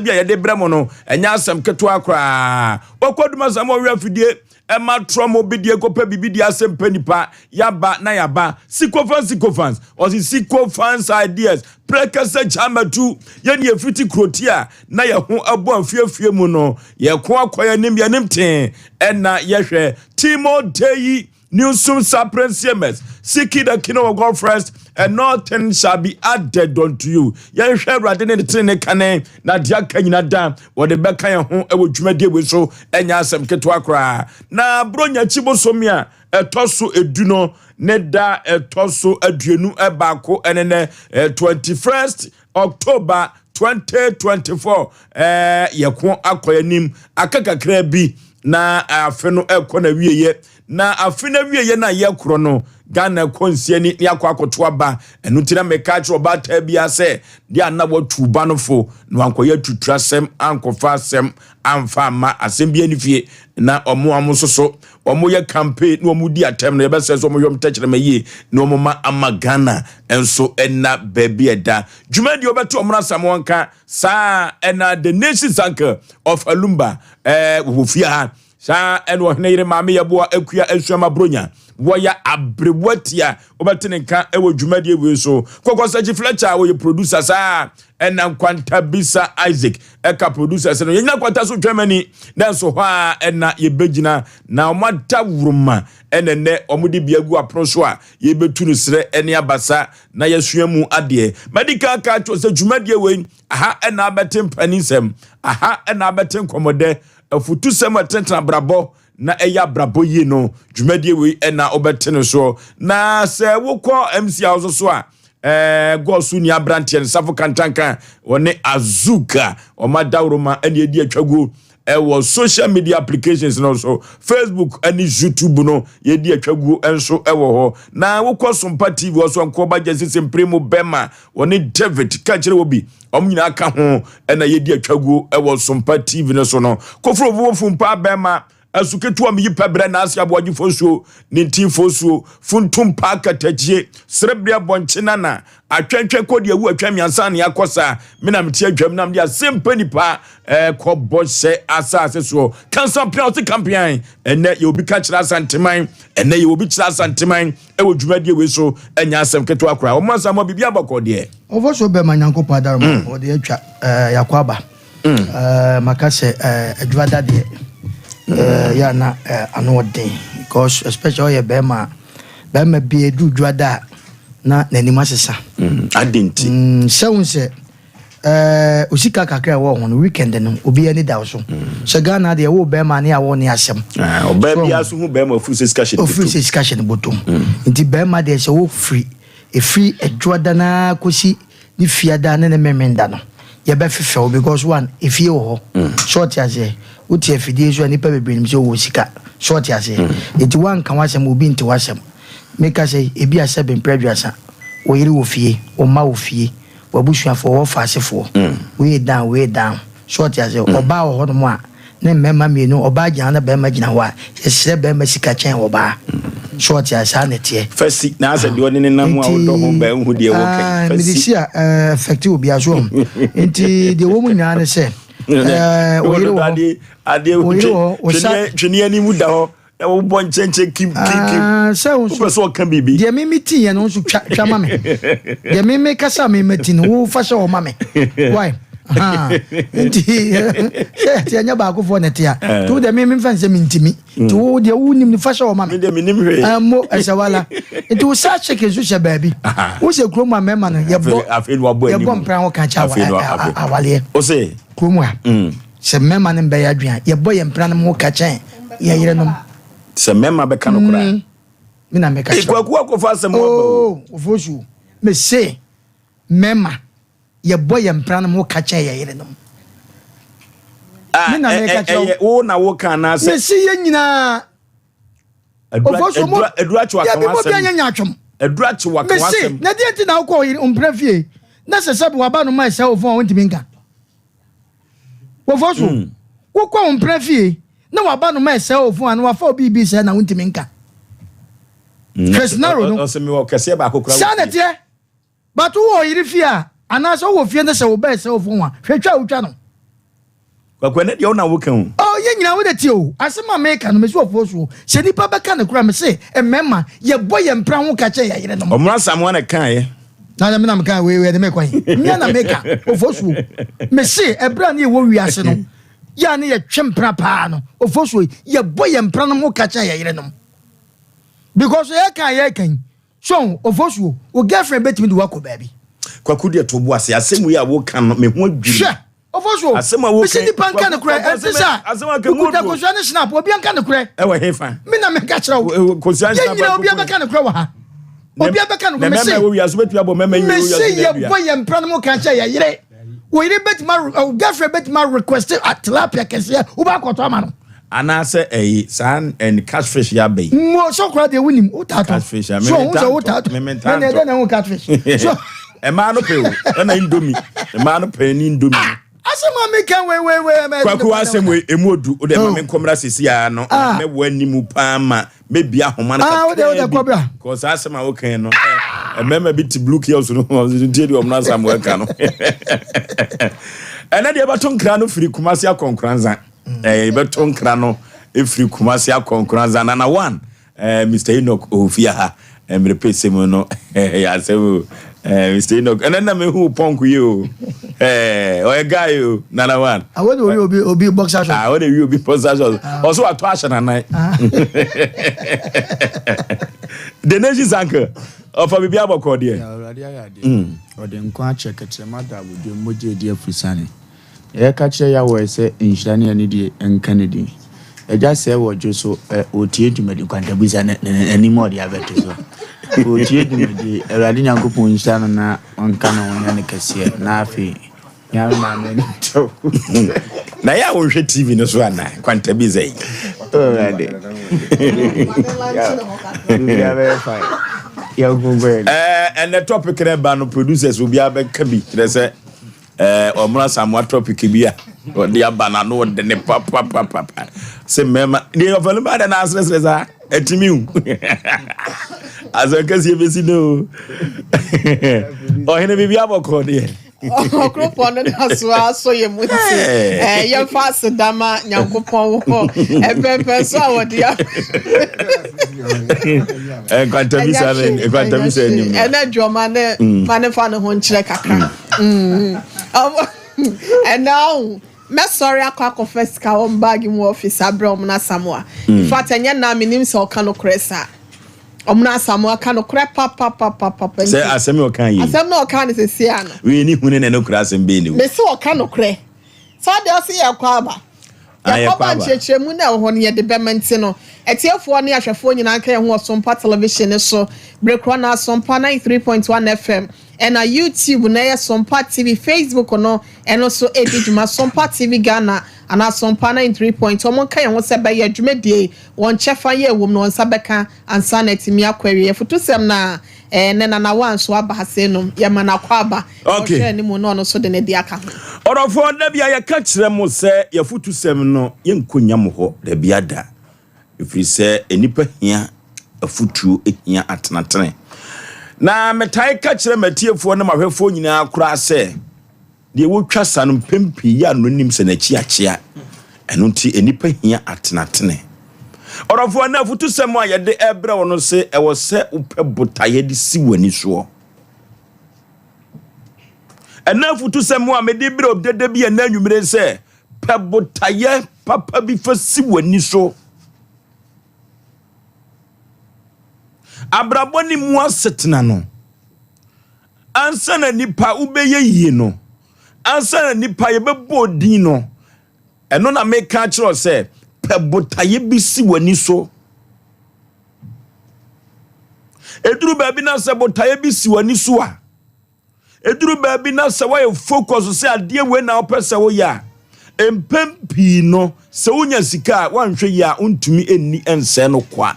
bi a yɛde brɛ mo no, ɛnyɛ asɛm ketewa koraa. Wɔkɔ duma sɛ mo ɔwɛ afidie ɛma trɔ mo bi deɛ kɔpɛ biribi deɛ asɛm pɛ nipa yaba na yaba. Sycophants, sycophants, ɔsi sycophants ideas prɛkɛsɛ gyamatu. Yɛne yɛfiti kuroti a na yɛn ho abɔ afiefie mu no, yɛko akɔ yɛnim yɛnim tee. Ɛna yɛhwɛ Timo Deyi Newsom Sapren CMS, seek the kingdom of God first and nothing shall be added unto you. Yɛnhwɛ Awurade ne ne tene ne kane na deɛ aka nyina da wɔde bɛka yɛn ho wɔ dwumadie wei so. Ɛnyɛ asɛm ketewa koraa. Na Buronya akyi bosomi a ɛtɔ so 10 no ne da ɛtɔ so 21 ɛne nɛ 21st October 2024. Yɛko akɔ anim aka kakra bi na afe no ɛkɔ na wieyɛ, na afe no awieɛ no a yɛkorɔ no, Ghana kɔ nsia ni ne akɔ akɔto aba. Ɛno nti na meka kyerɛ ɔbaatan biara sɛ deɛ ana watu ba no fo na wankɔyɛ tutu asɛm, ankɔfa asɛm amfa amma asɛm bi ani fie na ɔmo amo nso so ɔmo yɛ campaign na ɔmo di atɛm no, yɛbɛsɛ sɛ ɔmo yɛ ɔmo tɛkyerɛma yie na ɔmo ma ama Ghana nso ɛna baabi ɛda dwumadie ɔbɛto ɔmo asam wɔn ka saa. Ɛna the nation's uncle of Alumba wɔ fie ha saa, ɛna ɔhene yere maame yɛboa Akua Asuama Bronya wɔyɛ aberewa tia, wobɛte ne nka ɛwɔ dwumadie wei so. Kɔkɔsakyi Fletcher a wɔyɛ producer saa, ɛna Nkwanta Bisa Isaac ɛka producer sɛ no yɛnyina Nkwanta so twɛmani na nso hɔ a ɛna yɛbɛgyina na ɔmo ada woroma. Ɛna nnɛ ɔmo de bia gu apono so a yɛbɛtu no serɛ ɛne abasa na yɛsua mu adeɛ. Madi ka ka kyerɛ sɛ dwumadie wei aha ɛna abɛte mpani nsɛm, aha ɛna abɛte nkɔmmɔdɛ, afutusɛm a ɛtenetene abrabɔ na ɛyɛ abrabɔ yie no. Dwumadie wei ɛna wobɛte no soɔ. Na sɛ wokɔ MC a wo so a gɔɔso ni aberanteɛ no Safo Kantanka wɔne Azuka ɔma dawuroma ɛne ɛdi atwaguo ɛwɔ social media applications no so, Facebook ɛne YouTube no, yɛdi atwaguo nso ɛwɔ hɔ. Na wokɔ Sompa TV wɔ so, nkɔba gye sisi mpere mu bɛma wɔne David ka kyerɛ wɔ bi, ɔmo nyinaa ka ho ɛna yɛdi atwaguo ɛwɔ Sompa TV no so no. Koforo fufuo mpa bɛma ɛso ketewa mi yi pɛbrɛ na ase aboagyefo nsuo ne ntinfo nsuo funtum pa katakyie serebere abɔnkye nana atwɛntwɛn kɔ deɛ ewu atwa mmiɛnsa ne akɔ saa. Me na mete atwam nam de asɛmpa nipa ɛkɔ bɔ hyɛ asase soɔ kansa pia ɔte kampian. Ɛnɛ yɛ obi ka kyerɛ Asanteman, ɛnɛ yɛ obi kyerɛ Asanteman ɛwɔ dwumadie wei so. Ɛnyɛ asɛm ketewa koraa. Wɔn asɛm biribi abɔkɔ deɛ. Ɔfɔ so bɛma Nyankopɔn adaroma ɔde atwa yakɔ aba. Maka sɛ adwuma deɛ yɛ na ano ɔden because especially ɔyɛ bɛrima a, bɛrima bi edu dwada a na n'anim asesa. Adi nti. Sɛ wo sɛ osika kakra a ɛwɔ ho no, weekend no obi ani da wo so sɛ Ghana deɛ wo bɛrima ne awɔ ne asɛm. Ɔbaa bi aso hu bɛrima ofuru sɛ sika hyɛ ne ofiri bɔtɔm. Sɛ sika hyɛ ne bɔtɔm nti bɛrima deɛ sɛ wofiri ɛfiri adwoada naa kɔsi ne fiada ne ne memenda no, yɛbɛfefɛ wo because one, efie wɔ hɔ sɛ ɔte aseɛ, wote afidie so a nnipa bebree nim sɛ wowɔ sika sɛ ɔte aseɛ, nti woanka w'asɛm, obi nte w'asɛm. Meka sɛ ebi a sɛ bɛmprɛ 30, wo yere wɔ fie, wo mma wɔ fie, w'abusuafoɔ, wɔfa asefoɔ, wei down, wei down sɛ ɔte aseɛ. Ɔbaa wɔ hɔnom a ne mmarima mmienu, ɔbaa gyina hɔ na bɛrima gyina hɔ a, yɛsrɛ bɛrima sika kyɛn ɔbaa sɛ ɔte aseɛ. Saa na ɛteɛ. Fɛsi na asɛ deɛ ɔne ne nam a wodɔ ho bɛn hu deɛ wɔkɛ. Ah, mede si a affect obiara so ɔho. Nti deɛ wɔ mu nyinaa ne sɛ wo yere wɔ hɔ. Adeɛ Wo yere wɔ hɔ, wo twene anim da hɔ na wobɔ nkyɛnkyɛn kim kim kim. Ah, sɛ wo nso wopɛ sɛ ɔka biribi. Deɛ meme ti yɛ no nso twa twa ma me, deɛ meme kasa a meme ti no wo fa hyɛ wɔ ma me why. Ha, nti sɛ ɛte ɛnyɛ baakofoɔ na ɛte a, nti wo deɛ meme mfa nsɛ mentimi, nti wo deɛ wonim no fa hyɛ wɔ ma me. Me deɛ menim hwee. Mo ɛsɛ wala nti wo saa chicken nso hyɛ baabi wo sɛ kurom a mmarima no yɛbɔ Afei na wabɔ anim. Yɛbɔ mpra ho ka kyɛ Afei na awaleɛ o se kurom a sɛ mmarima no mbɛyɛ adwene a, yɛbɔ yɛn mpra no ho ka kyɛn yɛn yerenom. Sɛ mmarima bɛka no koraa. Me na meka kyerɛ wo. Kwaku akɔfa asɛm aba o. Oo, ofosu mese mmarima yɛbɔ yɛn mpra no ho ka kyɛn yɛn yerenom. Ah, Me na meka kyerɛ wo. Ɛyɛ wo na woka anaasɛ mese yɛn nyinaa. Ofosu mo adura kye waka yɛbi mo bi w'asɛm. anyɛ nya atwom. Adura kye waka Mese w'asɛm. na deɛ nti na wokɔ ɔyere mpra fie na sɛ sɛbi waba no ma ɛsɛ wo fon a wontumi nka wɔfɔ so wokɔ wo mpra fie na waba no ma ɛsɛ wo fon a na wafa obi bi sɛ na wontumi nka. Hwɛ scenario no. Ɔsɛ mewɔ kɛseɛ baako koraa wɔ saa na fie. ɛteɛ, but wowɔ ɔyere fie a anaasɛ wowɔ fie no sɛ wo ba ɛsɛ wo fon a, hwɛ twa a wotwa no. Kwaku, ɛnɛ deɛ wo na woka o. Oh, yɛn nyinaa wode tie o. Asɛm a meka no, mesi ɔfoɔ so. Sɛ nipa bɛka no kora, mese mmarima yɛbɔ yɛn mpra ho ka kyerɛ yɛn yerenom. Ɔmo Asamoah na kaeɛ. Na me na meka wei wei de me kwan. Mmea na meka ɔfoɔ so. Mese ɛberɛ a ne yɛwɔ wiase no, yɛ a ne yɛtwe mpra paa no, ɔfoɔ so yɛbɔ yɛn mpra no ho ka kyerɛ yɛn yerenom. Because yɛka yɛka yi, so ɔfoɔ so, wo girlfriend bɛtumi de wakɔ baabi. Kwaku deɛ to bo ase, asɛm wei a woka no, me ho adwiri. Hwɛ. Ɔfɔ so. Asɛm a woka. Mesi nipa nka no korɛ. Ɛnte sa. Asɛm a kɛmu Okuta kosua ne snap. Obi nka no korɛ. Ɛwɔ he fa? Me na meka kyerɛ wo. Kosua ne snap. Yɛn nyina obi abɛka no korɛ wɔ ha. Obi abɛka no korɛ. Mesi. Na mɛmɛ wɔ wiase bɛtumi abɔ mɛmɛ nyina wɔ wiase. Mesi yɛ bɔ yɛn mpra no mu ka kyerɛ yɛ yere. Wo yere bɛtumi wo girlfriend bɛtumi request tilapia kɛseɛ wobɛ akɔtɔ ama no. Anaasɛ ɛyi saa ɛn catfish yɛ abɛyi. Mo so kora deɛ wonim wotaatɔ. Catfish a so ohun sɛ wotaatɔ. Mɛmɛ ɛdɛ na ɛho catfish. So ɛmaa no pɛ o ɛna indomie ɛmaa no pɛ ni indomie. Asɛm a meka wei wei wei. Kwaku asɛm wei emu odu o de ma me nkɔmra sisi a no mɛ wɔ anim paa ma mɛ bi ahoma no kakra bi kɔ saa asɛm a wokan no mmarima bi te blue kiosk no ɔno tie deɛ ɔmo asɛm wɔka no ɛnɛ deɛ ɛbɛto nkra no firi Kumasi akɔ Nkoranza ɛɛ ɛbɛto nkra no efiri Kumasi akɔ Nkoranza nana one. Mr. Enoch ofia ha mmerɛ pɛsɛ mu no yɛ asɛm o Mr. Enoch ɛnɛ na mehu pɔnk yi o ɔyɛ guy o nana one. Àwọn de owi obi obi boxer shorts. Àwọn de owi obi boxer shorts ɔso ato ahyɛ nanan. The Nation's uncle ɔfa bibi abɔkɔ deɛ. Awurade ayɛ adeɛ ɔde nkwa akyɛ kɛtrɛma da abodwe mogya edi afusane. Yɛka kyerɛ Yahweh sɛ nhyira ne anidie nka ne din. Agya sɛɛ wɔ dwo so ɛ, ɔretie dwumadi nkwantabisa ne n'anim a ɔde abɛto so. Ɔretie dwumadi, Awurade Nyankopɔn nhyira no na ɔnka ne ho nyɛ no kɛseɛ. Na afei, nyame maame ani ntɔ. Na yɛ a wonhwɛ TV no so anaa nkwantabisa yi? Awurade. Biribiara bɛyɛ fine. Yɛnko nkɔ yɛn. Ɛnɛ topic no ɛba no producers obiara bɛka bi kyerɛ sɛ ɔmono Asamoah topic bi a ɔde aba na no ɔde ne papapapapa sɛ mmarima deɛ ɔfɛ no ba dɛ na aseresere saa ɛtumi hu asɛm kɛseɛ bɛsi no ɔhene biribi abɔkɔɔ deɛ ɔkoropɔn no da so asɔ yɛ mu nti yɛmfa aseda ma Nyankopɔn wɔ ɛpɛpɛ so a wɔde nkwantabisa anim ɛnɛ dwɔma ne ma ne fa ne ho nkyerɛ kakra. Ɛnɛ ɔho mɛsɔre akɔ akɔfa sika wɔ baagi mu ɔfis abrɛ ɔmo Asamoah. In fact, ɛnyɛ na menim sɛ ɔka no korɛ saa. Ɔmo Asamoah ka no korɛ papapapapa. Sɛ asɛm yɛ ɔka yi. Asɛm na ɔka no sɛsi ano. Wei ni hune na ɛno kura asɛm bɛɛ ni. Mesi ɔka no korɛ. Saa deɛ ɔsi yɛ kɔ aba. Yɛkɔ ba nkyerɛkyerɛmu na ɛwɔ hɔ no yɛde bɛma nti no. Atiefoɔ ne ahwɛfoɔ nyinaa nka yɛn ho wɔ Sompa television ne so. Bere korɔ na Sompa 93.1 FM. Ɛna YouTube na ɛyɛ Sompa TV, Facebook no ɛno so edi dwuma Sompa TV Ghana ana Sompa 93. Wɔn nka yɛn ho sɛ bɛyɛ dwumadie wɔn kyɛfa yɛ ɛwɔ mu na wɔn nsa bɛka ansa na ɛtumi akɔ awie. Yɛfoto na ne nana wa nso aba ha se no yɛma na akɔ aba. Okay. Ɔhwɛ anim na ɔno nso de ne de aka ho. Ɔdɔfoɔ da bia yɛka kyerɛ mo sɛ yɛfoto sɛm no yɛnkɔ nya mo hɔ da bia da. Ɛfiri sɛ nnipa hia afotuo hia atenatene. Na metae ka kyerɛ matiefoɔ ne mahwɛfoɔ nyinaa koraa sɛ deɛ wɔtwa sa no mpɛn pii yɛ ano nim sɛ n'akyi akyea. Ɛno nti nnipa hia atenatene. Ɔdɔfoɔ na afotusɛm a yɛde ɛbrɛ wo no sɛ ɛwɔ sɛ wopɛ botaeɛ de si w'ani soɔ. Ɛna afotusɛm a mede brɛ wo dada bi ɛna anwummere sɛ pɛ botaeɛ papa bi fa si w'ani so. Abrabɔ ne mu asetena no ansa na nipa wobɛyɛ yie no, ansa na nipa yɛbɛbɔ din no, ɛno na meka kyerɛ sɛ pɛ botaeɛ bi si w'ani so. Eduru baabi na sɛ botaeɛ bi si w'ani so a, eduru baabi na sɛ woayɛ focus sɛ adeɛ wei na wopɛ sɛ woyɛ a, mpɛn pii no sɛ wonya sika a woanhwɛ yie a wontumi nni nsɛe no kwa.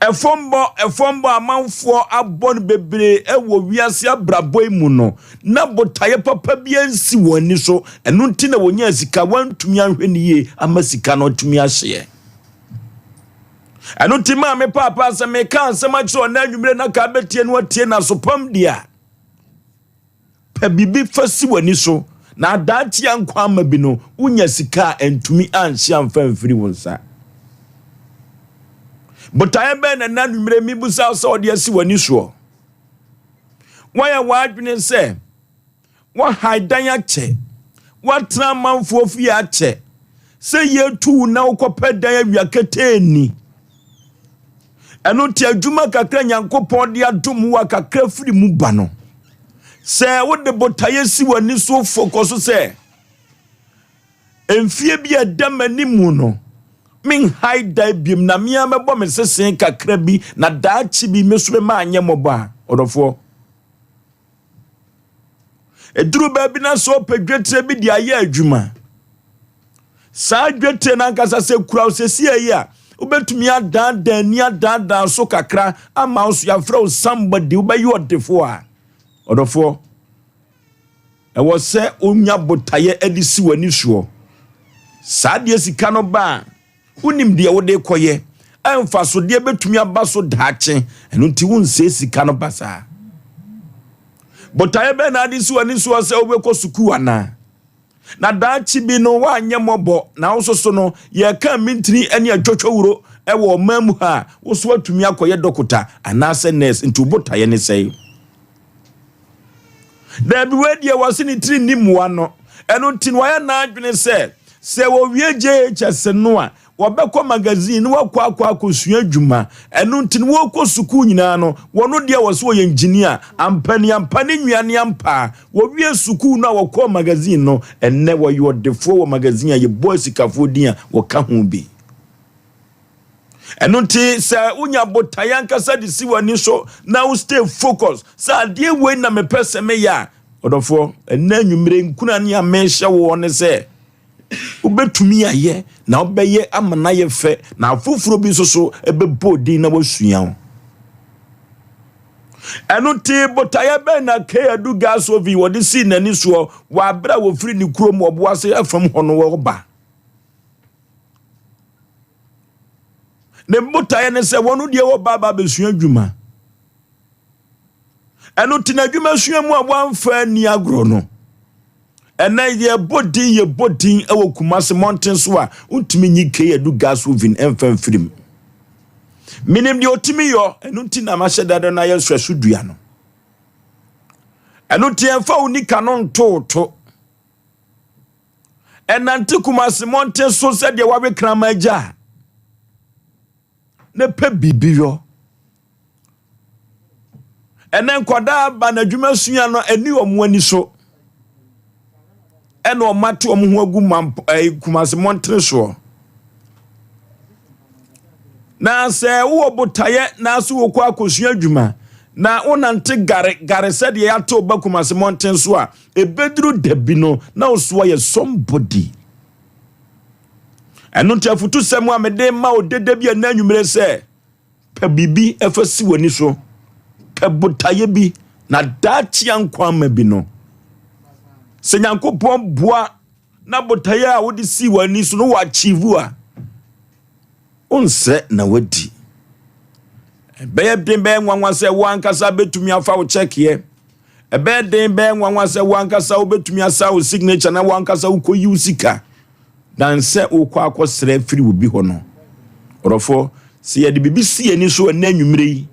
Ɛfɔmbɔ amanfoɔ abɔ no bebree ɛwɔ wiase abrabɔ yi mu no, na botaeɛ papa bi ansi wɔn ani so. Ɛno nti na wɔnya sika wɔntumi anhwɛ ne yie ama sika no atumi ahyeɛ. Ɛno nti maame paapa sɛ meka asɛm akyerɛ ɔna anwummerɛ na ka bɛtie no atie na so pam deɛ a, Pɛ biribi fa si w'ani so, na daakye a nkwa ama bi no, wonya sika a ɛntumi anhye amfa amfiri wo nsa. Botaeɛ bɛn na ɛna anwummerɛ mebisa wo sɛ ɔde asi w'ani soɔ? Woayɛ w'adwene sɛ woahae dan akyɛ, woatena amanfoɔ fie akyɛ, sɛ yɛtu wo na wokɔpɛ dan awia ketee ni. Ɛno nti adwuma kakra Nyankopɔn de adom wo a kakra firi mu ba no, sɛ wode botaeɛ si w'ani so fokɔ so sɛ mfie bi a ɛda m'anim mu no, menhae dan biom na me ara mɛbɔ me sese kakra bi na daakye bi me so mema anyɛ mmɔbɔ a, ɔdɔfoɔ, ɛduru baabi na sɛ ɔpɛ dwetire bi de ayɛ adwuma, saa dwetire no ankasa sɛ kura wo sɛsi ayi a, wobɛtumi adaadaa ani adaadaa so kakra ama wo so yɛafrɛ wo somebody, wobɛyɛ ɔdefoɔ a, ɔdɔfoɔ, ɛwɔ sɛ wonya botaeɛ de si w'ani soɔ. Saa deɛ sika no ba a, wonim deɛ wode kɔyɛ, mfasodeɛ bɛtumi aba so daakye, ɛno nti wonsɛe sika no basaa. Botaeɛ bɛn na ade si w'ani soɔ sɛ wobɛkɔ sukuu anaa? Na daakye bi no woanyɛ mmɔbɔ na wo nso so no yɛka mintini ne atwotwowuro wɔ ɔman mu ha a, wo so atumi akɔyɛ dɔkota anaasɛ nurse, nti wo botaeɛ ne sɛe? Daabi, wei deɛ wɔse ne tiri nni mmoa no, ɛno nti no wayɛ n'adwene sɛ sɛ wɔwie JHS no a wɔbɛkɔ magazine na wɔakɔ akɔ akɔsua adwuma. Ɛno nti no wɔkɔ sukuu nyinaa no, wɔno deɛ wɔ sɛ wɔyɛ engineer. Ampa ni ampa ne nua ne ampa. Wɔwie sukuu no a wɔkɔɔ magazine no, ɛnnɛ wɔyɛ ɔdefoɔ wɔ magazine a yɛbɔ asikafoɔ din a wɔka ho bi. Ɛno nti sɛ wonya botaeɛ ankasa de si w'ani so na wo stay focus sɛ adeɛ wei na mepɛ sɛ meyɛ a, ɔdɔfoɔ, ɛnnɛ anwummere nkuna ne a mehyɛ woɔ ne sɛ wobɛtumi ayɛ na wobɛyɛ ama no ayɛ fɛ na afoforɔ bi nso so ɛbɛbɔ din na wasua wo. Ɛno nti botaeɛ bɛn na K. Adu Gasovi wɔde sii n'ani soɔ wɔ aberɛ a wɔfiri ne kurom Ɔboase afam hɔ no wɔba? Ne botaeɛ ne sɛ wɔn deɛ wɔba aba abɛsua adwuma. Ɛno nti n'adwuma sua mu a wɔamfa ani agorɔ no, ɛnɛ yɛbɔ din yɛbɔ din wɔ Kumase mmɔnten so a wontumi nyi K. Adu gas oven ɛmfa mfiri mu. Menim deɛ ɔtumi yɔ, ɛno nti na mahyɛ dada no ayɛ nhwɛso dua no. Ɛno nti ɛmfa wo nika no ntooto. Ɛnante Kumase mmɔnten so sɛdeɛ wawe kraman agya a, ne pɛ biribi yɔ. Ɛnɛ nkwadaa ba n'adwuma sua no ani wɔn ani so, ɛna wɔn ate wɔn ho agu mamp ɛɛ Kumase mmɔntene soɔ. Na sɛ wowɔ botaeɛ na so wokɔ akɔsua adwuma na wonante gare gare sɛdeɛ yɛate wo ba Kumase mmɔnten so a, ɛbɛduru da bi no na wo so ayɛ somebody. Ɛno nti afutusɛm a mede ma wo deda bi ɛnɛ anwummere sɛ pɛ biribi ɛfa si w'ani so, pɛ botaeɛ bi na daakye nkwa ama bi no. Sɛ Nyankopɔn boa na botaeɛ a wode si w'ani so no wɔ achieve a, wonsrɛ na wadi. Ɛbɛyɛ den bɛyɛ nwanwa sɛ wo ankasa bɛtumi afa wo kyɛkeɛ. Ɛbɛyɛ den bɛyɛ nwanwa sɛ wo ankasa wobɛtumi asa wo signature na wo ankasa wokɔyi wo sika dan sɛ wokɔ akɔsrɛ firi wo bi hɔ no. Ɔdɔfoɔ, sɛ yɛde biribi si yɛn ani so ɛnɛ anwummerɛ yi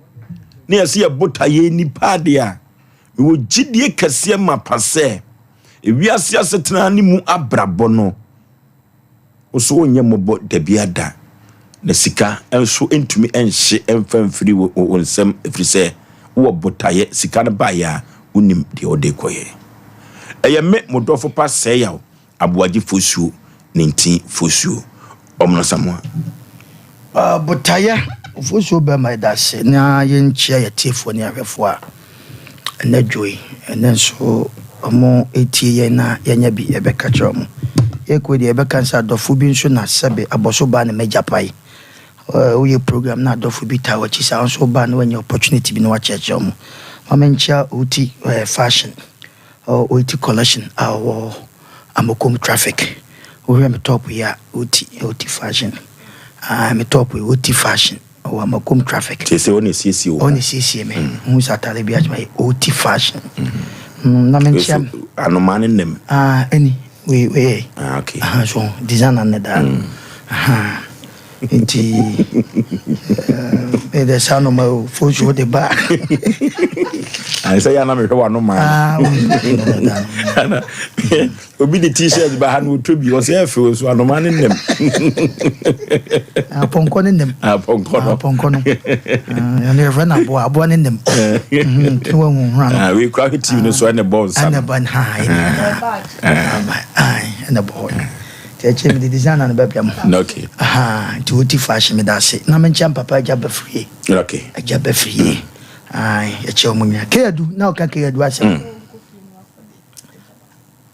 na yɛsɛ yɛ botaeɛ nipa adeɛ a, mewɔ gyidie kɛseɛ mapa sɛ ewiase asetena ne mu abrabɔ no, wo so wonyɛ mmɔbɔ dabi ada, na sika nso ntumi nhye mfa mfiri wo nsam, ɛfiri sɛ wowɔ botaeɛ. Sika no baeɛ a, wonim deɛ wode kɔyɛ. Ɛyɛ me mo dɔfo pa Sɛyaw Aboagye Fosuo ne Ntin Fosuo Ɔmono Samoa. Botaeɛ Fosuo bɛma yɛda ase na yɛnkyia yɛtiefoɔ ne ahwɛfoɔ a ɛnɛ dwo yi, ɛnɛ nso ɔmo etie yɛn na yɛnya bi yɛbɛka kyerɛ ɔmo. Yɛkɔ deɛ yɛbɛka sɛ adɔfo bi nso na sɛbe abɔso baa ne mɛgya pae. Woyɛ program na adɔfo bi taa w'akyi saa nso baa na wanya opportunity bi na wakyerɛkyerɛ ɔmo. Ma menkyia Oti Fashion, Oti Collection a ɔwɔ Amokom Traffic. Wohwɛ me top yi a, Oti, Oti Fashion. Me top yi, Oti Fashion. Ɔwɔ Amakom Traffic. Kyerɛ sɛ ɔna esiesie wo. Ɔna esiesie me. Hu sɛ atare bi akyerɛ yɛ Oti Fashion. Na menkyia So anomaa ne nam. Ah, ɛni wei wei. Ah, okay. Aha, so designer ne daa. Aha. Nti eh de saa noma o fosu de ba. Ayɛ sɛ yɛ ana mehwɛ w'anomaa. Ah, wei ne daa. Obi de T-shirt ba ha na ɔtɔ bi, ɔsɛ ɛfɛ o, so anomaa ne nam. Ah, pɔnkɔ ne nam. Ah, pɔnkɔ no. Ah, pɔnkɔ no. Ah, ɛno yɛfrɛ no aboa, aboa ne nam. Nti wahu hura no. Ah, wei kura hwɛ TV no so ɛna ɛbɔ nsa Ɛna no. bɔ ha, ɛna ɛna bɔ hɔ. Nti akyire mede designer no bɛbrɛ mo. Aha, nti woti fashion, meda ase. Na menkyɛ papa agya bɛfirie. Agya bɛfirie. Ai, yɛkyɛ wɔn nyinaa. Keyadu, na ɔka Keyadu asɛm.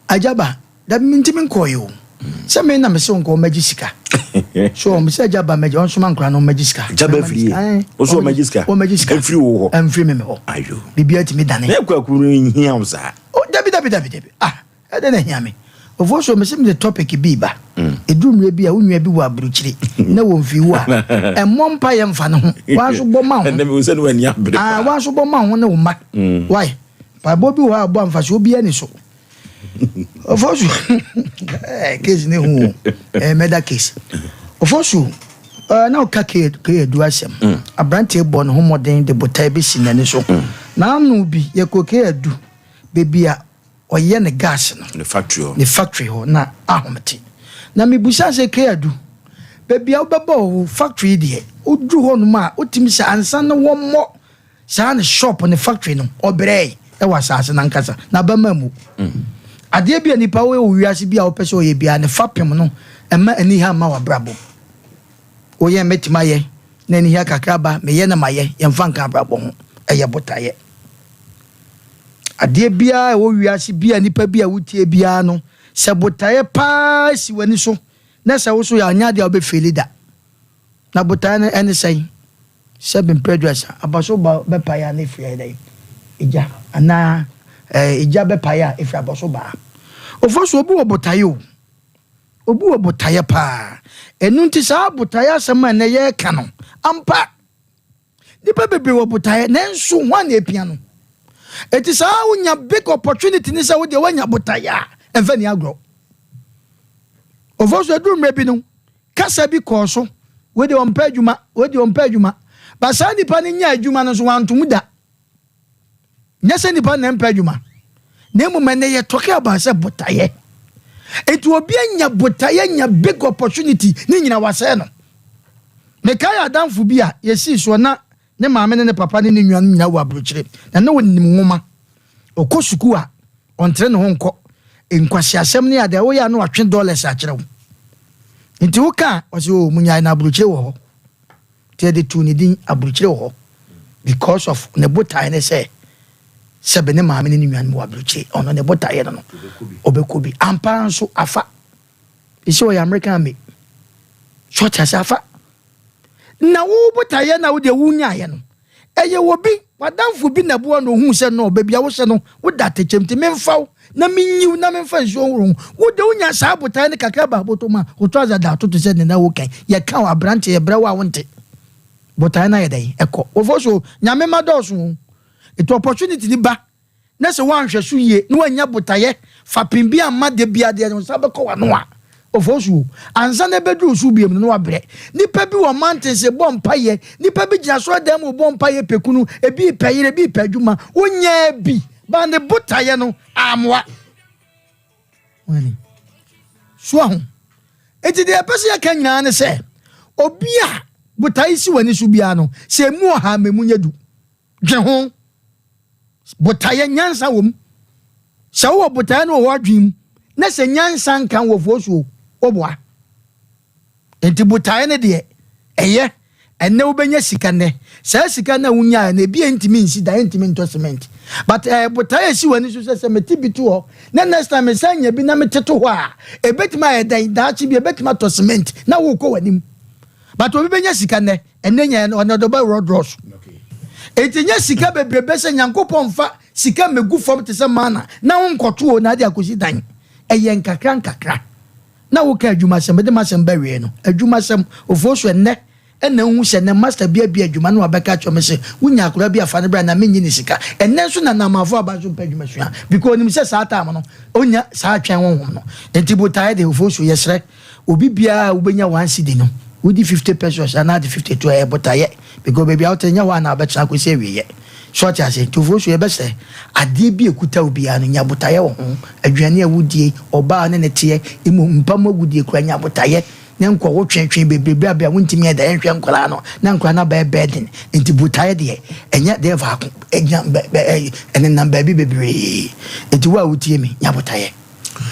Agya ba, dabi mentimi nkɔɔ o. Sɛ me na me sɛ nkɔ ɔmɛgye sika. So ɔmo sɛ agya ba mɛgye, ɔnsoma nkora no ɔmɛgye sika. Agya bɛfirie. Ai, Wo so ɔmɛgye sika? Ɔmɛgye sika. Ɛmfiri wo hɔ? Ɛmfiri me me hɔ. Ayo. Biribiara tumi dane. Na ɛkɔ akuru no nhia wo saa. Oh, dabi dabi dabi dabi. Ah, ɛdɛ na hia me. Ofo so me sɛ mede topic bi ba. Ɛduru mmerɛ bi a wo nua bi wɔ aburokyire na wɔ mfi wo a, ɛmmɔ mpa yɛ mfa ne ho. Wanso bɔ ma ho. Ɛnɛ mi sɛ ne w'ani abere Ah, paa. wanso bɔ ma ho ne wo mma. Why? Mpaebɔ bi wɔ hɔ a bɔ amfa so obiara ni so. Ofo so case ne hu o. Murder case. Ofo so na ɔka ke edu asɛm. Aberanteɛ bɔ ne ho mmɔden de botae bi si n'ani so. Na ano bi yɛkɔ ke edu beebi a ɔyɛ ne gas no. Ne factory hɔ. Ne factory hɔ na ahomete. Na mebusa sɛ, ke adu baabi a wobɛbɔ wo factory deɛ, woduru hɔ nom a wotumi sɛ ansa na wɔmmɔ saa ne shop ne factory no, ɔbrɛe ɛwɔ asase nankasa na bɛma mu adeɛ bi a nipa woyɛ wɔ wiase bi a wopɛ sɛ ɔyɛ biara ne fapem no, ɛma ani ha ma wabrabɔ. Woyɛ mɛtumi ayɛ na ani ha kakra ba meyɛ na mayɛ, yɛmfa nka abrabɔ ho. Ɛyɛ botaeɛ. Adeɛ biara ɛwɔ wiase bi a nipa bi a wotie biara no, sɛ botaeɛ paa si w'ani so na sɛ wo so yɛ anya adeɛ a wobɛfeeli da. Na botaeɛ no ɛne sɛn? Sɛ bɛmprɛ abaso ba bɛpaeɛ a na ɛfiri ayɛ dɛn ɛgya anaa ɛgya bɛpaeɛ a ɛfiri abɔso baa. Ɔfo so obi wɔ botaeɛ o, obi wɔ botaeɛ paa. Ɛno nti saa botaeɛ asɛm a ɛnɛ yɛreka no, ampa nipa bebree wɔ botaeɛ, nanso hwan na epia no? Eti saa wonya big opportunity ne sɛ wodeɛ woanya botaeɛ a ɛmfa ni agorɔ. Ɔfo so aduru mmerɛ bi no, kasa bi kɔɔ so, wode ɔmpɛ adwuma, wode ɔmpɛ adwuma ba. Saa nipa no nya adwuma no nso wantom da. Nyɛ sɛ nipa na mpɛ adwuma, na mmom ɛnɛ yɛ talking about sɛ botaeɛ. Eti obi anya botaeɛ nya big opportunity ne nyina wasɛe no. Mekae adamfo bi a yɛsii soɔ na ne maame ne ne papa ne ne nuanom nyinaa wɔ aburokyire, na ne wɔnim nwoma. Ɔkɔ sukuu a ɔntere ne ho nkɔ nkwasiasɛm ne adeɛ woyɛ a na watwe dollars akyerɛ wo. Nti woka a ɔsɛ o munyae na aburokyire wɔ hɔ. Nti yɛde tuu ne din aburokyire wɔ hɔ because of ne botae ne sɛ sɛbe ne maame ne ne nuanom wɔ aburokyire, ɔno ne botaeɛ no ɔbɛkɔ bi. Ampa nso afa ɛsɛ ɔyɛ American army so ɔte ase afa. Na wo botaeɛ na wodeɛ wonyaeɛ no, ɛyɛ wɔ bi wadamfo bi na boa na ohuu sɛ no baabi a wohyɛ no woda atɛkyɛm, nti memfa wo na menyiw na memfa nsuo horo ho. Wode wonya saa botaeɛ no kakra ba abotom a woto asa da atoto sɛ ne na wokan yɛka wo aberanteɛ, yɛbrɛ wo a wonte botaeɛ no ayɛ dɛn ɛkɔ. Wɔfɔ so Nyame ma dɔɔso o. Ɛti opportunity ni ba na sɛ woanhwɛ so yie na woanya botaeɛ fapem bi amma de bia deɛ nsa bɛkɔ w'ano a, ɔfɔ so ansa na ɛbɛduru so biom no na wabrɛ. Nipa bi wɔ mountains bɔ mpayɛ, nipa bi gyina so dan mu bɔ mpayɛ pɛkunu, ebi pɛ yere, ebi pɛ adwuma, wonyaa bi ba ne botaeɛ no amoa wani so aho. Eti deɛ ɛpɛ sɛ yɛka nyinaa ne sɛ obi a botaeɛ si w'ani so biara no, sɛ emu ɔha ma emu nyɛ du, dwe ho. Botaeɛ nyansa wɔ mu. Sɛ wowɔ botaeɛ no wɔ w'adwene mu na sɛ nyansa nka wɔ fuo so woboa. Nti botaeɛ no deɛ ɛyɛ ɛnɛ wobɛnya sika nnɛ, saa sika no a wonyaeɛ no ebi ntumi nsi dan, ntumi ntɔ cement, but botaeɛ esi w'ani so sɛ mete bi to hɔ na next time mesan nya bi na mete to hɔ a, ebɛtumi ayɛ dan daakye bi ebɛtumi atɔ cement na wokɔ w'anim. But obi bɛnya sika nnɛ, ɛnɛ nya no ɔno ɔde bɛ rɔdrɔs. Eti nye sika bebrebe sɛ Nyankopɔn nfa sika megu fam te sɛ mana na wo nkɔto o na ade akɔsi dan. Ɛyɛ nkakra nkakra. Na woka adwumasɛm, mede masɛm bɛwie no adwumasɛm ofuo so ɛnnɛ. Ɛna wohu sɛ nnɛ master bi abue adwuma na wabɛka akyerɛ me sɛ wonya akwadaa bi a fa no bra na mennye ne sika. Ɛnnɛ nso na Naamanfoɔ aba nso mpɛ adwuma sua because onim sɛ saa time no ɔnnya saa twɛn honhom no. Nti botaeɛ deɛ Ofosu yɛsrɛ obi biara a wobɛnya one cedi no wodi 50 pesos anaa de 52 a ɛyɛ botaeɛ because baabi a wote no nyɛ hɔ a na wobɛtena akɔsi awieɛ. So ɔte aseɛ? Nti Ofosu yɛbɛsrɛ adeɛ bi a ɛkuta wo biara no nya botaeɛ wɔ ho. Aduane a wodie, ɔbaa a wo ne no teɛ, mmom mpa mu agodie koraa nya botaeɛ. Ne nkɔ wo twe twe bebrebe a bia wontumi yɛ dɛ nhwɛ nkwadaa no na nkwadaa no abɛyɛ burden nti botaeɛ deɛ ɛnyɛ deɛ faako ɛgyina bɛ bɛ ɛnenam baabi bebree nti wo a wotie me nya botaeɛ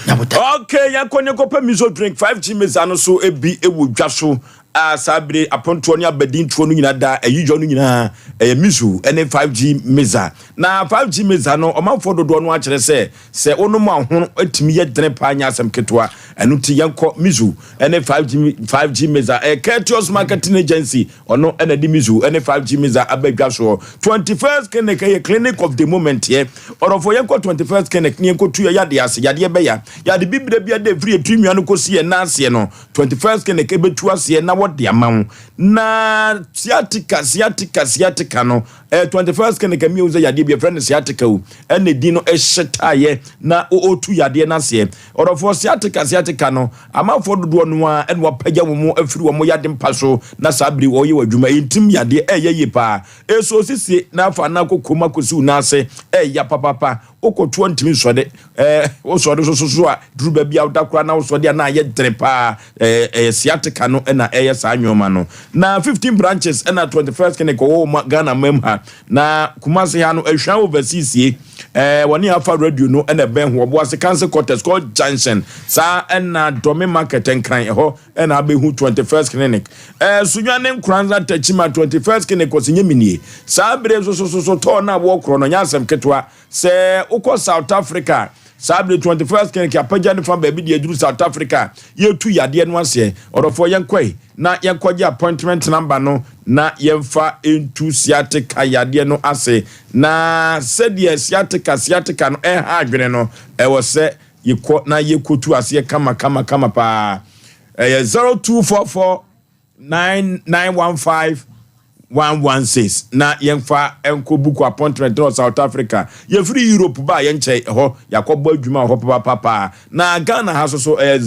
nya botaeɛ. Okay, yɛnkɔ ne nkɔpɛ miso drink 5G meza no so bi wɔ dwa so a saa bere apontoɔ ne abadintoɔ no nyinaa da ayidwa no nyinaa ɛyɛ miso ne 5G meza na 5G meza no ɔmanfoɔ dodoɔ no akyerɛ sɛ Sɛ wonom a ho tumi yɛ dene paa nyɛ asɛm ketewa. Ɛno nti yɛnkɔ Mizu ne 5G 5G Meza. Ɛyɛ Courteous Marketing Agency ɔno na ɛde Mizu ne 5G Meza aba dwa soɔ. 21st Clinic ɛyɛ clinic of the moment yɛ. Ɔdɔfoɔ yɛnkɔ 21st Clinic ne yɛnkɔtu yɛ yadeɛ ase. Yadeɛ bɛya. Yade bibire bi ada ɛfiri yɛ tiri nwia no kɔsi yɛn nan aseɛ no 21st Clinic ɛbɛtu aseɛ na wɔde ama wo. Na sciatica sciatica sciatica no Ɛyɛ 21st clinic ɛmi ehu sɛ yadeɛ bi yɛfrɛ no sciatica o ɛna edin no ɛhyɛ taayɛ na ɔretu yadeɛ no aseɛ. Ɔdɔfoɔ sciatica sciatica no amanfoɔ dodoɔ no ara ɛna wapagya wɔn afiri wɔn yade mpa so na saa bere wɔyɛ wɔ adwuma ɛyɛ ntim yadeɛ ɛyɛ yie paa ɛso osisie na afa na akɔ kɔm akɔsi wo nan ase ɛyɛ papapa wokɔtoɔ ntumi nsɔde ɛɛ wosɔde so so a duru baabi a woda koraa na wosɔde a na ayɛ dere paa ɛɛ ɛyɛ sciatica no ɛna ɛyɛ saa nneɛma no na 15 branches ɛna 21st clinic ɔwɔ wɔ Ghana mam ha na Kumasi ha no Ahwia overseas ye ɛɛ wɔne afa radio no ɛna ɛbɛn ho Ɔboase Council quarters kɔ junction saa ɛna Dɔme market Nkran ɛhɔ ɛna abɛhu 21st clinic ɛɛ Sunyani ne Nkoranza Tachima 21st clinic ɔsi nye minie saa bere nso so so so tɔɔ na wɔkorɔ no nyɛ asɛm ketewa Sɛ wokɔ South Africa a, saa bere 21st Clinic apagya ne fa baabi de aduru South Africa a, yɛretu yadeɛ no aseɛ. Ɔdɔfoɔ yɛnkɔe na yɛnkɔgye appointment number no na yɛmfa ntu sciatica yadeɛ no ase. Na sɛdeɛ sciatica sciatica no ɛha adwene no, ɛwɔ sɛ yɛkɔ na yɛkɔtu aseɛ kama kama kama paa. Ɛyɛ 0244 9915 116 na yɛmfa nkɔ buku appointment wɔ South Africa. Yɛfiri Europe ba a yɛnkyɛ ɛhɔ yɛakɔbɔ adwuma wɔ hɔ papapapa. Na Ghana ha so so ɛyɛ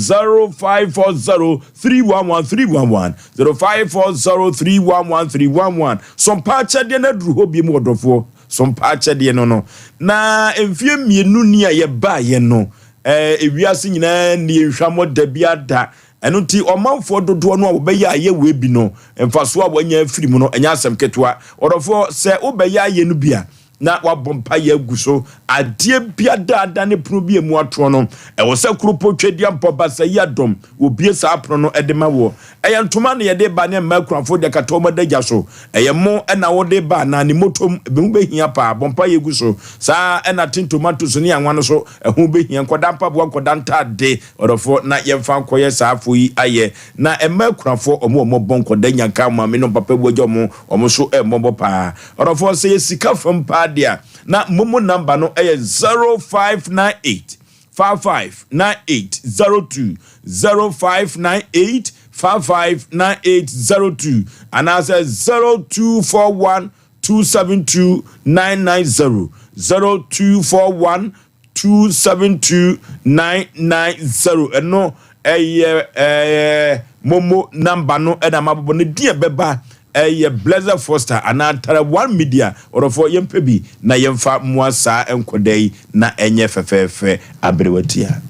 0540 311 311 0540 311 311. Sompa akyɛdeɛ no aduru hɔ biom ɔdɔfoɔ. Sompa akyɛdeɛ no no. Na mfeɛ mmienu ni a yɛbaeɛ no, ɛɛ ewiase nyinaa nni nhwammɔ da bi ada. Ɛno nti, ɔmanfoɔ dodoɔ no a wɔbɛyɛ ayɛ wei bi no, mfasoɔ a wɔanya afiri mu no, ɛnyɛ asɛm ketewa. Ɔdɔfoɔ, sɛ wobɛyɛ ayɛ no bi a, na woabɔ mpaeɛ agu so. Adeɛ bi adaada ne pono bi a emu atoɔ no, ɛwɔ sɛ kuropɔ Twedeampɔ Basayi Adom wɔbue saa pono no de ma woɔ. Ɛyɛ ntoma na yɛde ba ne mmaa akunafoɔ de akata wɔn adagya so. Ɛyɛ mo na wode ba anaa ne mmɔtɔm, ɛho bɛhia paa. Bɔ mpaeɛ gu so. Saa ara na tin tomatoes ne anwa no nso, ɛho bɛhia. Nkwadaa mpaboa, nkwadaa ntaade, Ɔdɔfoɔ, na yɛmfa nkɔyɛ saa afoɔ yi ayɛ, na ɛmma akunafoɔ, wɔn a wɔbɔ nkɔda nyanka, wɔn maame ne wɔn papa awu agya wɔn, wɔn nso mmɔbɔ paa. Ɔdɔfoɔ, sɛ yɛ sika fam paa deɛ a, na momo number no yɛ 0598 55 98 02, 0598 55 98 02, anaasɛ 0241 272 990, 0241 272990 ɛno ɛyɛ ɛɛ momo namba no ɛna mabobɔ no din ɛbɛba ɛyɛ Blessed Foster anaa Tara One Media ɔdɔfoɔ yɛmpɛ bi na yɛmfa mmoa saa nkɔda yi na ɛnyɛ fɛfɛɛfɛ aberewa tia.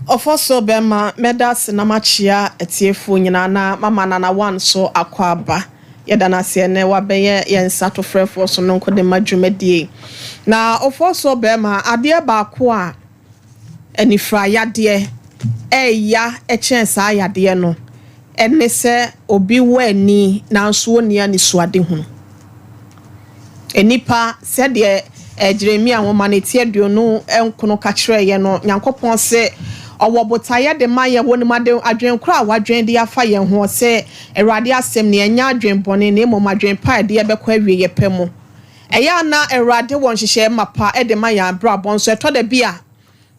Ɔfɔso bɛma mɛda ase na makyea atiefoɔ nyinaa na mama Nana One so akɔ aba. Yɛda no ase ɛnnɛ wabɛyɛ yɛn nsatofrɛfoɔ sononko de ma dwumadie yi. Na ɔfɔɔsoɔ barima, adeɛ baako a anifira yadeɛ ɛɛya kyɛn saa yadeɛ no ɛne sɛ obi wɔ ani nanso ɔnni anisoadehunu. Nnipa, sɛdeɛ Jeremia nwoma no ti 29 ka kyerɛɛ yɛn no, Nyankopɔn se Ɔwɔ botaeɛ de ma yɛn, Ɔnim ade, adwene korɔ a Wadwene de afa yɛn ho. Ɔse, Awurade asɛm ni, ɛnyɛ adwene bɔne, na mmom adwene pa a ɛde yɛn bɛkɔ awieɛ pɛ mu. Ɛyɛ a na Awurade wɔ nhyehyɛeɛ mapa de ma yɛn abrabɔ, nso ɛtɔ da bi a,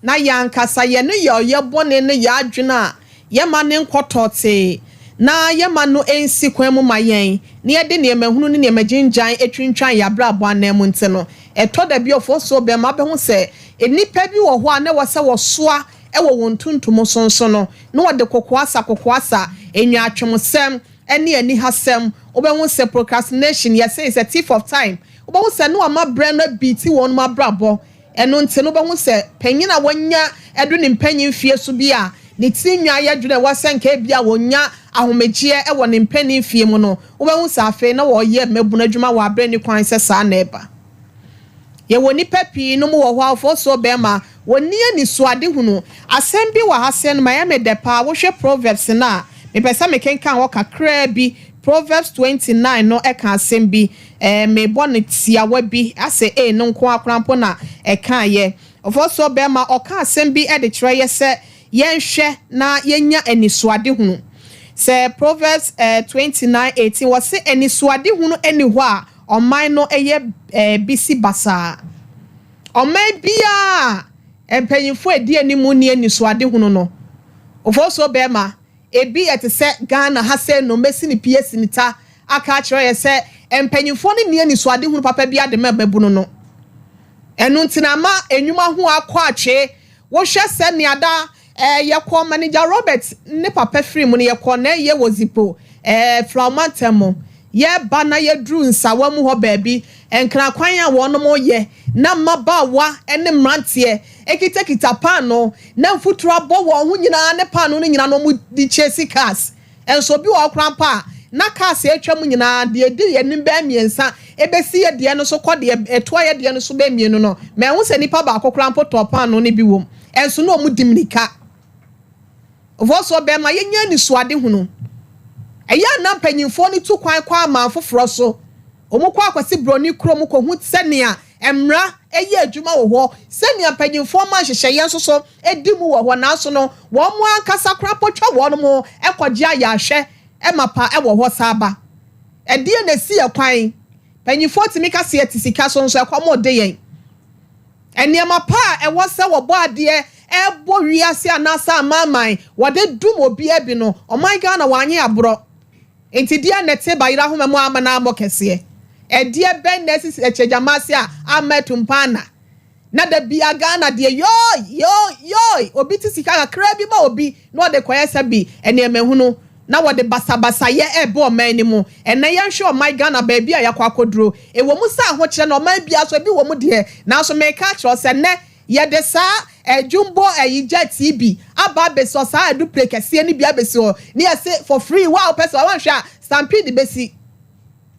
na yɛn ankasa yɛn nneyɔeɛ bɔne ne yɛn adwene a yɛmma no nkɔ tɔtee. na yɛma no nsi kwan mu ma yɛn na yɛde nneɛma hunu ne nneɛma gyingyan atwintwan yɛn abrabɔ anan mu nti no, ɛtɔ da bi ɔfoɔ bɛrima abɛho sɛ nnipa bi wɔ hɔ a na ɛwɔ sɛ wɔsoa wɔ wɔn tuntum so nso no, na wɔde kɔkɔɔ asa kɔkɔɔ asa, enyaatwomsɛm ne anihasɛm. Wobɛhu sɛ procrastination, yɛsɛ is a thief of time. Wobɛhu sɛ ne wama brɛ no abiiti wɔn mu abrabɔ. Ɛno nti no, wobɛhu sɛ panyin a wɔnya ɛdo ne mpanyin fie so bi a ne tiri nwa ayɛ dwene ɛwɔ sɛ nka ebi a wɔnya ahomegyeɛ ɛwɔ ne mpanyin fie mu no, wobɛhu sɛ afei na wɔreyɛ mmabunu adwuma wɔ abrɛ ne kwan sɛ saa na ɛba. Yɛwɔ nipa pii no mu wɔ hɔ a ɔfoɔ bɛrima wɔni anisoadehunu. Asɛm bi wɔ ha sɛ no ma yɛ me dɛ paa. Wohwɛ Proverbs no a, mepɛ sɛ mekenkan hɔ kakraa bi. Proverbs 29 no ɛka asɛm bi, mebɔ no tiawa bi asɛ no nko akora mpo na ɛka yɛ. Ɔfoɔ so bɛrima ɔka asɛm bi ɛde kyerɛ yɛ sɛ yɛnhwɛ na yɛnya anisoadehunu. Sɛ Proverbs 29:18, wɔse anisoadehunu ɛni hɔ a, ɔman no ɛyɛ bisi basaa. Ɔman biara mpanyinfoɔ edi anim ni anisoadehunu no, ɔfoɔ so bɛrima, ebi ɛte sɛ Ghana ha sɛ no mesi ne pie si ne ta aka akyerɛ yɛ sɛ mpanyinfoɔ no ni anisoadehunu papa bi ade ma mmabunu no. Ɛno nti na ama enwuma ho akɔ atwe. Wohwɛ sɛ nea da yɛkɔ Manager Robert ne papa firi mu no, yɛkɔ na ɛyɛ wɔ Zipo Flawma mu. Yɛba na yɛduru Nsawa mu hɔ baabi, nkrakwan a wɔn yɛ na mmabaawa ne mmeranteɛ ekitakita paano na mfuturo abɔ wɔn ho nyinaa ne paano no nyinaa na wɔn de chase cars. Nso obi wɔ ɔkora mpa a na cars atwa mu nyinaa deɛ edi yɛn anim bɛyɛ mmiɛnsa ebesi yɛ deɛ no so kɔ deɛ ɛtoa yɛ deɛ no so bɛyɛ mmienu no, mɛ ɛho sɛ nipa baako kora mpo tɔ paano no bi wɔ mu, ɛnso na wɔn di mirika. Ɔfɔsɔ bɛrima, yɛnyɛ anisoade hunu. Ɛyɛ ana mpanyinfoɔ no tu kwan kɔ aman foforɔ so, wɔn kɔ akɔsi buroni kurom kɔhu sɛnea mmara ɛyɛ adwuma wɔ hɔ, sɛnea mpanyinfoɔ ma nhyehyɛeɛ nso so edi mu wɔ hɔ. Nanso no, wɔn mo ankasa koraa pɔtwa wɔn mo ɛkɔgye ayɛ ɛma pa ɛwɔ hɔ saa ba. Ɛdeɛ na esi ɛkwan mpanyinfoɔ tumi kasa ɛte sika so nso ɛkɔm ɔde yɛn. Nneɛma pa a ɛwɔ sɛ wɔbɔ adeɛ ɛbɔ wiase anaasɛ amaaman wɔde dum obiara bi no, ɔman Ghana wɔanye aborɔ. Nti deɛ na ɛte bayerɛ ahoma mu ama na amɔ kɛseɛ, ɛdeɛ bɛn na esisi ɛkyɛgyama ase a ama ɛtumpa na da bia Ghana deɛ yoo yoo yoo, obi ti sika kakra bi ma obi na ɔde kɔyɛ sɛ bi nneɛma hunu na wɔde basabasayɛ ɛɛbɔ ɔman no mu. Ɛnɛ yɛnhwɛ ɔman Ghana baabi a yɛakɔ akɔduro. Ɛwɔ mu sɛ ahokyerɛ na ɔman bia so ebi wɔ mu deɛ, nanso mɛka kyerɛ sɛ nnɛ yɛde saa ɛdwumbɔ ɛyi jet bi aba abɛsi hɔ, saa aeroplane kɛseɛ no bi abɛsi hɔ ne yɛse for free wa wopɛ sɛ wɔnhwɛ a stampede bɛsi,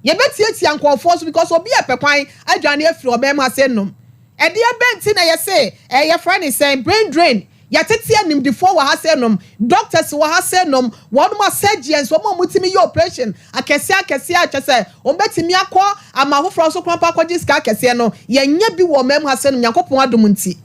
yɛbɛtiatia nkɔɔfoɔ so because obi ɛpɛ kwan adwane afiri ɔbɛn mu ase nom. Ɛdeɛ bɛnti na yɛse ɛyɛ ne sɛn brain drain. Yɛtete animdifoɔ wɔ ha sɛ nom, doctors wɔ ha sɛ nom, wɔn a surgeons, wɔn a wɔtumi yɛ operation akɛseɛ akɛseɛ akyɛ sɛ wɔn bɛtumi akɔ ama afoforɔ nso kwan pa akɔgye sika akɛseɛ no, yɛnyɛ bi wɔ ɔman mu ha sɛ nom. Nyankopɔn adom nti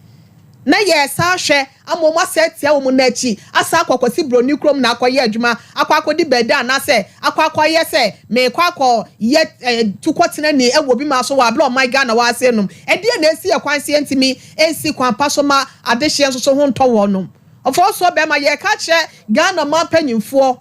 na yɛ saa hwɛ ama wɔn asɛ tia wɔn n'akyi asa akɔ akɔsi buroni kurom na akɔyɛ adwuma, akɔ akɔdi bɛɛda anaasɛ akɔ akɔyɛ sɛ mɛkɔ akɔ yɛ tukɔ ni ɛwɔ bi ma so wɔ abila ɔman Ghana wɔ ase nom. Ɛdeɛ na esi ɛkwan si ntumi esi kwan pa so ma adehyeɛ nso so ho ntɔ wɔn nom. Ɔfɔ so bɛrima, yɛ ka kyerɛ Ghana man mpanyinfoɔ,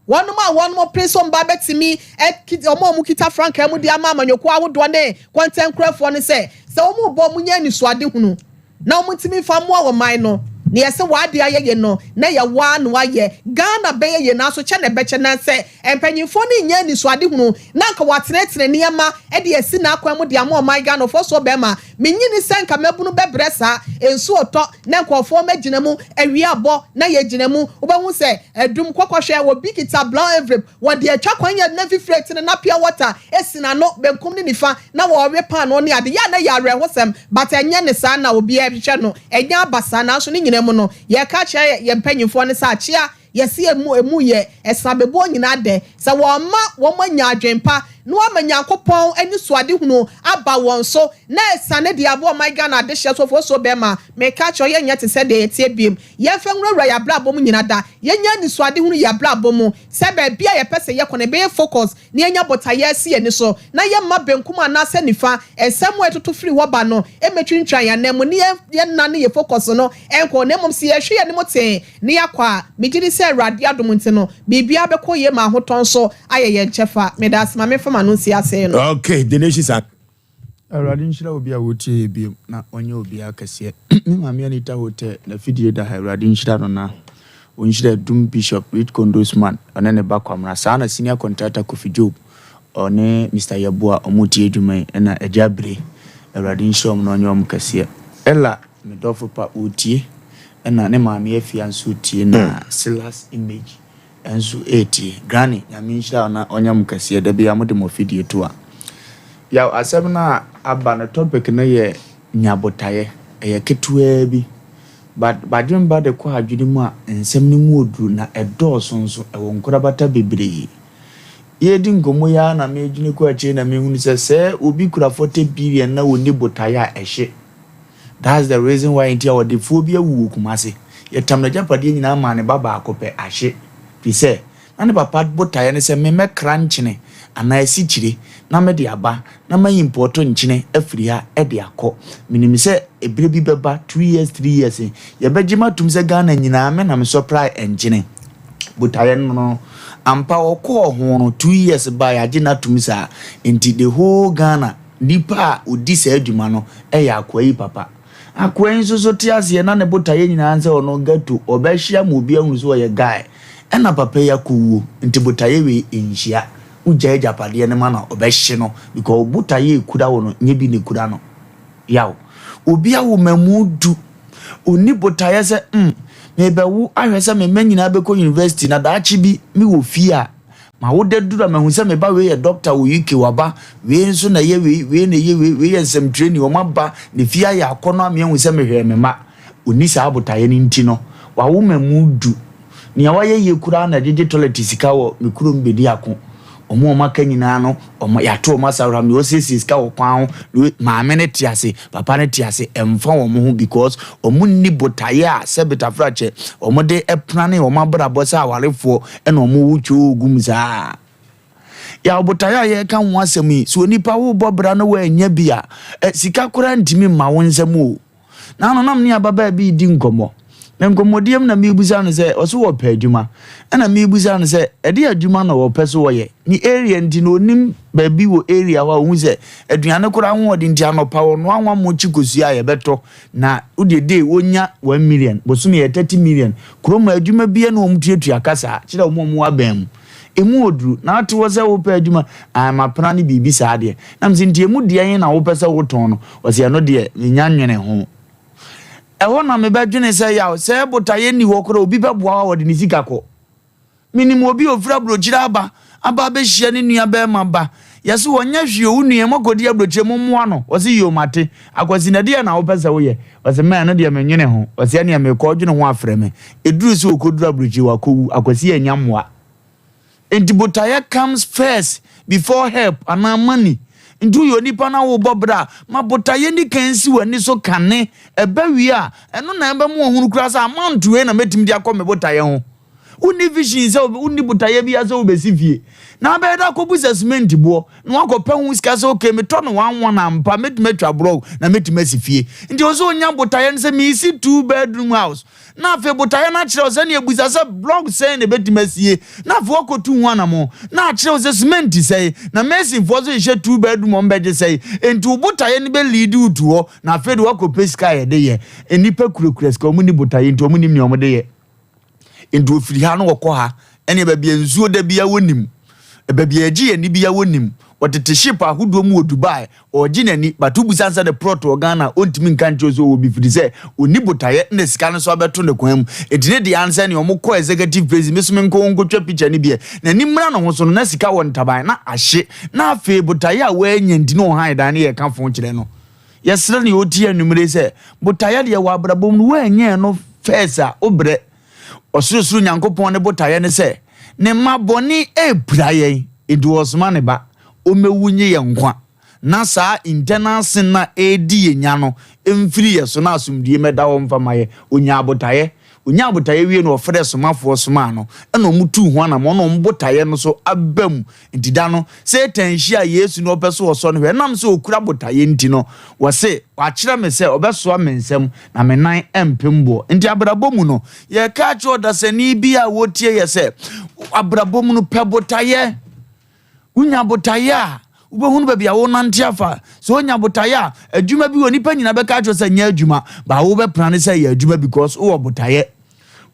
wɔn a wɔn pere so mba bɛtumi ɛkita wɔn a wɔn kita frankaa mu de ama amanyɔkuo ahodoɔ ne kɔntɛnkurɛfoɔ no sɛ wɔn bɔ wɔn nyɛ anisoade hunu na wɔn ntumi nfa mmoa wɔ man no na yɛsɛ wade ayɛ yɛ no na yɛ waa na wayɛ Ghana bɛyɛ yɛ, nanso kyɛ na ɛbɛkyɛ na sɛ mpanyinfoɔ no nyɛ anisoade hunu na nka wɔatenetene nneɛma de asi n'akwan mu de ama ɔman Ghana. Ɔfɔ so bɛrima, menyini sɛ nka mɛbunu bɛbrɛ saa nsuo tɔ na nkurɔfoɔ mɛgyina mu, awia abɔ na yɛgyina mu. Wobɛhu sɛ ɛdum kɔkɔhwɛ obi kita brown envelope, wɔde atwa kwan yɛ na fifire tene na pure water esi n'ano benkum ne nifa na wɔrewe paano ne ade yɛ a na yɛ awerɛhosɛm, but ɛnyɛ ne saa na obiara hwehwɛ no, ɛnyɛ aba saa. Nanso ne nyinaa mu no, yɛka kyerɛ yɛn mpanyinfoɔ no sɛ akyea yɛsi emu emu yɛ ɛsabeboɔ nyinaa dɛ. Sɛ wɔama wɔanya adwene pa na wɔama Nyankopɔn anisoadehunu aba wɔn so na asiane de aboa ɔman Ghana adehyeɛ so fosuo bɛma, meka akyerɛ wo, yɛnyɛ te sɛ deɛ yɛteɛ biom. Yɛmfa nwurawura yɛn abrabɔ mu nyina da. Yɛnya anisoadehunu yɛn abrabɔ mu sɛ baabi a yɛpɛ sɛ yɛkɔ no ɛbɛyɛ focus na yɛanya botaeɛ asi yɛn ani so na yɛmma benkum anaasɛ nifa nsɛm a ɛtoto firi hɔ ba no mmɛtwintwan yɛn anan mu ne yɛnnane yɛn focus no nkɔ na mmom sɛ yɛhwɛ yɛn anim tee na yɛakɔ a, megye di sɛ Awurade adom nti no, biribiara bɛkɔ yie ma ahotɔ nso ayɛ yɛn kyɛfa. Meda ase. Ma memfa m'ano nsi ase no. Okay, the nations are. Awurade nhyira obi a ɔtie yɛ biom na ɔnyɛ obiara kɛseɛ. Me maame Anita Hotel n'afidie da ha Awurade nhyira no na ɔnhyira Adum Bishop Rich Condos man ɔne ne ba Kwamena saa na Senior Contractor Kofi Job ɔne Mister Yeboah ɔmo tie adwuma yi ɛna Agya Abire Awurade nhyira ɔmo na ɔnyɛ ɔmo kɛseɛ. Ella me dɔfo pa ɔretie ɛna ne maame Afia nso retie na Silas Image nso retie. Granny Nyame nhyira wo na ɔnyɛ mo kɛseɛ da biara mode mo afidie to a. Yaw asɛm no a aba no topic no yɛ nya botaeɛ ɛyɛ ketewaa bi but badwemba de kɔ adwene mu a nsɛm no mu ɔduru na ɛdɔɔso nso ɛwɔ nkorabata bebree. Yɛredi nkɔmmɔ yi ara na meredwene kɔ akyire na mehunu sɛ sɛ obi kura 40 billion na ɔnni botaeɛ a ɛhye. That's the reason why nti a ɔdefoɔ bi awu wɔ Kumasi. Yɛtam n'agyapadeɛ nyinaa maa ne ba baako pɛ, ahye. Firi sɛ, na ne papa botaeɛ ne sɛ memmɛkra nkyene anaa asikyire na mede aba na ma import nkyene afiri ha de akɔ. Menim sɛ ɛberɛ bi bɛba, 2 years, 3 years, yɛbɛgye me atom sɛ Ghana nyinaa me na me supply nkyene. Botaeɛ no no, ampa ɔkɔɔ ho no, 2 years baa yɛagye no atom saa. Nti the whole Ghana, nipa a ɔdi saa adwuma no yɛ akoa yi papa. Akoa yi nso so te aseɛ na ne botaeɛ nyinaa sɛ ɔno ghetto ɔbɛhyia ma obi ahunu sɛ ɔyɛ guy. Ɛna papa yi akɔwuo nti botaeɛ wei nhyia. Wogyae agyapadeɛ no ma no a ɔbɛhye no because botaeɛ ekura wo no nyɛ bi na ekura no. Yaw. Obi awo mmamu 10 ɔnni botaeɛ sɛ mebɛwo ahwɛ sɛ me mma nyinaa bɛkɔ university na daakye bi mewɔ fie a ma woda duru a mahu sɛ me ba wei yɛ doctor wɔ UK waba wei nso na ɛyɛ wei wei na ɛyɛ wei wei yɛ nsɛmtwerɛni wɔn aba ne fie ayɛ akɔnɔ ama ahu sɛ mehwɛ me mma. Ɔnni saa botaeɛ no nti no wawo mmamu 10 nea wayɛ yie koraa na ɛgyegye toilet sika wɔ me kurom bɛdi ako. Ɔmo a ɔmo aka nyinaa no ɔmo yɛato ɔmo asawura nea ɔsiesie sika wɔ kwan ho na maame no te ase papa no te ase ɛmfa wɔn ho because ɔmo nni botaeɛ a sɛ betafrakyɛ ɔmo de ɛpra wɔn abrabɔ sɛ awarefoɔ ɛna ɔmo wo twoo gum saa. Yɛwɔ botaeɛ a yɛreka ho asɛm yi sɛ onipa wobɔ bra no woanya bi a sika koraa ntumi mma wo nsɛm o. Na ano nam ne ababaa bi di nkɔmmɔ na nkɔmmɔdeɛ mu na mebusa no sɛ ɔso wɔpɛ adwuma ɛna mebusa no sɛ ɛde adwuma na wɔpɛ so wɔyɛ ne area nti na onim baabi wɔ area hɔ a ohun sɛ aduane koraa ho ɔde nti anɔpa ɔnoa nwa mo kyi kosua a yɛbɛtɔ na wode de wonya 1 million bosome yɛ 30 million. Kurom adwuma bia na wɔn tuatua kasa kyerɛ wɔn a wɔn abɛn mu emu oduru na ate wɔ sɛ wopɛ adwuma amapena ne biribi saa deɛ nam sɛ nti emu deɛ yɛn na wopɛ sɛ wotɔn no ɔsɛ ɛno deɛ menya nwene ho. Ɛhɔ na mebɛdwene sɛ yaw sɛ botaeɛ nni hɔ koraa obi bɛboa wa wɔde ne sika kɔ. Menim obi a ofiri aburokyire aba abɛhyia ne nua bɛrima ba yɛsɛ wɔnyɛ hwee owu nua mɔkɔdi aburokyire mo mmoa no ɔsɛ yio mate akwasi na deɛ na wopɛ sɛ woyɛ ɔsɛ mɛn no deɛ menwene ho ɔsɛ ɛneɛ mekɔ ɔdwene ho afrɛ me ɛduru sɛ ɔkɔduru aburokyire wakɔwu. Akwasi anya mmoa nti botaeɛ comes first before help anaa money. Nti woyɛ onipa na wobɔ berɛ a ma botaeɛ ni kan si w'ani so kane ɛbɛ wie a ɛno na ɛbɛma ɔhunu koraa sɛ amount wei na mɛtumi de akɔ me botaeɛ ho. Wonni vision sɛ wonni botaeɛ bi sɛ wobɛsi fie na abɛyɛ dɛ akɔbu sɛ cement boɔ na wakɔpɛ ho sika sɛ okay metɔ no 1 1 ampa mɛtumi atwa block na mɛtumi asi fie. Nti ɔ sɛ onya botaeɛ no sɛ meesi two bedroom house na afei botaeɛ no akyerɛ wo sɛnea ebusa sɛ block sɛn na ɛbɛtumi asie na afei wakɔtu ho anamo na akyerɛ wo sɛ cement sɛn na masonfoɔ so hyehyɛ two bedroom ɔmo bɛgye sɛn. Nti wo botaeɛ no bɛlead wo to hɔ na afei de wakɔpɛ sika a yɛde yɛ. Nnipa kurakura sika ɔmo ni botaeɛ nti ɔmo nim nea ɔmo de yɛ nti ofiri ha no wɔkɔ ha ɛne baabi a nsuo da bia wɔnim baabi a agye ani bia wɔnim wɔtete ship ahodoɔ mu wɔ Dubai ɔgye n'ani bato busa nsa ne plot wɔ Ghana ɔntumi nka nkyerɛ sɛ ɔwɔ bi firi sɛ ɔni botaeɛ na sika no nso abɛto ne kwan mu. Ɛnti ne deɛ ansa ne ɔmo kɔ executive president me so me nkɔ nkɔtwa picture no biɛ n'ani mmra ne ho so no na sika wɔ ntaban na ahye na afei botaeɛ a wɔanya nti na ɔhan dan ne yɛka fo kyerɛ no. Yɛsrɛ ne ɔtie anwummere sɛ botaeɛ deɛ wɔ abrabɔ mu no woanyɛ no first a wobrɛ. Ɔsorosoro Nyankopɔn ne botaeɛ ne sɛ Ne mma bɔne repira yɛn, enti ɔresoma ne ba, ɔmmɛwu nye yɛn nkwa, na saa internal sin no a ɛredi yɛn nya no mfiri yɛn so na asomdwie mmɛda hɔ mfa ma yɛn. Ɔnyaa botaeɛ. Ɔnyaa botaeɛ wie no, ɔfrɛɛ somafoɔ somaa no, ɛna wɔtuu ho anammɔn na wɔn botaeɛ no so aba mu. Nti da no, Satan hyiaa Yesu na ɔpɛ sɛ ɔsɔ no hwɛ. Ɛnam sɛ ɔkura botaeɛ nti no, wɔse, Wakyerɛ me sɛ ɔbɛsoa me nsam na me nan mpem boɔ. Nti abrabɔ mu no, yɛreka akyerɛ ɔdasani bi a ɔretie yɛ sɛ, abrabɔ mu no, pɛ botaeɛ. Wonya botaeɛ a, wobɛhunu baabi a wonante afa. Sɛ wonya botaeɛ a, adwuma bi wɔ nipa nyina bɛka akyerɛ sɛ nyɛ adwuma, ba wobɛprane sɛ yɛ adwuma because wowɔ botaeɛ.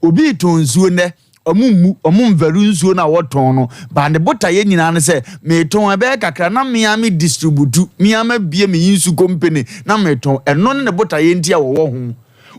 Obi retɔn nsuo nnɛ, ɔmo mmu, ɔmo mvalu nsuo no a wɔtɔn no, ba ne botaeɛ nyinaa ne sɛ, metɔn ɛbɛyɛ kakra na me ara me distribute, me ara mabue me nsu company na metɔn. Ɛno ne ne botaeɛ nti a wɔwɔ ho.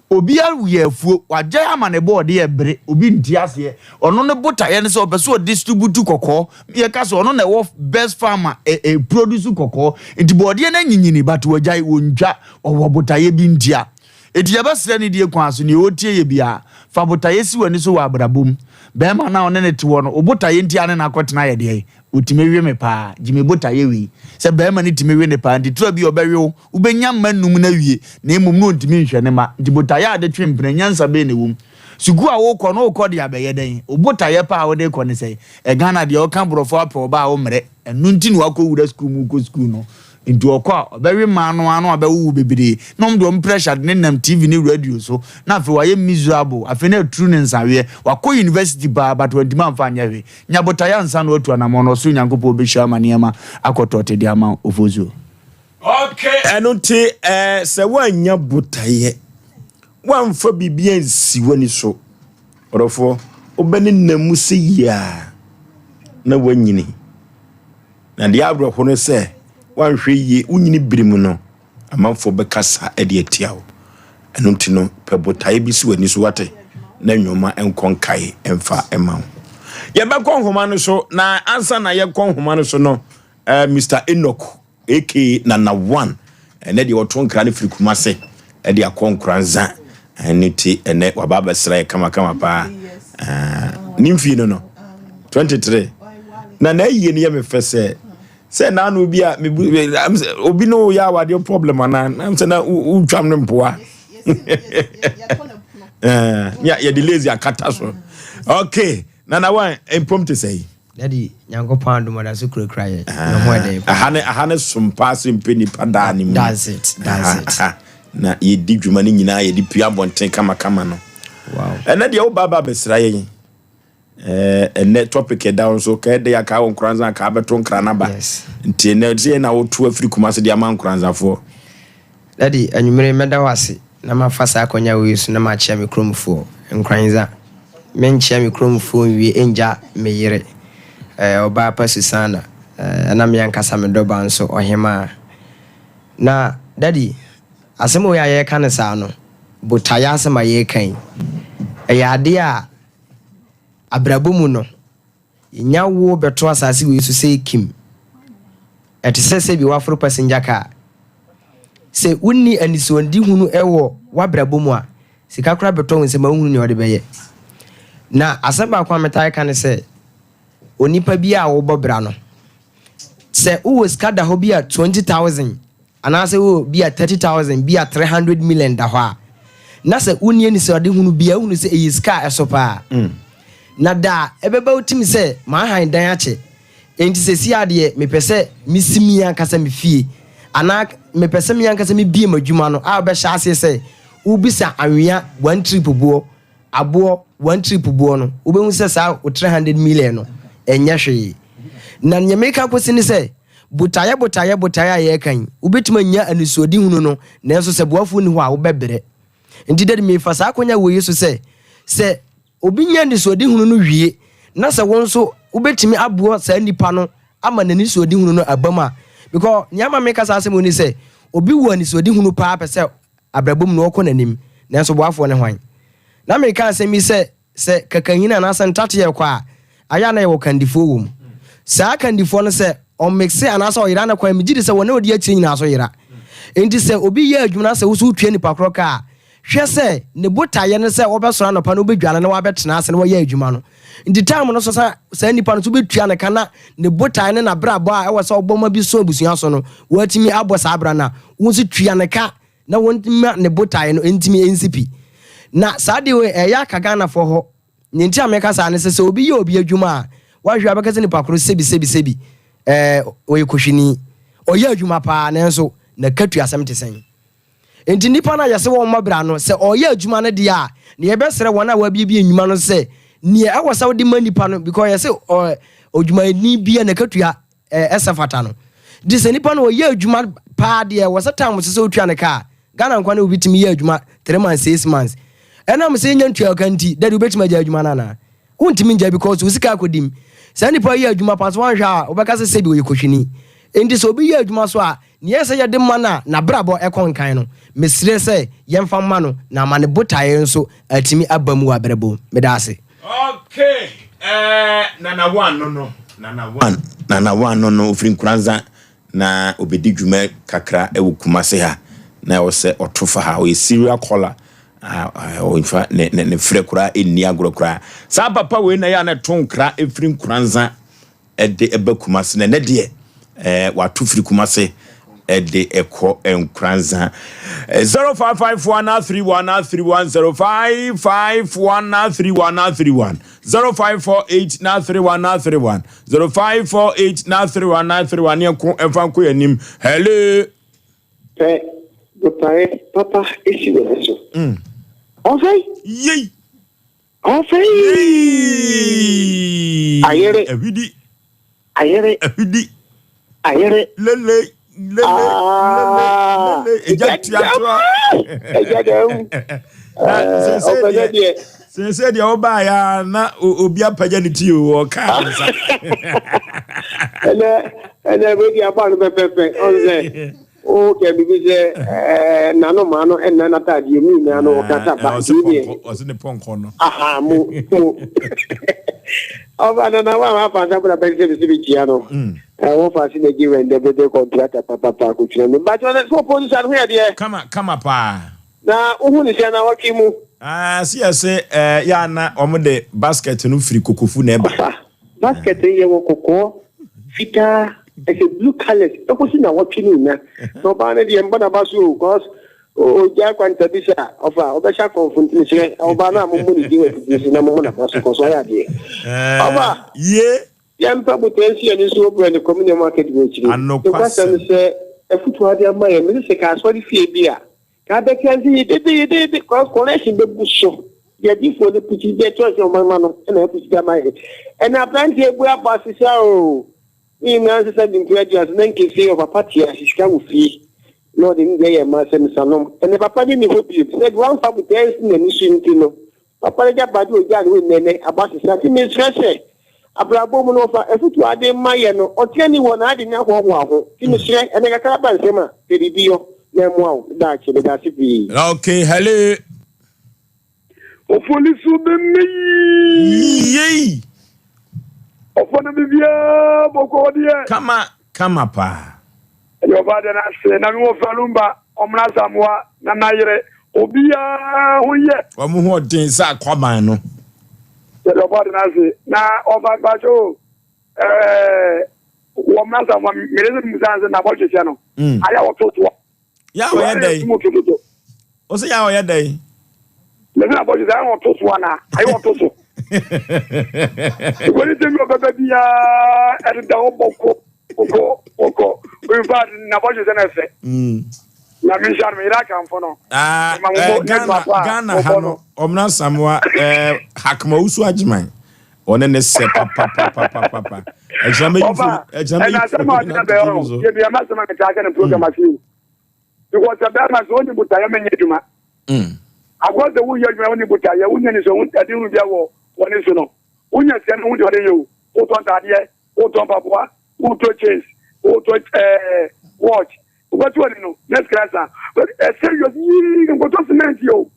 Obi ayɛ afuo, wagyae ama ne bɔɔdeɛ rebere, obi nte aseɛ. Ɔno ne botaeɛ ne sɛ ɔpɛ sɛ ɔdistribute kɔkɔɔ. Yɛka sɛ ɔno na ɛwɔ best farm a ɛ ɛ produce kɔkɔɔ. Nti bɔɔdeɛ no anyinyini but wagyae, wɔntwa. Ɔwɔ botaeɛ bi ntia. Enti yɛbɛsrɛ ne die kwan so, nea ɔretie yɛ biara, fa botaeɛ si w'ani so wɔ abrabɔ mu. Barima no a ɔne no te hɔ no, wo botaeɛ nti a ne no akɔtena yɛ deɛn? Ɔtumi we me paa, gye me botaeɛ wei. Sɛ barima no tumi we no paa nti, tura bi a ɔbɛwe wo, wobɛnya mma nnum no awie, na mmom na ɔntumi nhwɛ ne mma. Nti botaeɛ a wode twe mpena, nyansa bɛn na ɛwɔ mu? Sukuu a wokɔ no, wokɔ de abɛyɛ dɛn? Wo botaeɛ paa a wode rekɔ ne sɛn? Ghana deɛ, woka borɔfo apɛ ɔbaa a wommrɛ. Ɛno nti na woakɔwura sukuu mu wokɔ sukuu no. Nti ɔkɔ a, ɔbɛwe mmaa no ara na wabɛwowo bebree. Na wɔn de wɔn pressure de ne nam TV ne radio so. Na afei wayɛ miserable. Afei na aturu ne nsaweɛ. Wakɔ university paa but wantumi amfa anyɛ hwee. Nya botaeɛ ansa na watu anamɔn no, ɔsoro Nyankopɔn bɛhyira ama nneɛma akɔ tɔte de ama wo. Ofosuo. Okay, ɛno nti eh, sɛ woannya botaeɛ, woamfa biribi ansi w'ani so, ɔdɔfoɔ, wobɛnenam mu sɛ yie a na woanyini. Na deɛ awerɛho ne sɛ, woanhwɛ yie, wonyini bere mu no, amanfoɔ bɛkasa de atia wo. Ɛno nti no, pɛ botaeɛ bi si w'ani so wate, na nneɛma nkɔ nkae mfa mma wo. Yɛbɛkɔ nhoma no so, na ansa na yɛkɔ nhoma no so no, eh, Mr. Enoch aka Nana One, ɛnɛ deɛ ɔto nkra no firi Kumase ɛde akɔ Nkoranza, ɛno ti ɛnɛ waba abɛsra yɛ kamakama paa. Eh, ne mfie no no, 23. Na n'ayie no yɛ me fɛ sɛ sɛ naano bi a mebu obi ne woyɛ awadeɛ problem anaa nam sɛ na wotwam no mpoa yɛde lazy akata so. Okay, Nana One, mpom te sɛ yi. Daddy, Nyankopɔn adom ɔda so kurakura yɛ. Ne ho ɛdɛn paa. Aha ne aha ne som paa sɛ mpɛ nipa daa ne mu. That's it, that's it. Aha, na yɛdi dwuma no nyinaa yɛde pue abɔnten kamakama no. Wow. Ɛnɛ deɛ woba ba bɛsra yɛn. Ɛnɛ topic ɛda wo nso ka ɛdɛ yɛ aka wɔ nkoranza aka abɛto nkra no aba. Yes. Nti ɛnɛ sɛ yɛn na woto afiri Kumase de ama nkoranzafoɔ. Daddy, anwummere mɛda wo ase na mafa saa akwanya wei so na makyea me kuromfoɔ, Nkoranza. Menkyea me kuromfoɔ nwie ngya me yere, eh, ɔbaa pa Susana, eh, ɛna me ankasa me dɔba nso, ɔhemaa. Na, Daddy, asɛm wei a yɛreka no saa no, botaeɛ asɛm a yɛreka yi, ɛyɛ adeɛ a abrabɔ mu no, Yɛnya wo bɛto asase wei so sɛ kim. Ɛte sɛ sɛbi woaforo passenger car. Sɛ wonni anisoadehunu wɔ w'abrabɔ mu a, sika koraa bɛtɔ wo nsam a wonhunu nea wode bɛyɛ. Na asɛm baako a metaa ka ne sɛ, onipa bi a wobɔ bra no, sɛ wowɔ sika da hɔ bi a 20,000 Anaasɛ wowɔ bi a 30,000, bi a 300 million da hɔ a, na sɛ wonni anisoadehunu bi a, wohunu sɛ ɛyɛ sika a ɛso paa. Na da a ɛbɛba wo tirim sɛ, Mahan dan akyɛ, enti seesei ara deɛ mepɛ sɛ mesi me ankasa me fie, anaa mepɛ sɛ me ankasa mebue m'adwuma no, a wobɛhyɛ aseɛ sɛ wobisa anwea one trip boɔ, aboɔ one trip boɔ no, wobɛhu sɛ saa wo 300 million no, ɛnyɛ hwee. Na nea mereka akɔsi ne sɛ, Botaeɛ botaeɛ botaeɛ a yɛreka yi, wobɛtumi anya anisoadehunu no, nanso sɛ boafoɔ nni hɔ a, wobɛbrɛ. Nti dadi mefa saa akwanya wei so sɛ, sɛ obi nya anisoadehunu no wie, na sɛ wo nso wobɛtumi aboa saa nipa no ama n'anisoadehunu no aba mu a, because nea ama meka saa asɛm wei ne sɛ, obi wɔ anisoadehunu paa pɛ sɛ abrabɔ mu no ɔkɔ n'anim, nanso boafoɔ ne hwan? Na meka asɛm yi sɛ, Sɛ kakahini anaasɛ ntateɛ rekɔ a, ayɛ a na yɛwɔ kandifoɔ wɔ mu. Saa kandifoɔ no sɛ ɔmekse anaasɛ ɔyera ne kwan a, megye di sɛ wɔn a wɔdi akyire nyinaa nso yera. Enti sɛ obi yɛ adwuma na sɛ wo nso wotua nipa korɔ ka a, hwɛ sɛ ne botaeɛ ne sɛ ɔbɛsɔre anɔpa na ɔbɛdware na wabɛtena ase na wayɛ adwuma no. Nti time no so sa saa nipa no so bɛtua ne ka na ne botae ne n'abrabɔ a ɛwɔ sɛ ɔbɔ ma bi so abusua so no, watumi abɔ saa bra no a, wo nso tua ne ka na wɔma ne botae no ntumi nsi pi. Na saa deɛ wei ɛyɛ aka Ghanafoɔ hɔ. Nea nti a meka saa ne sɛ, sɛ obi yɛ obi adwuma a, woahwɛ a wobɛka sɛ nipa koro sɛbi sɛbi sɛbi, ɛɛ, ɔyɛ kohwini. Ɔyɛ adwuma paa nanso n'akatuasɛm te sɛn? Enti nnipa no a yɛse wɔmmɔ bra no, sɛ ɔreyɛ adwuma no deɛ a, nea yɛbɛsrɛ wɔn a wɔabiebie nnwuma no sɛ, nea ɛwɔ sɛ wode ma nnipa no, because yɛse ɔ, odwumayɛni bia n'akatua ɛsɛ fata no. Nti sɛ nipa no ɔyɛ adwuma paa deɛ, ɛwɔ sɛ time so sɛ wotua ne ka a, Ghana nkwa ne obi tumi yɛ adwuma 3 months, 6 months. Ɛnam sɛ yɛnya ntua ka nti, daddy, wobɛtumi agya adwuma no anaa? Wontumi ngya because wo sika akɔdim. Saa nipa yi yɛ adwuma pa so, wanhwɛ a wobɛka sɛ sɛbi ɔyɛ kohwini. Enti sɛ obi yɛ adwuma so a, nea ɛsɛ yɛde ma no a n'abrabɔ ɛkɔ nkan no, mesrɛ sɛ yɛmfa mma no na ama ne botaeɛ nso atumi aba mu wɔ abrabɔ mu. Meda ase. Okay, Nana One no no, Nana One, Nana One no no, ofiri Nkoranza na obedi dwuma kakra wɔ Kumase ha na ɛwɔ sɛ ɔto fa ha. Ɔyɛ serial caller a ɔmfa ne ne ne frɛ koraa ɛnni agorɔ koraa. Saa papa wei na ɛyɛ a na ɛto nkra ɛfiri Nkoranza ɛde ɛba Kumase, na ɛnɛ deɛ wato firi Kumase ɛde ɛkɔ Nkoranza. 0551 31 31 0551 31 31 0548 31 31 0548 31 31 ne ɛnko ɛmfa nkɔ yɛn anim. Hello. Pɛ botaeɛ papa esi w'ani so. Ɔfɛn. Yei. Ɔfɛn. Yei. Ayere. Ahwidi. Ayere. Ahwidi. Ayere. Lele lele. Ah. Lele lele egya tuatoa. Ɛgya dɛm. Na sese Ɔfɛ deɛ deɛ. Sese deɛ ɔbaa ya na obi apagya ne ti o, ɔkaa ne nsa. Ɛnɛ wei di aba no pɛpɛpɛ ɔn sɛ o kɛ bibi sɛ nano maa no ɛnna n'ataadeɛ mu nyinaa no ɔkasa ba ɔse nti deɛ. Pɔnkɔ, ɔse ne pɔnkɔ no. Aha mu ɔfa nana wa wa fa nsa bra bɛsɛ bɛsɛ bi kyia no wɔn fa se n'agyi wɛn dɛ bɛdɛ kɔntrata papapa akotwina no mbakyɛ ɔsɛ sɛ ɔpɔ nsa no ho yɛ deɛ. Kama kama paa. Na wohu ne sɛ na wɔtwe mu. Ah, si yɛ se yɛ ana wɔn de basket no firi Kokofu na ɛba. Ɔfa basket no yɛ wɔ kɔkɔɔ, fitaa, ɛsɛ blue colours ɛkɔsi na wɔtwe no nyina. Na ɔbaa no deɛ mbɔ n'aba so o, cause ogya kwanta bi sɛ a ɔfa ɔbɛhyɛ akɔmfo, nti mesrɛ ɔbaa no a mommɔ ne din wɔ afidie so na mommɔ n'aba so cause ɔyɛ adeɛ. Ɔfa Ye. Yɛmpa botae nsi yɛn ani so wɔ berɛ ne kɔm nneɛma akadi wɔ akyire. Anokwasɛm. Nokwasɛm ne sɛ afutuo ade ama yɛn. Mese sɛ ka asɔre fie bi a ka abɛka nse yɛ dedeedede cause collection bɛbu so. Deɛ adiifoɔ no pikyi deɛ kyerɛ sɛ ɔman ma no ɛna apikyi de ama yɛn. Ɛna aberanteɛ bu abɔ asesa o. Ne nyinaa nsesa de nkura aduase na nkese ɔpapa te ase sika wɔ fie na ɔde ne deɛ yɛ mma asɛm sanom. Ɛnɛ papa no nni hɔ bio sɛ deɛ wamfa botae ansi n'ani so nti no. Papa no agyapade a ogyaa no hɔ nnɛ no aba sesa. Nti mesrɛ sɛ, abrabɔ mu no ɔfa afutuo a ade ma yɛ no, ɔteɛ ni wɔ n'ade ne ahoahoa ho. Nti mesrɛ, ɛnɛ kakra ba nsam a, pɛ biribi yɔ na ɛmmoa wo daakye. Meda ase pii. Okay, hello. Ofoli so bɛmɛ yi. Yei. Ɔfɔ no biribiara bɔkɔ deɛ. Kama kama paa. Ɛyɛ ɔba de n'ase na mi wɔ Falumba ɔmuna Samoa na n'ayere obiara ho yɛ. Wɔn ho ɔden sɛ akwaban no. Yɛde ɔba de n'ase na ɔfa mpatsɔ wɔmuna Samoa mene sɛ musa nse na bɔtwe no. Ayɛ wɔtotoa. Yà ɔyɛ dɛ yi. O sɛ yà ɔyɛ dɛ yi. Mene na bɔtwe sɛ ayɛ wɔto so ana ayɛ wɔto so. Ìwé ní sẹ́mi ọ̀bẹ biara ɛdeda hɔ bɔkɔ kɔkɔ kɔkɔ, in fact na bɔtwe sɛ na ɛfɛ. Na mi nhyia no, mi yɛrɛ akanfo no. Ah, Ghana Ghana ha no ɔmuna Samoa Hakma Wusu Agyeman ɔne ne sɛ papapapapapa ɛgyina mɛ yi fo ɛgyina mɛ yi fo. Ɛna asɛm a ɔde bɛ yɔrɔ yɛ bi ɛma sɛm a mi ta akɛ ne program ase o, because sɛ bɛrima sɛ ɔni buta yɛ mɛ nyɛ adwuma akɔ sɛ woyɛ adwuma ɔni buta yɛ wonya ni so ɛde hu bi wɔ wɔne so no wonya sɛ no ho deɛ ɔde yɛ o, wotɔ ntaadeɛ, wotɔ mpaboa, wotɔ chains, wotɔ watch, wobɛto ani no next class a ɛsɛ yɛ yii nkotɔ cement yɛ o,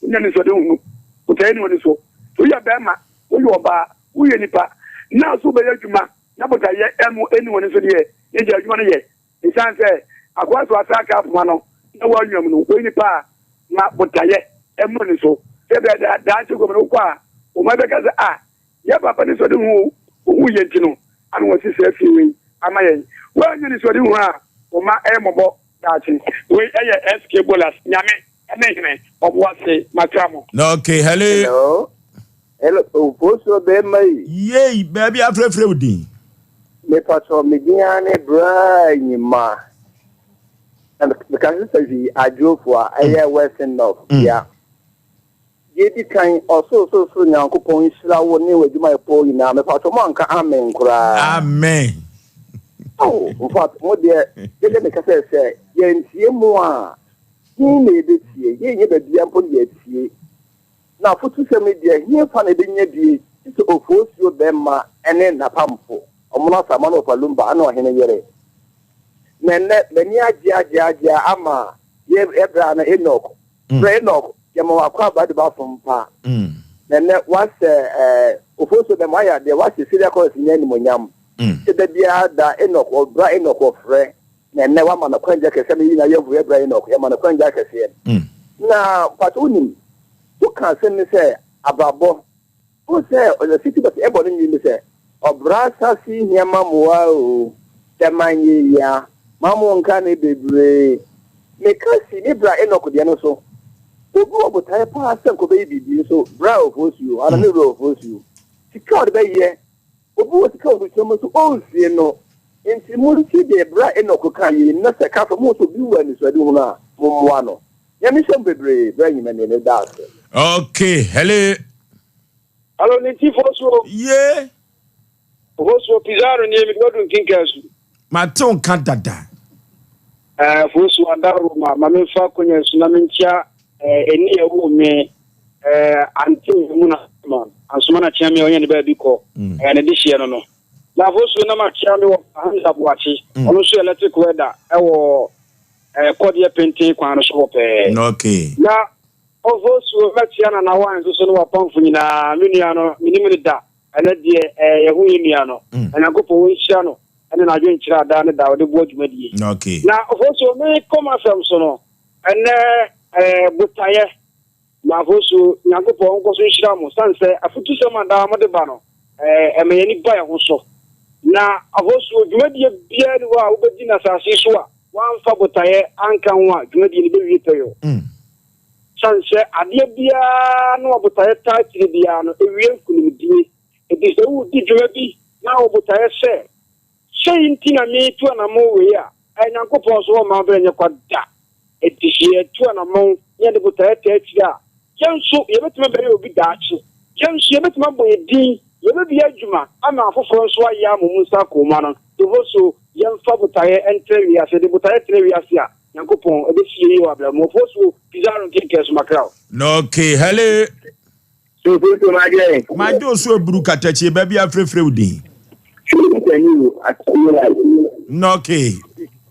wonya ni so de hunu botaeɛ ni wɔne so. Woyɛ bɛrima, woyɛ ɔbaa, woyɛ nipa na so wobɛyɛ adwuma na botaeɛ ɛmu ɛni wɔne so deɛ ne gya adwuma no yɛ ɛsiane sɛ akoa so asa aka apoma no na woanwam no woyɛ nipa a ma botaeɛ ɛmu ne so sɛ bɛɛ daakye gɔm no wokɔ a wɔma bɛka sɛ a. Yɛn papa anisoadehu a ohuu yɛn nti no, ana wasi saa fie wei ama yɛn. Woannya anisoadehu a, wo mma ɛyɛ mmɔbɔ daakye. Wei ɛyɛ SK Bolas, Nyame ne hene, ɔboase, makra mo. Okay, hello. Hello. Hello, Ofosuo bɛrima yi. Yei, baabi afrɛfrɛ wo din. Mepatɔ me din ara ne Braa Nyima. Na meka sɛ fi Adwofo a ɛyɛ Western North. Ya. Deɛ edi kan, Ɔsorosorosoro Nyankopɔn nhyira wo ne w'adwumayɛfoɔ nyinaa. Mepatɔ mo anka amen koraa. Amen. Oh, in fact, mo deɛ, yɛdeɛ meka sɛ sɛ yɛntie mo a, hin na yɛbɛtie? Yɛnyɛ baabia mpo na yɛatie. Na afotusɛm yi deɛ, hefa na yɛbɛnya bie gye sɛ Ofosuo bɛmma ne n'apamfo, Ɔmono Asamoah ne Ɔfa Lumba ne ɔhene yere. Na ɛnnɛ, m'ani agye agye agye ama yɛ yɛ bra no Enoch. Bra Enoch, yɛma w'akwaaba de b'asom pa. Na ɛnnɛ, woahyɛ eh, Ofosuo bɛmma woayɛ adeɛ, woahyɛ Syria Chorus nyinaa animuonyam. Sɛ da biara da Enoch, ɔbra Enoch ɔfrɛ, Na ɛnnɛ wama no kwangya kɛseɛ ama yɛn nyinaa yɛahu yɛn bra Enoch, yɛma no kwangya kɛseɛ. Na mpakyɛ wonim, woka asɛm bi sɛ abrabɔ, wohu sɛ ɔyɛ city bus ɛbɔ no nwin bi sɛ, ɔbra asase hia ma mmoa o, sɛ manyɛ yi a, ma mo nka me bebree. Meka si me bra Enoch deɛ no so, obi wɔ botaeɛ paa sɛ nka ɔbɛyɛ biribi nso bra Ofosuo, anaa me wura Ofosuo, sika a ɔde bɛyɛ Obi wɔ sika wɔ abusua mu nso ɔnsie no. Enti montie deɛ bra Enoch kaa yei na sɛ ka sɛ mohu sɛ obi wɔ anisoadehunu a, mommoa no. Nyame nhyira mo bebree bra Nyimani meda ase. Okay, hello. Hello, ne ti fosuo. Ye. Fosuo Pizarro nie mede wadu nkenka asu. Mate wo nka dada. Eh, fosuo adaro ma ma memfa akonya asu na menkyia eh, ɛni ɛwɔ me eh, ante mu na ma ansoma na kyea me a ɔnyɛ ne baabi kɔ mm. eh, ne de hyeɛ no no na fosuo na makyea me wɔ Hamza Boakye mm. ɔno nso electric welder ɛwɔ eh, kɔdeɛ penten kwan no so hɔ pɛɛ okay. na ɔfosuo mɛkyea na nawa nso so no wapamfo nyinaa me nua no menim ne da ɛnɛ deɛ eh, yɛho yɛ nua no mm. na nyankopɔn wɔnhyira no ɛne n'adwenkyerɛ a daa ne da ɔde boa dwumadie okay. na ɔfosuo mekɔ m'asɛm so no ɛnɛ eh, botaeɛ Mafosu, Nyankopɔn nkɔ so nhyira mo sane sɛ afutusɛm a daa mode ba no, ɛma yɛn ani ba yɛn ho so. Na Afosu, dwumadie biara nni hɔ a wobɛdi no asase yi so a woamfa botaeɛ anka ho a dwumadie no bɛwie pɛyɔ. Sane sɛ adeɛ biara no a botaeɛ taa kyerɛ biara no, ɛwie nkunimdie. Enti sɛ woredi dwuma bi na wɔ botaeɛ sɛ, Sei nti na meretu anammɔn wei a, ɛyɛ Nyankopɔn nso ɔmma wo berɛ nyɛ kwa da. Enti sɛ yɛtu anammɔn na yɛde botaeɛ taa akyire a, yɛn nso yɛbɛtumi abɛyɛ obi daakye. Yɛn nso yɛbɛtumi abɔ yɛn din, yɛbɛbue adwuma ama afoforɔ nso ayɛ ama wɔn nsa akɔ wɔn ano. Yɛhɔ so, yɛmfa botaeɛ ntena wiase. Yɛde botaeɛ tena wiase a, Nyankopɔn ɛbɛsi yɛn yie wɔ abrabɔ mu. Ɔfoɔ so, Pizarro nkenkɛn so makra o. Okay, hello. Sofoso madwɛn. Madwo osu eburu katakyie baabi afrɛfrɛ wo din. Nɔke.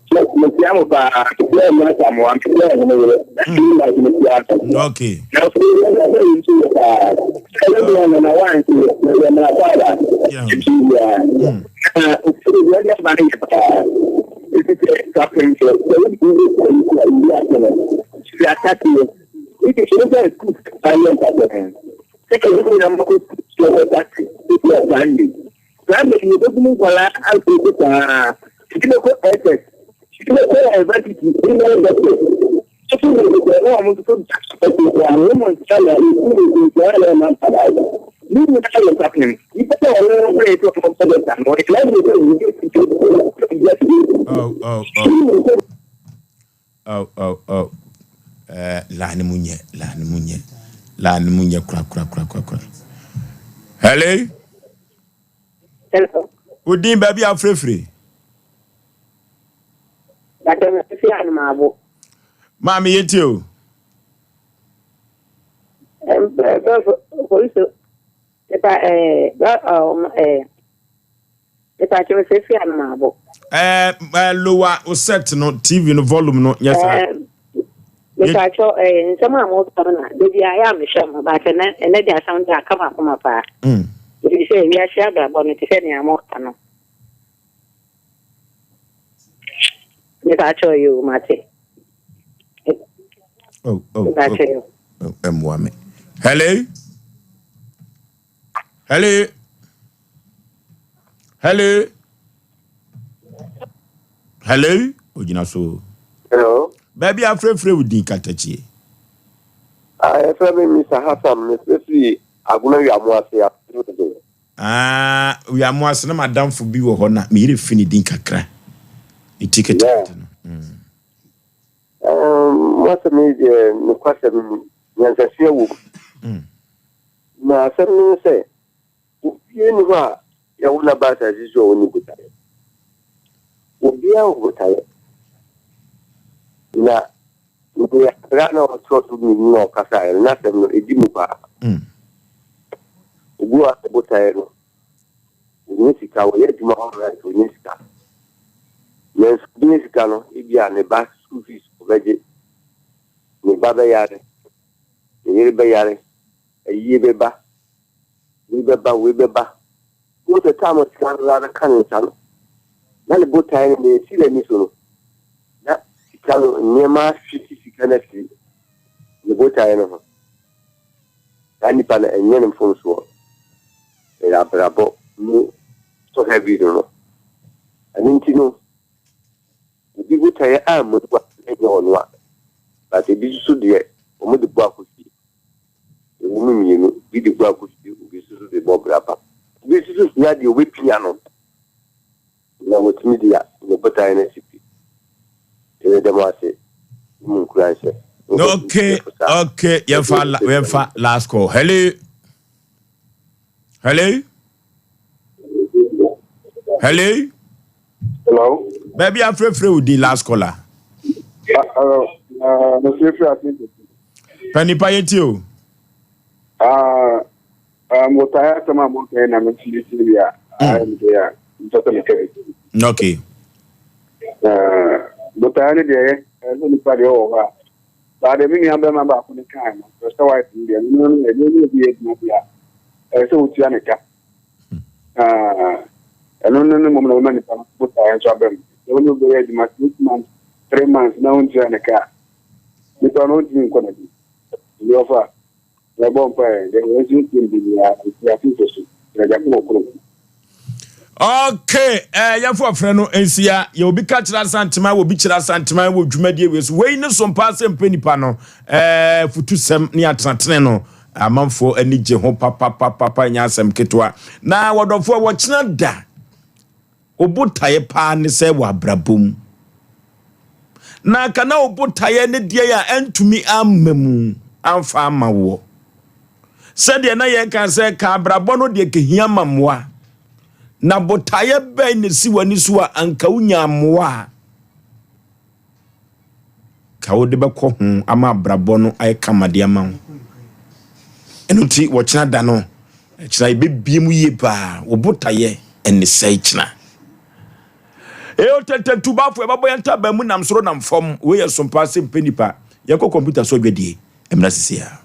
Metia mo paa. Metia mo asamoa. Metia ɔhene yere. Nɔke. Primary yɛbɛgu mu nkwadaa akoko saa ebi bɛkɔ ss ebi bɛkɔ university ebi bɛyɛ doctor soso wɔ bɛkɔ na wɔn nso ɛkoko a wɔn mu nsa na eku nkuntua na ɛma nkwadaa yi ne nyinaa yɛ fapem nipa a ɔno ɔyɛ sɛ ɔbɛ doctor no ɔyɛ library sɛ ɔyɛ Oh, oh, oh. Oh oh oh eh, laa ne mu nyɛ, laa ne mu nyɛ, laa ne mu nyɛ kora kora kora kora kora. Hello? Hello. Odin baabi a wofirefiri? Bàtɛ mi fi Anomaabo. Maame yɛ tie o. Polisi nipa ɛɛ ɛɛ. Mepakyɛw sɛ efi ano ma abɔ. Ɛɛ ɛɛ lower o set no TV no volume no nyɛ saa. Ɛɛ mepakyɛw ɛɛ nsɛm a mo ka no na beebi a yɛ a mehwɛ mo bakyɛ nɛ ɛnɛ de asɛm de aka m'akoma paa. Mm. Efiri sɛ wiase abrabɔ no te sɛ nea mo ka no. Mepakyɛw yoo mate. Oh oh oh. Mepakyɛw. Oh, ɛmmoa me. Hello. Hello. Hello. Hello. Ogyina so. Hello. Baabi afrɛfrɛ wo din katakyie. Ah, yɛfrɛ me Mr. Hassan, mefrɛ firi Agona Wiamoase. Ah, Wiamoase na madamfo bi wɔ hɔ na me yere fi ne din kakra. Ne ti ketekete no. Mo asɛm yi deɛ nokwasɛm nyansasua wɔ mu. Na asɛm no ne sɛ, obiara nni hɔ a yɛwo no aba asase so a ɔnni botaeɛ. Obiara wɔ botaeɛ. Na nea berɛ a na ɔtoa so mmienu na ɔkasaeɛ no, n'asɛm no, ɛdi mu paa. Obi wɔ hɔ a ne botaeɛ no, ɔnya sika, ɔyɛ adwuma alright, ɔnya sika. Nanso ɔbɛnya sika no, ebia ne ba school fees ɔbɛgye, ne ba bɛyare, ne yere bɛyare, ayie bɛba, wei bɛba, wei bɛba. Wohu sɛ time a sika no abɛka ne nsa no, na ne botae no, nea esi n'ani so no, na sika no, nneɛma ahwete sika no afiri ne botae no ho. Saa nipa no, ɛnyɛ ne mfomsoɔ. Ɛyɛ abrabɔ mu sɔhwɛ bi no no. Ɛno nti no, obi botaeɛ amma mu a, ɛnyɛ ɔno a. But ebi nso deɛ, wɔde bɔ akɔsie. Ɛwɔ mu mmienu, obi de bɔ akosie, obi nso so de bɔ bra pa. Obi nso so hia deɛ ɔbɛpia no na watumi de ne botaeɛ no asi pi. Yɛda mo ase ne mo nkuranhyɛ. Okay, okay, yɛmfa yɛmfa last call. Hello. Hello. Hello. Hello. Baabi afrɛfrɛ wo din last caller. Hello. Mefrɛfrɛ ase. Pɛ nipa yɛ tie o. Ah, mo taa asɛm a mo kan na me ti ti bi a. Ah, me de a, mpɛ sɛ meka bi. Okay. Ah, botaeɛ no deɛ yɛ, ɛsɛ nipa deɛ ɔwɔ hɔ a. Baa deɛ me nua bɛrima baako ne kan no, sɛ wife no deɛ, no no ɛnyɛ ne obi yɛ adwuma bi a, ɛsɛ sɛ wotua ne ka. Ah, ɛno no ne mmom na bɛma nipa no botaeɛ nso aba mu. Sɛ wo ne obi yɛ adwuma 6 months, 3 months na wontua ne ka a, nipa no ntumi nkɔ n'anim. Nti ɔfa yɛbɔ mpaeɛ deɛ wɔn nso ntie no biribiara nti ase nso so yɛgya ko wɔ koro. Okay, yɛfo ɔfrɛ no nsia yɛ obi ka kyerɛ Asantema, wɔ obi kyerɛ Asantema wɔ dwumadie wei so. Wei ne so mpa sɛ mpɛ nipa no futusɛm ne atenatene no, amanfoɔ ani gye ho papapapapa, nyɛ asɛm ketewa. Na wɔdɔfoɔ, wɔkyena da wo botaeɛ paa ne sɛ wɔ abrabɔ mu na ka na wo botaeɛ ne deɛ a ɛntumi amma mu amfa ama woɔ, sɛdeɛ na yɛka sɛ ka abrabɔ no deɛ kɛhia ma mmoa, na botaeɛ bɛn ne si w'ani so a anka wonya mmoa a ka wode bɛkɔ ho ama abrabɔ no ayɛ kama de ama wo? Ɛno nti wɔkyena da no, kyena yɛbɛbie mu yie paa, wo botaeɛ ɛne sɛe kyena. Ɛyɛ tɛntɛntubafo yɛbɛbɔ yɛn ntaba mu nam soro nam fam. Wei yɛ sompa sɛ mpɛ nipa. Yɛnkɔ kɔmputa so adwadie mmra sisi a.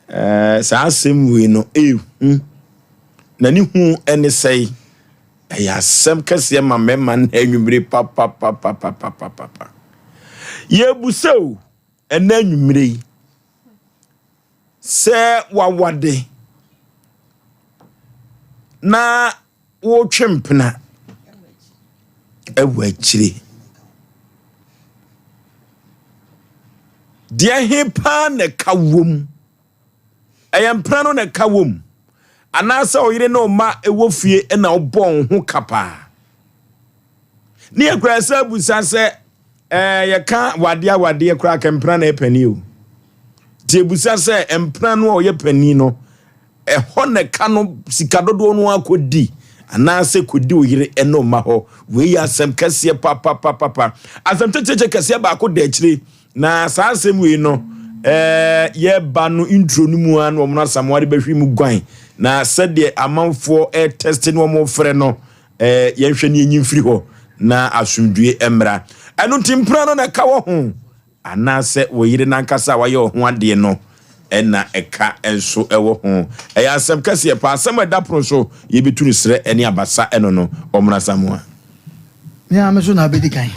Ɛɛ, saa asɛm wei no, ɛhu. Na ne hu ne sɛe. Ɛyɛ asɛm kɛseɛ ma mmarima nnɛ anwummere papapapapapapa. Yɛbusa o, ɛnnɛ anwummere yi, sɛ wawade na wotwe mpena ɛwɔ akyire. Deɛ he paa na ɛka wom? Ɛyɛ mpena no na ɛka wom? Anaasɛ ɔyere ne ɔma ɛwɔ fie na ɔbɔ wo ho ka paa? Ne yɛ koraa sɛ abusa sɛ ɛɛ yɛka wadeɛ awadeɛ koraa kɛ mpena na ɛyɛ panin o. Nti ebusa sɛ mpena no a ɔyɛ panin no Ɛhɔ na ɛka no sika dodoɔ no ara kɔdi anaasɛ kɔdi wo yere ne wo mma hɔ. Wei yɛ asɛm kɛseɛ papapapapa. Asɛm kyekyekye kɛseɛ baako da akyire. Na saa asɛm wei no, ɛɛ yɛba no intro no mu ara na wɔn Asamoah de bɛhwe mu guan. Na sɛdeɛ amanfoɔ ɛretɛste ne wɔn refrɛ no, ɛɛ yɛnhwɛ ne yɛnyi mfiri hɔ na asomdwie mmra. Ɛno nti mpena no na ɛka wɔ ho. Anaasɛ wo yere no ankasa a wayɛ wo ho adeɛ no na ɛka nso wɔ ho. Ɛyɛ asɛm kɛseɛ paa. Asɛm a ɛda pono so, yɛbɛtu no serɛ ne abasa ɛno no, Ɔmmra Asamoah. Me ara me so na abɛdi kan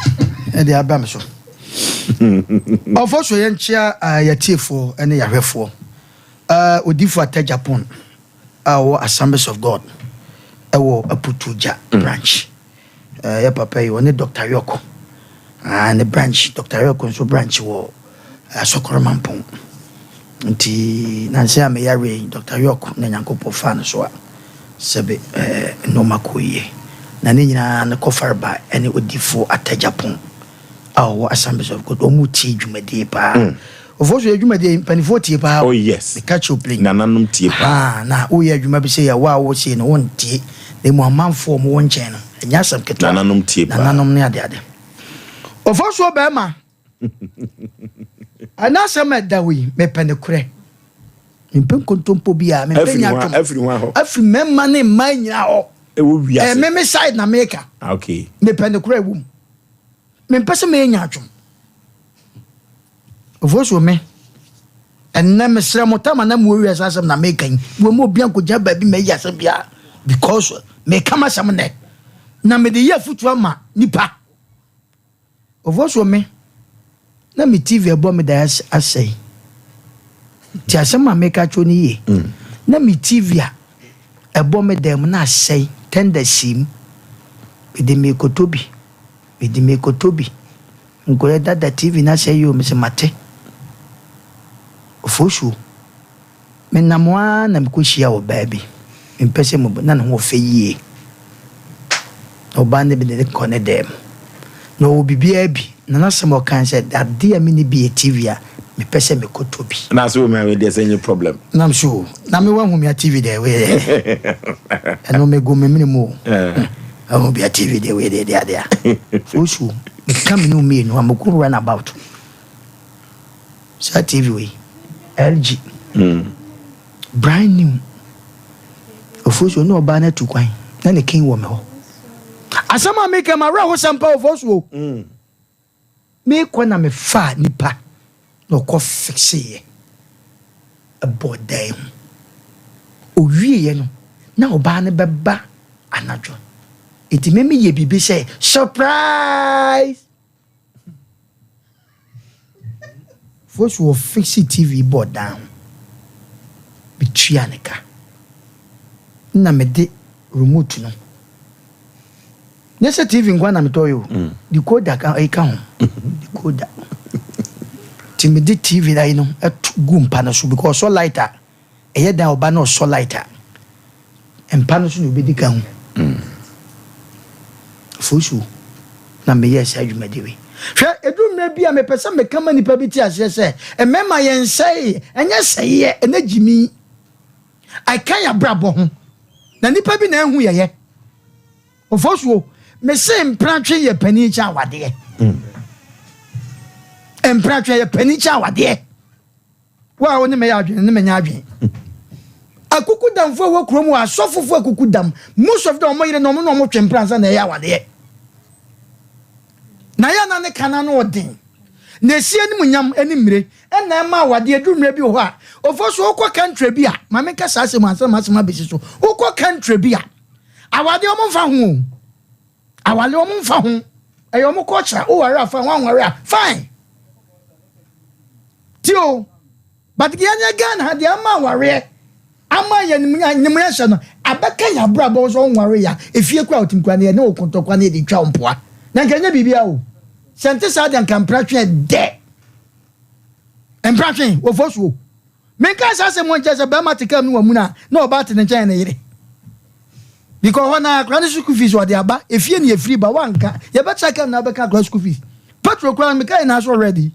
de aba me so. Ɔfɔ so yɛnkyea yɛatiefoɔ ne yɛahwɛfoɔ. Odifo Atta Japan a ɔwɔ Assemblies of God ɛwɔ Aputuogya branch. Eh, yɛ papa yi, ɔne Doctor York. Ah, ne branch, Doctor York nso branch wɔ eh, Asɔkɔrɔ Mampong. Nti, nansa a meyare yi, Doctor York na Nyankopɔn faa no so a, sɛbe eh, nneɛma kɔɔ yie. Na ne nyinaa ne kɔfareba ne Odifo Atɛgyapong a ɔwɔ Assemblies of God. Wɔn tie dwumadie paa. Ofo so yɛ dwumadie yi, mpanimfoɔ tie paa o. Oh yes. Meka kyerɛ wo plain. Nananom tie paa. Ahaa, na woyɛ adwuma bi sɛ yɛ wo a wo sei no wontie, na mmom amanfoɔ a wɔwɔ nkyɛn no, ɛnyɛ asɛm ketewa. Nananom tie paa. Nananom ne adeade. Ofo so bɛrima, ɛna asɛm a ɛda hɔ yi, mepɛ nokorɛ. Mempɛ nkontompo biara, mempɛ Afiri hwan, nyaatwom. afiri hwan hɔ? Afiri mmarima ne mmaa nyinaa hɔ. Ɛwɔ wiase. Ɛyɛ me me side na meka. Ah, okay. Mepɛ nokorɛ ɛwɔ mu. Mempɛ sɛ mɛyɛ nyaatwom. Ofosuo me, ɛnnɛ mesrɛ mo tama na mowɔ wiase asɛm na meka yi, wɔ mu obia nkɔgyina baabi ma ayi asɛm biara because meka m'asɛm nnɛ na mede yɛ afotuo ama nipa. Ofosuo me, na me TV ɛbɔ me da asɛe. Ti asɛm a meka kyerɛ no yie. Na me TV a ɛbɔ me dan mu na asɛe, tender sii mu. Mede mekɔtɔ bi, mede mekɔtɔ bi. Nkɔyɛ dada TV no asɛe oo mese mate. Ofosuo, menam hɔ ara na mekɔhyiaa ɔbaa bi, mempɛ sɛ mobɔ, na ne ho ɔfɛ yie. Na ɔbaa no de me kɔ ne dan mu. Na ɔwɔ biribiara bi, na n'asɛm a ɔkae ne sɛ, adeɛ a menni bi yɛ TV a mepɛ sɛ mekɔtɔ bi. Na ase wɔ mu a wei deɛ sɛ nye problem. Na me so, na me wahu me a TV deɛ wei deɛ, ɛno megu me mene mu o. Wahu bi a TV deɛ wei deɛ deɛ adeɛ a. Ofosuo. Meka me ne wo mmienu a mekɔ run about saa TV wei LG brand new Ofosuo ne ɔbaa no atu kwan na ne king wɔ me hɔ asɛm a meka ma werɛ hosɛm pa Ofosuo mekɔ na mefaa nipa na ɔkɔ fixeeɛ ɛbɔɔ dan ho owieɛ no na ɔbaa no bɛba anadwo Enti me meyɛ biribi sɛ surprise. Fosu wɔ fixe TV bɔ dan ho. Metua ne ka. Nna mede remote no. Nyɛ sɛ TV nko na metɔ yi o. Mm. Decoder ka ɛka ho. Decoder. Nti mede TV ayi no ɛto gu mpa no so because ɔsɔ light a. Ɛyɛ dɛn a ɔba na ɔsɔ light a, mpa no so na obedi kan hu. Fosu na meyɛɛ saa dwumadi wei. Hwɛ, edu mmerɛ bi a mepɛ sɛ meka ma nnipa bi te aseɛ sɛ, mmarima yɛnsɛe, ɛnyɛ sɛeɛ, ɛnɛ gyimi. Ɛka yɛn abrabɔ ho, na nnipa bi na ahu yɛyɛ. Ofosuo, mese mpratwe yɛ panin kyɛ awadeɛ. Mpratwe yɛ panin kyɛ awadeɛ. Wo a wo ne me yɛ adwene ne me nyɛ adwene. Akukudamfo a ɛwɔ kurom wɔ asɔfofo akukudam. Most of them wɔn yere na wɔn na wɔn twe mpena ansa na ɛyɛ awadeɛ. Na yɛ na ne ka na no ɔden. Na esi animuonyam ne mmire na ɛma awadeɛ duru mmerɛ bi wɔ hɔ a, ofo so wokɔ country bi a, ma menka saa asɛm ansa na m'asɛm abɛsi so, wokɔ country bi a, awadeɛ wɔn mfa ho o, awadeɛ wɔn mfa ho, ɛyɛ wɔn culture, woware a fine, woanware a fine. Ti o, but yɛn yɛ Ghana ha deɛ ama awareɛ ama yɛn animuonyam hyɛ no abɛka yɛn abrabɔ sɛ ɔnware yɛ a, efie koraa ɔtim koraa no yɛne wo kontɔkwa no yɛde twa wo mpoa. Na nka ɛnyɛ biribiara o. Sɛ nte saa deɛ nka mpratwe ɛdɛ. Mpratwe, wɔfɔ suo. Menka saa asɛm wɔ nkyɛn sɛ bɛrima te kaa mu ne wamuna a, na ɔbaa te ne nkyɛn yɛ ne yere. Because hɔ na akora ne school fees ɔde aba, efie ne efiri ba, wanka. Yɛbɛtra kaa mu na abɛka akora school fees. Petrol koraa no meka yɛ na so already.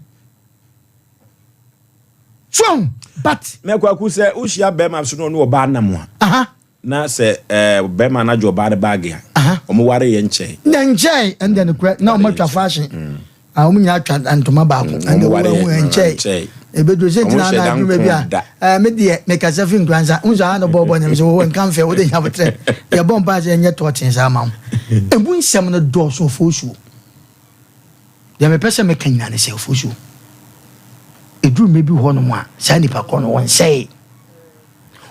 So ahu? But. Na Kwaku sɛ wohyia bɛrima so na ɔne ɔbaa nam a, na sɛ ɛɛ bɛrima no agye ɔbaa no baage a, wɔn ware yɛ nkyɛe. Na nkyɛe ɛnde nokorɛ na wɔn atwa fashion. Ah, wɔn nyinaa atwa ntoma baako. Ɛnde wɔn ahu nkyɛe. Ebeduru sɛ ntina na adwuma bi a, ɛɛ me deɛ mekasa fi nkuransa. Nso aha no bɔɔbɔ nyam sɛ wɔwɔ nka mfɛ wode nyabotrɛ. Yɛbɔ mpa sɛ ɛnyɛ tɔɔten saa ma wo. Emu nsɛm no dɔɔso ofosuo. Deɛ mepɛ sɛ meka nyinaa ne sɛ, Ofosu, ɛduru mmerɛ bi hɔ nom a, saa nipa korɔ no wɔnsɛe.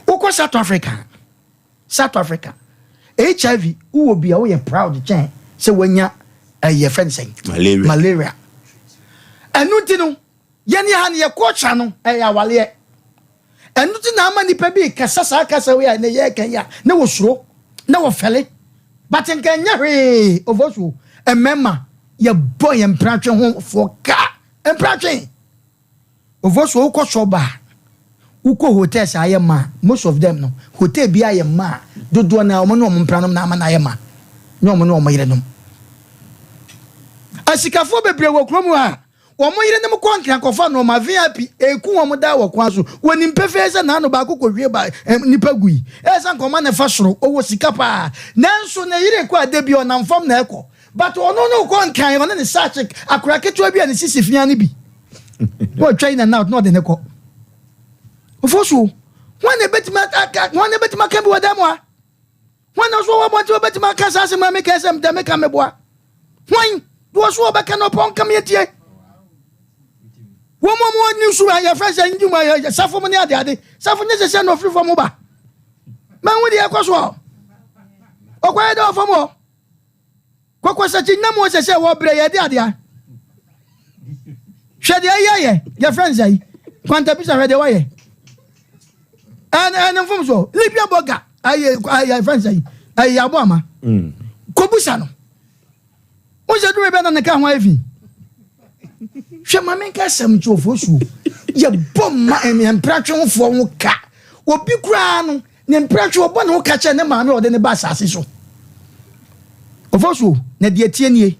Wokɔ South Africa, South Africa, HIV wowɔ bi a woyɛ proud kyɛn sɛ wanya ɛyɛ fɛn sɛn? Malaria. Malaria. Ɛno nti no, yɛn ha no yɛ culture no ɛyɛ awaleɛ. Ɛno nti na ama nipa bi kasa saa kasa wei a na yɛreka yi a na wɔsuro na wɔfɛle. But nka ɛnyɛ hwee Ofosu, mmarima yɛbɔ yɛn mpratwe ho foɔ ka mpratwe. Ofosu wokɔ sɔba a wokɔ hotels a ayɛ ma most of them no hotel bi ayɛ ma dodoɔ na wɔn ne wɔn mpranom na ama na ayɛ ma ne wɔn ne wɔn yerenom. Asikafoɔ bebree wɔ kurom ha wɔn yerenom kɔ nkrankɔfa nneɛma VIP eku wɔn daa wɔ kwan so wɔnim pefee sɛ n'ano baako kɔhwie ba nipa gu yi ɛsɛ nkɔma ne fa soro ɔwɔ sika paa nanso ne yere kɔ ade bi ɔnam fam na ɛkɔ but ɔno no kɔ nkran ɔne ne saakye akora ketewa bi a ne sisi fia no bi na ɔtwa in and out na ɔde ne kɔ ofo so wɔn na ebetumi aka wɔn na ebetumi aka bi wɔ dɛm a wɔn na so wɔ abɔnten wɔbɛtumi aka saa asɛm a meka sɛ dɛm meka meboa wɔn wɔ so wɔbɛka no ɔpɔn kam yɛtie wɔn mu a wɔn ni su a yɛfrɛ sɛ ngyi mu a safo mu ne ade ade safo nyɛ sɛ sɛ na ɔfiri fam ba mɛnwo deɛ ɛkɔ so ɔ ɔkɔyɛ dɛ ɔfam hɔ kɔkɔsakyi nam wɔ sɛ sɛ wɔbrɛ yɛ de adea hwɛ deɛ ɛyɛ yɛ yɛfrɛ nsɛ yi kwantabisa hwɛ deɛ wɔyɛ ɛne mfom so Libya bɔga ayɛ ayɛ yɛfrɛ nsɛ yi ɛyɛ abo ama kɔbusa no wọ́n dúró bẹ́ẹ̀ na ne ka ho ayɛ fi hwɛ maame nka asɛm nkyɛn ofuo suo yɛ bɔ mma mpratwefoɔ ho ka obi koraa no ne mpratwe ɔbɔ ne ho ka kyerɛ ne maame a ɔde ne ba asase so ofuo suo na deɛ tie nie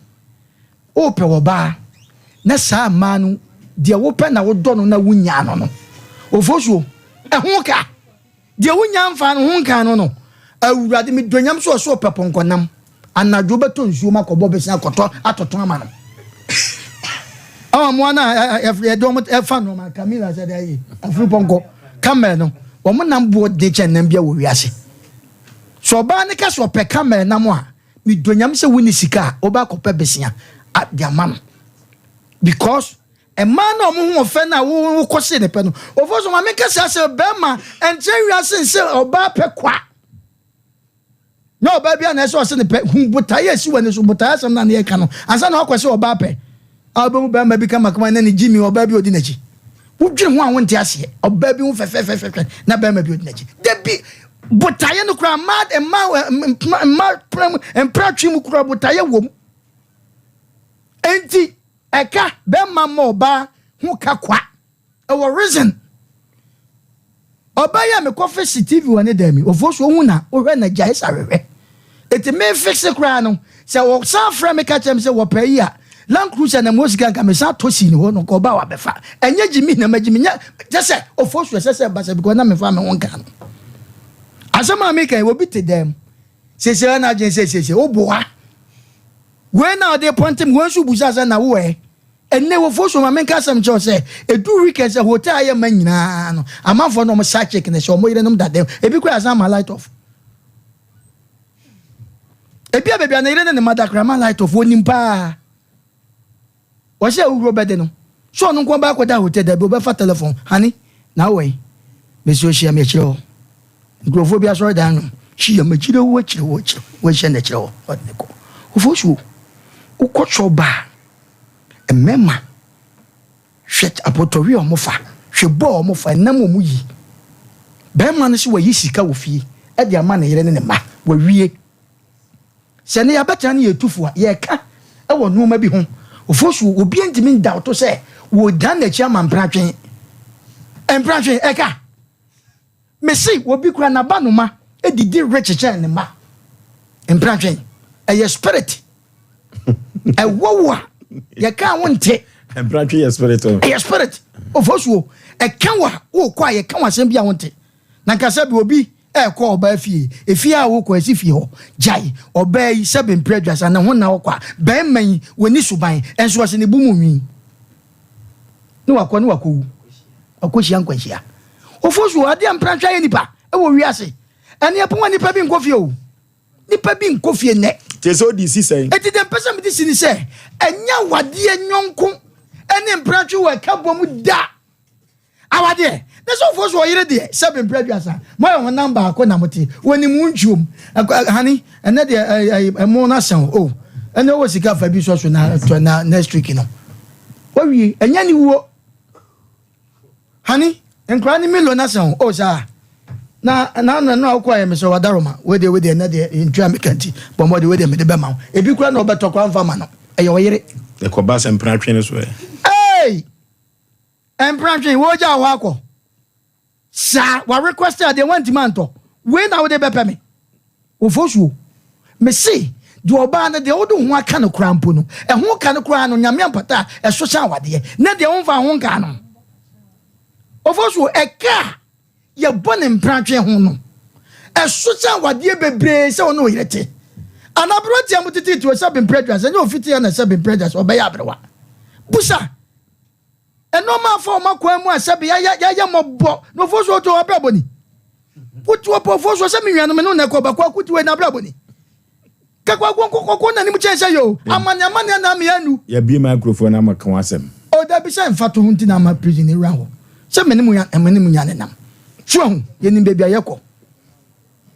ɔɔpɛ wɔ baa na saa mmaa no deɛ wopɛ na wodɔ no na wonya no no ofuo suo ɛho ka deɛ wonya mfa no ho nka no no awurade medonyam so ɔso ɔpɛ pɔnkɔnam anadwo bɛtɔ nsuo ma kɔbɔ bɛsi akɔtɔ atɔtɔ ama no awa mmoa no a yɛde wɔn ɛfa nneɛma kamila sɛ de ayɛ afuru pɔnkɔ camel no wɔn nam boɔ de kyɛn nam bia wɔ wiase so ɔbaa ne ka sɛ ɔpɛ camel nam a medonyam sɛ wonni sika a wɔbɛ akɔpɛ besia de ama no because mmaa na ɔmo ho ɔfɛ na wo kɔ se ne pɛ no ofo so maame kasa sɛ bɛrima nkyɛn wiase nsɛ ɔbaa pɛ kwa na ɔbaa bi a na ɛsɛ ɔse ne pɛ hu botaeɛ esi wɔ ne so botaeɛ asɛm na ne yɛ ka no ansa na ɔkɔ sɛ ɔbaa pɛ a ɔbɛhu bɛrima bi kamakama na ne gyi mi ɔbaa bi odi n'akyi wodwene ho a wonte aseɛ ɔbaa bi ho fɛfɛfɛfɛ na bɛrima bi odi n'akyi dabi botaeɛ no koraa mmaa mmaa mmaa mpratwe mu koraa botaeɛ wɔ mu enti ɛka bɛrima ma ɔbaa ho ka kwa ɛwɔ reason ɔbaa yi a mekɔ fix TV wɔ ne dan mi ofo so ohun na wohwɛ na gyae sa hwehwɛ eti me fix koraa no sɛ wɔsan frɛ me ka kyerɛ me sɛ wɔpɛ yi a Land Cruiser na mo sika nka me san tɔ si ne hɔ no nka ɔbaa wabɛfa ɛnyɛ gyimi na ma gyimi nyɛ kyɛ sɛ ofo so ɛsɛ sɛ basa because na mefa me ho nka no asɛm a meka yi obi te dan mu sese na adwene sɛ sese woboa wei na ɔde pɔntem wei nso busa sɛ na wowɛ ɛnɛ wɔfo so ma menka asɛm kyerɛw sɛ ɛdu weekend sɛ hotel ayɛ ma nyinaa no amanfoɔ no ɔmo sa check ne sɛ ɔmo yerenom da dɛm ebi koraa asan ma light off ebi a baabi a ne yere ne ne ma da koraa ma light off wɔnim paa wɔhyɛ awuhuro bɛde no. So ɔno nko ɔbɛ akɔda hotel? Dabi, ɔbɛfa telephone. Honey, na awɔ yi mesi ohyia mi akyerɛ hɔ, nkurɔfoɔ bi asɔre dan no hyia mu akyerɛ hɔ, akyerɛ hɔ, akyerɛ hɔ, wɔahyia no akyerɛ hɔ, ɔde ne kɔ. Ofosuo, wokɔ chop bar, mmarima hwɛ apɔtɔwe a ɔmo fa, hwɛ bɔ a ɔmo fa, ɛnam ɔmo yi. Bɛrima no sɛ wɔyi sika wɔ fie ɛde ama ne yere ne ne mma, wɔawie sɛ ne yɛabɛtena ne yɛtu fo a, yɛka ɛwɔ nneɛma bi ho. Ofosuo, obi ntumi nda ɔto sɛ wɔdan n'akyi ama mpratwe mpratwe ɛka mesi obi kura n'aba noma edidi rich kyɛn ne ma. Mpratwe ɛyɛ spirit ɛwɔ wo a yɛka wo nte. Mpratwe yɛ spirit o. Ɛyɛ spirit. Ofosuo, ɛka wo a wokɔ a, yɛka wo asɛm bi a wonte na nkasa bi. Obi ɛɛkɔ ɔbaa fie, efie a wokɔ esi fie hɔ gyae ɔbaa yi sɛbi mpere aduasa ne ho na wokɔ a, bɛrima yi wɔni suban ɛnso ɔsɛ ne bu mu nwi ne wakɔ ne wakɔ wu, wakɔ hyia nkwanhyia. Ofosuo, adeɛ mpratwe ayɛ nipa ɛwɔ wiase ɛne ɛpɔn a, nipa bi nkɔ fie o, nipa bi nkɔ fie nnɛ. Kyerɛ sɛ odi si sɛn? Eti deɛ mpɛ sɛ mede si ni sɛ ɛnyɛ awadeɛ nyɔnko ɛne mpratwe wɔ ɛka bɔ mu da. Awadeɛ ne sɛ ɔfoɔ so ɔyere deɛ, sɛbe mpra aduasa moayɛ honam baako na mote wɔnim wo ntwuom. Honey, ɛnɛ deɛ ɛmo no asɛn o, ɛnɛ wɔ sika fa bi sɔ so na tɔ na next week no wawie. Ɛnyɛ ne wuo. Honey, nkora ne milo no asɛn o saa na na na na wokɔ yɛ mesɛ wadaroma wedeɛ wedeɛ ɛnɛ deɛ ntua meka nti bɔ mmɔde wedeɛ mede bɛma wo. Ebi kora na ɔbɛtɔ kora mfa ma no, ɛyɛ ɔyere. Ɛkɔba sɛ mpratwe no so ɛ? Hey! Mpratwe wɔgya hɔ akɔ saa wa request adeɛ wantumi antɔ wei na wode bɛpɛ me. Ofosuo, mese deɛ ɔbaa no deɛ wode ho aka no koraa mpo no, ɛho ka no koraa no, Nyame ampata a ɛso hyɛ awadeɛ na deɛ womfa ho nka no. Ofosuo, ɛka a yɛbɔ ne mpratwe ho no ɛso kyɛ awadeɛ bebree sɛ ɔne ɔyere te anaa aberanteɛ mo tete te sɛ bempere aduasa nyɛ ofiti na sɛ bempere aduasa ɔbɛyɛ aberewa busa ɛnɔɔma afa ɔma kwan mu a sɛbi yɛayɛ mmɔbɔ na Ofosuo to abrabɔ ni wotu ɔpɔ. Ofosuo, sɛ me nuanom ne na ɛkɔ bakɔ akuti wei na abrabɔ ni kakɔ kɔkɔ nanim kyɛn sɛ yo amane amane na amea nu. Yɛbie microphone ama ka ho asɛm. O dabi, sɛ mfa to ho nti na ama prison ne wura hɔ sɛ mene mu ya mene mu nya ne nam so ahu yɛnim baabi a yɛkɔ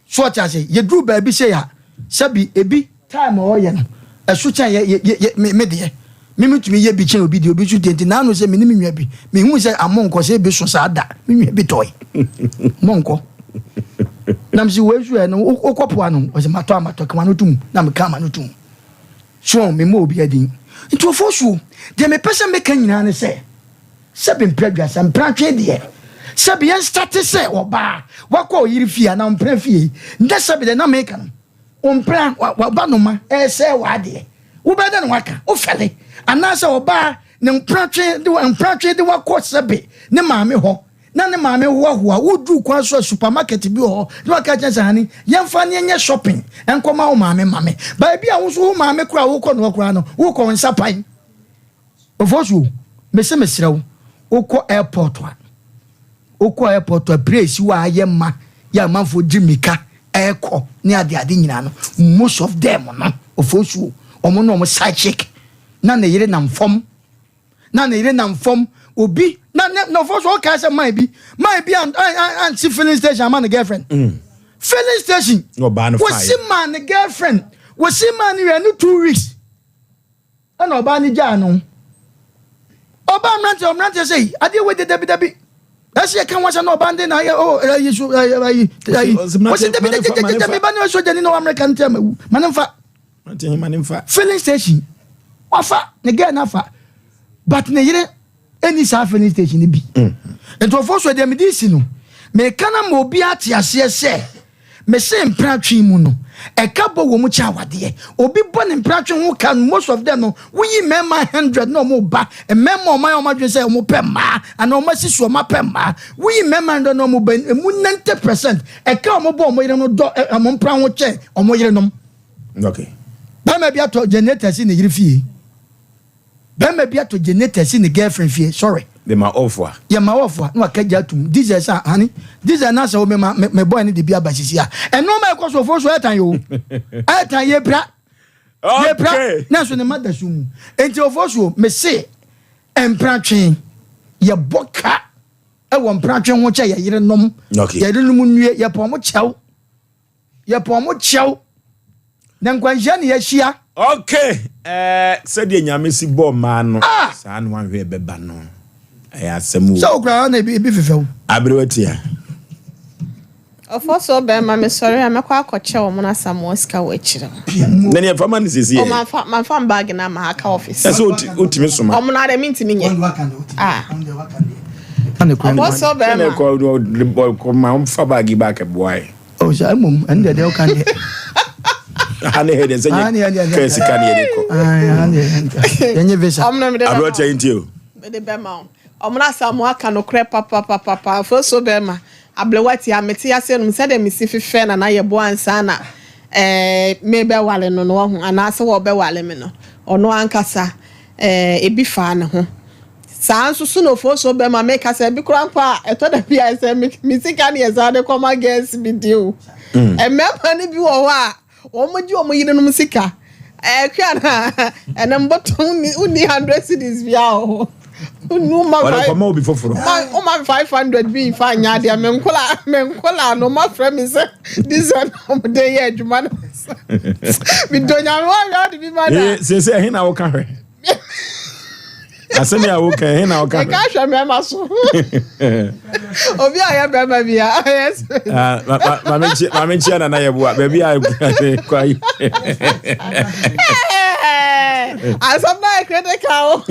so ɔte ase. Yɛduru baabi sɛ ya sɛbi ebi time a ɔyɛ no ɛso kyɛn yɛ yɛ yɛ me deɛ me metumi yɛ bi kyɛn obi deɛ obi nso deɛ. Nti naanu sɛ me ne me nua bi mehu sɛ amo nkɔ sɛ ebi so saa da me nua bi tɔe mo nkɔ nam si wei so ɛ no wokɔ poa no ɔsɛ matɔ amatɔ kama no tum na meka ama no tum so me ma obi adin. Nti Ofosuo, deɛ mepɛ sɛ meka nyinaa ne sɛ sɛbi mpɛ aduasa mpratwe deɛ, sɛbi yɛn start sɛ ɔbaa wakɔ ɔyere fie anaa mpra fie ndɛ sɛbi deɛ na meka no ɔmpra waba noma ɛsɛ w'adeɛ wobɛda ne waka wofɛle anaasɛ ɔbaa ne mpratwe de mpratwe de wakɔ sɛbi ne maame hɔ na ne maame hoahoa woduru kwan so a, supermarket bi wɔ hɔ na waka kyerɛ sɛ, "Honey, yɛmfa ne yɛnyɛ shopping nkɔma wo maame ma me." Baabi a wo nso wo maame kora wokɔ no hɔ koraa no, wokɔ wo nsa pan. Ofosuo, mese mesrɛ wo, wokɔ airport a, wokɔ airport a, place wɔ a ayɛ ma yɛ amanfoɔ gye mmirika ɛɛkɔ ne adeade nyinaa no, most of them no, Ofosuo, ɔmo ne ɔmo side chick na ne yere nam fam na ne yere nam fam obi na ne na Ofosuo, ɔka sɛ man bi an an ansi filling station ama ne girlfriend. Filling station. Na ɔbaa no wɔsi faeɛ. maa ne girlfriend, wɔsi maa ne wia ne 2 weeks ɛna ɔbaa ne gyaa no. Ɔbaa mmeranteɛ sɛ yi adeɛ wei de dabi dabi ɛsɛ yɛ ka wɔn sɛ na ɔbaa de na ayɛ ɔ ɛyi so ɛyi ɛyi ɛyi. Ɔsi- ɔsi wɔsi dabi ma ne dabi fa, ma dabi ne dabi fa. ba ne sojani na ɔwɔ Amerika ne ti ama wu ma ne nfa. Mmeranteɛ ma ne mfa. Filling station wafa ne girl nafa, but ne yere ɛni saa filling station ni bi. Nkurɔfoɔ so deɛ mede si no meka na ma obi ate aseɛ sɛ mese mpratwe mu no ɛka bɔ wɔ mu kyɛ awadeɛ. Obi bɔ ne mpratwe ho ka no, most of them no, woyi mmarima 100 na ɔmo ba mmarima ɔmo ayɛ ɔmo adwene sɛ ɔmo pɛ mmaa anaa ɔmo asi so ɔmo apɛ mmaa, woyi mmarima 100 na ɔmo ba emu 90% ɛka ɔmo bɔ ɔmo yere no dɔ ɔmo mpra ho kyɛn ɔmo yerenom. Bɛrima bi atɔ generator si ne yere fie, bɛrima bi atɔ generator si ne girlfriend fie, sorry. De ma off a. Yɛ ma wɔfo a na waka gya atum diesel sɛ, "Honey, diesel na sɛ wo mema me boy ne de bi aba sisi a." Ɛnɔɔma ɛkɔ so ofo so ɛtan yi o, ɛtan yɛ pira yɛ pira na nso ne ma da so mu. Nti ofo so mese Mpratwe, yɛbɔ ka wɔ mpratwe ho kyɛ yɛ yerenom. Okay. Yɛ yerenom nnue, yɛpɛ ɔmo kyɛw. Yɛpɛ ɔmo kyɛw. Na nkwanhyia ne yɛahyia. Okay, eh, sɛdeɛ Nyame si bɔɔ mmaa no, Ah! saa na wanhwɛ ɛbɛba no. Ɛyɛ asɛm o. Sɛ wo koraa na ebi fefɛ wo. Aberewa tia. Ɔfɔ so bɛrima mesɔre a mɛkɔ akɔkyɛ wɔn Asamoah sika wɔ akyire hɔ. Na nea fa ma no sisi Oh, yɛ. manfa manfa me bag no ama ha aka office. Ɛsɛ wotumi soma. Ɔmo no ara mentumi nyɛ. Ah. Ɔfɔ so Sɛ bɛrima. ɛkɔ ɔkɔ ma ɔmfa bag yi back boa yɛ. Oh, sɛ mmom ɛno deɛ deɛ woka deɛ. Ha ne hɛ deɛ sɛ nyɛ kɛ sika ne yɛde kɔ. Yɛnyɛ visa. Ɔmo no mede bɛma. Aberewa tia yi nti o. Mede bɛma wo. Ɔmo no Asamoah aka nokorɛ papapapapa. Ɔfɔ so bɛrima. Ablewa tia mete aseɛ nom sɛdeɛ mesi fefɛ Nana Yeboah ansa na eh, mebɛwale no no wahu anaasɛ wɔbɛwale me no ɔno ankasa eh, ebi faa ne ho saa nso so na ofosuo bɛma meka sɛ ebi koraa mpo a ɛtɔ da bi a sɛ me me sika ne yɛsan de kɔma girls bi di o mm. mmarima no bi wɔ hɔ a Wɔn gye wɔn yerenom sika. Ɛkua na ɛnɛ mbɔtɔ wonni hundred cedis bia wɔ hɔ. Woma Ɔde kɔma obi foforɔ. Woma 500 bi nfa nyɛ adeɛ. Me nkola me nkola no ma frɛ me sɛ diesel na wɔn de yɛ adwuma no. Medɔ nyame wa hwɛ ɔde bi ma da. Sese ɛhe na woka hwɛ? Asɛm a woka ɛhe na woka hwɛ? Meka hwɛ mmarima so. Obi a ɔyɛ barima bi a ɔyɛ ah, Maame nkyia nana yɛ boa baabi a kwa yi. Asɛm na yɛ critical.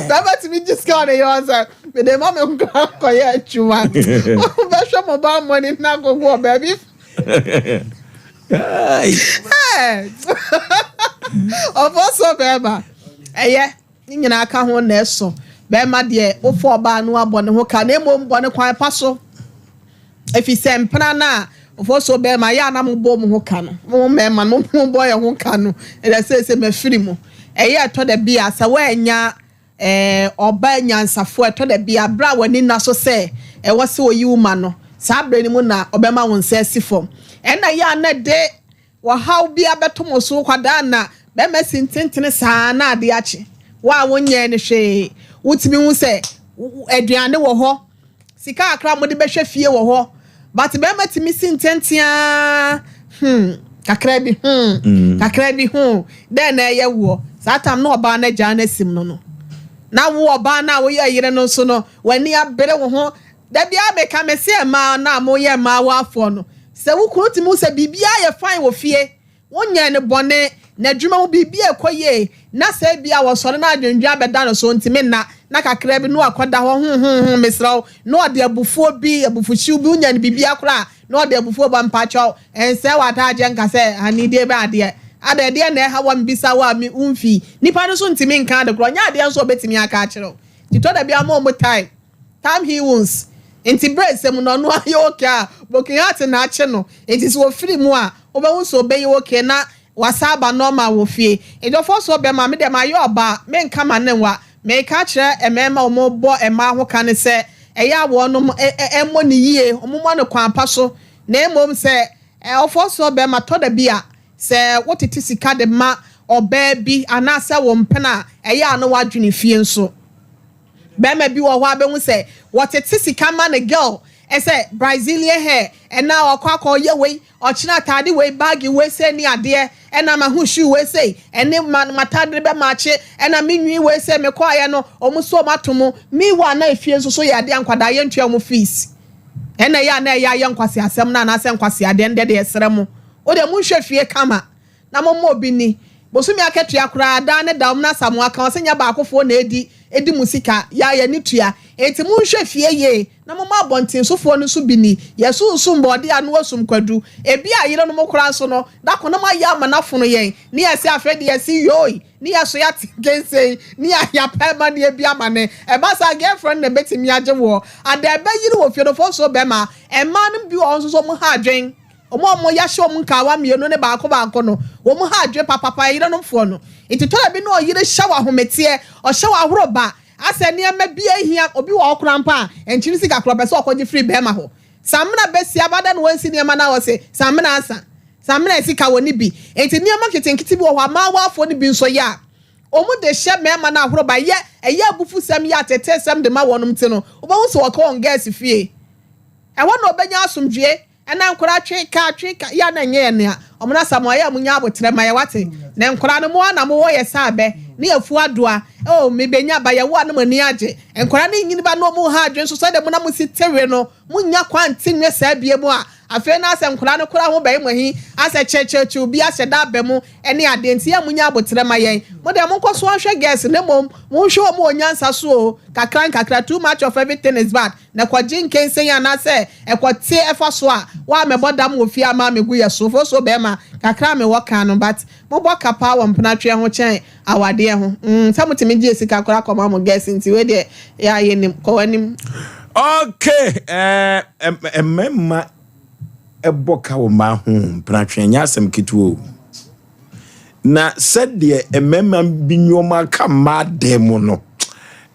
Bɛrima tumi gye sika ɔde yɛ ɔsɛ mede ma me nkora kɔyɛ adwuma. Wobɛhwɛ mobile money na agogo wɔ baabi. Ɔfɔ so bɛrima ɛyɛ ne nyinaa ka ho na ɛso bɛrima deɛ wofɔ ɔbaa no abɔ ne ho ka na mmom bɔ ne kwan pa so ɛfiri sɛ mpena no a ɔfɔ so bɛrima yɛ a na mobɔ mo ho ka no mo mmarima no mobɔ yɛ ho ka no ɛdɛ sɛ sɛ mafiri mu ɛyɛ ɛtɔ da bi a sɛ woannya Ɛɛ, ɔbaa nyansafo a ɛtɔ da bi a, bere a w'ani nna so sɛ ɛwɔ sɛ oyi wo ma no, saa bere no mu na ɔbɛma wo nsa asi fam. Ɛnna ɛyɛ a na ɛde ɔhaw bi abɛto mo so, kwadaa na bɛrima si ntentene saa na ade akye. Wo a wonyɛɛ no hwee, wotumi hu sɛ aduane wɔ hɔ, Sika kakra a mode bɛhwɛ fie wɔ hɔ but bɛrima tumi si ntɛntea hmm kakra bi hmm mm. kakra bi hmm dɛn na ɛyɛ woɔ saa tam na ɔbaa no agyaa no asim no no na wo ɔbaa no a woyɛ yere no nso no w'ani abere wo ho da biara meka me se mmaa no a moyɛ mmaa wafoɔ no sɛ wo kunu tumi wo sɛ biribiara yɛ fine wɔ fie Wonyɛɛ no bɔne, n'adwuma mu biribi rekɔ yie, na sɛ ebia ɔsɔre na adwendwen abɛda no so, ɔntumi nna, na kakra bi na wakɔda hɔ, hmm hmm hmm, mesrɛ wo, na ɔde abufuo bi, abufuhyew bi, wonya no biribiara koraa a, na ɔde abufuo ba, mpakyɛw, ɛnsɛe w'adagyeɛ nka sɛ, honey, deɛ bɛn adeɛ? Adɛn, ɛdeɛn na ɛha wo a mebisa wo a me, womfii? Nipa no nso ntumi nka ade korɔ, ɔnyɛ adeɛ nso a ɔbɛtumi aka akyerɛ wo. Nti tɔ da bi a ma wɔn time. Time he wounds nti berɛ sɛ mu no ɔno ayɛ okay a broken heart na akye no nti sɛ ɔfiri mu a wobɛhu sɛ ɔbɛyɛ okay na wasan aba normal wɔ fie nti ɔfɔ so bɛma me deɛ mayɛ ɔbaa menka ma ne nwa meka akyerɛ mmarima a wɔbɔ mmaa ho ka ne sɛ ɛyɛ a wɔnom mmɔ no yie wɔmmɔ no kwan pa so na mmom sɛ ɔfɔ so bɛma tɔ da bi a sɛ wotete sika de ma ɔbaa bi anaasɛ wo mpena a ɛyɛ a na woadwene fie nso. Bɛrima bi wɔ hɔ a bɛhu sɛ wɔtete sika ma ne girl sɛ Brazilian hair ɛna ɔkɔ akɔ yɛ wei ɔkyena ataade wei bag wei sei ne adeɛ ɛna maho shoe wei sei ɛne ma matade bɛ maakye ɛna me nwi wei sei mekɔ ayɛ no ɔmo so ɔmo ato mo meanwhile na efie nso so yɛ adeɛ nkwadaa yɛntua ɔmo fees ɛna ɛyɛ a na ɛyɛ ayɛ nkwasi asɛm no anaasɛ nkwasi adeɛ no deɛ deɛ ɛsrɛ mo o deɛ monhwɛ fie kama Na momma obi nni. Bosome akatua koraa, daa ne da, wɔn Asamoah ka, ɔse nyɛ baakofoɔ na edi, edi mo sika, yaa yɛn ani tua. Enti monhwɛ fie yie, na momma abɔntensofoɔ no nso bi nni. Yɛsunsum bɔɔdeɛ ano asum kwadu. Ebia yerenom koraa nso no, da ko na moayɛ ama no afono yɛn, ne yɛse afei deɛ yɛse yoi, ne yɛso yɛate kensei, ne yɛapɛ amaneɛ bi ama no. Ɛba saa a, girlfriend na ɛbɛtumi agye woɔ. Ada ɛbɛyere wɔ fie no, fo nso bɛma. Mmaa no bi wɔ hɔ nso so wɔha adwen. Wɔn a wɔyɛ ahyɛ wɔn nkawa mmienu ne baako baako no, wɔn ha adwene papapa, ɛyerenom foɔ no. Nti tɔ da bi na ɔyere hyɛ wo ahometeɛ, ɔhyɛ wo ahoroba, asɛ nneɛma bi ahia, obi wɔ hɔ koraa mpo a, nkyene sika koraa ɔpɛ sɛ ɔkɔgye firi bɛɛma hɔ. Samena bɛsi aba dɛn na wansi nneɛma no a ɔse samena asa, samena sika wɔ ne bi. Nti nneɛma nketenkete bi wɔ hɔ a mmaawaafoɔ no bi nso yɛ a, Wɔn de hyɛ mmarima no ahorow ba yɛ ɛyɛ abufusɛm yɛ ateetesɛm de ma wɔnom nti no, wobɛhu sɛ wɔkɔ wɔn girls fie. Ɛhɔ na wɔbɛnya asomdwoeɛ. Ɛna nkwadaa twe ka twe ka yɛ a na ɛnyɛ yɛn nea wɔn na sa mo ayɛ a mo nya aboterɛ ma yɛ wate na nkwadaa no mo ara na mo wɔ yɛ sɛ abɛ ne afu adoa oh me bɛ nya ba yɛ wo a na mo ani agye nkwadaa no nyini ba na wɔn ha adwene nso sɛdeɛ mo na mo si te we no mo nnya kwan nte nwe saa bie mu a afei na asɛ nkwadaa no koraa ho bɛyɛ mo ahi asɛ kyerɛkyerɛkyew bi ahyɛ da aba mu ɛne adeɛ nti yɛ a mo nya aboterɛ ma yɛn mo deɛ mo nkɔ so nhwɛ girls na mmom mo nhwɛ wɔn wɔ nyansa so o kakra nkakra too much of everything is bad Na ɛkɔgye nkensen anaasɛ ɛkɔte ɛfa so a woammɛbɔ dam wɔ fie ama megu yɛ so fosuo bɛɛma kakra a mewɔ ka no but mobɔ ka paa wɔ mpenatweɛ ho kyɛn awadeɛ ho mm sɛ motumi gye sika koraa kɔma mo girls nti wei deɛ yɛ a yɛnim kɔ w'anim. Okay, eh, mmarima bɔ ka wɔ mmaa ho mpenatweɛ nyɛ asɛm ketewa o. Na sɛdeɛ mmarima bi nneɛma ka mmaa dan mu no,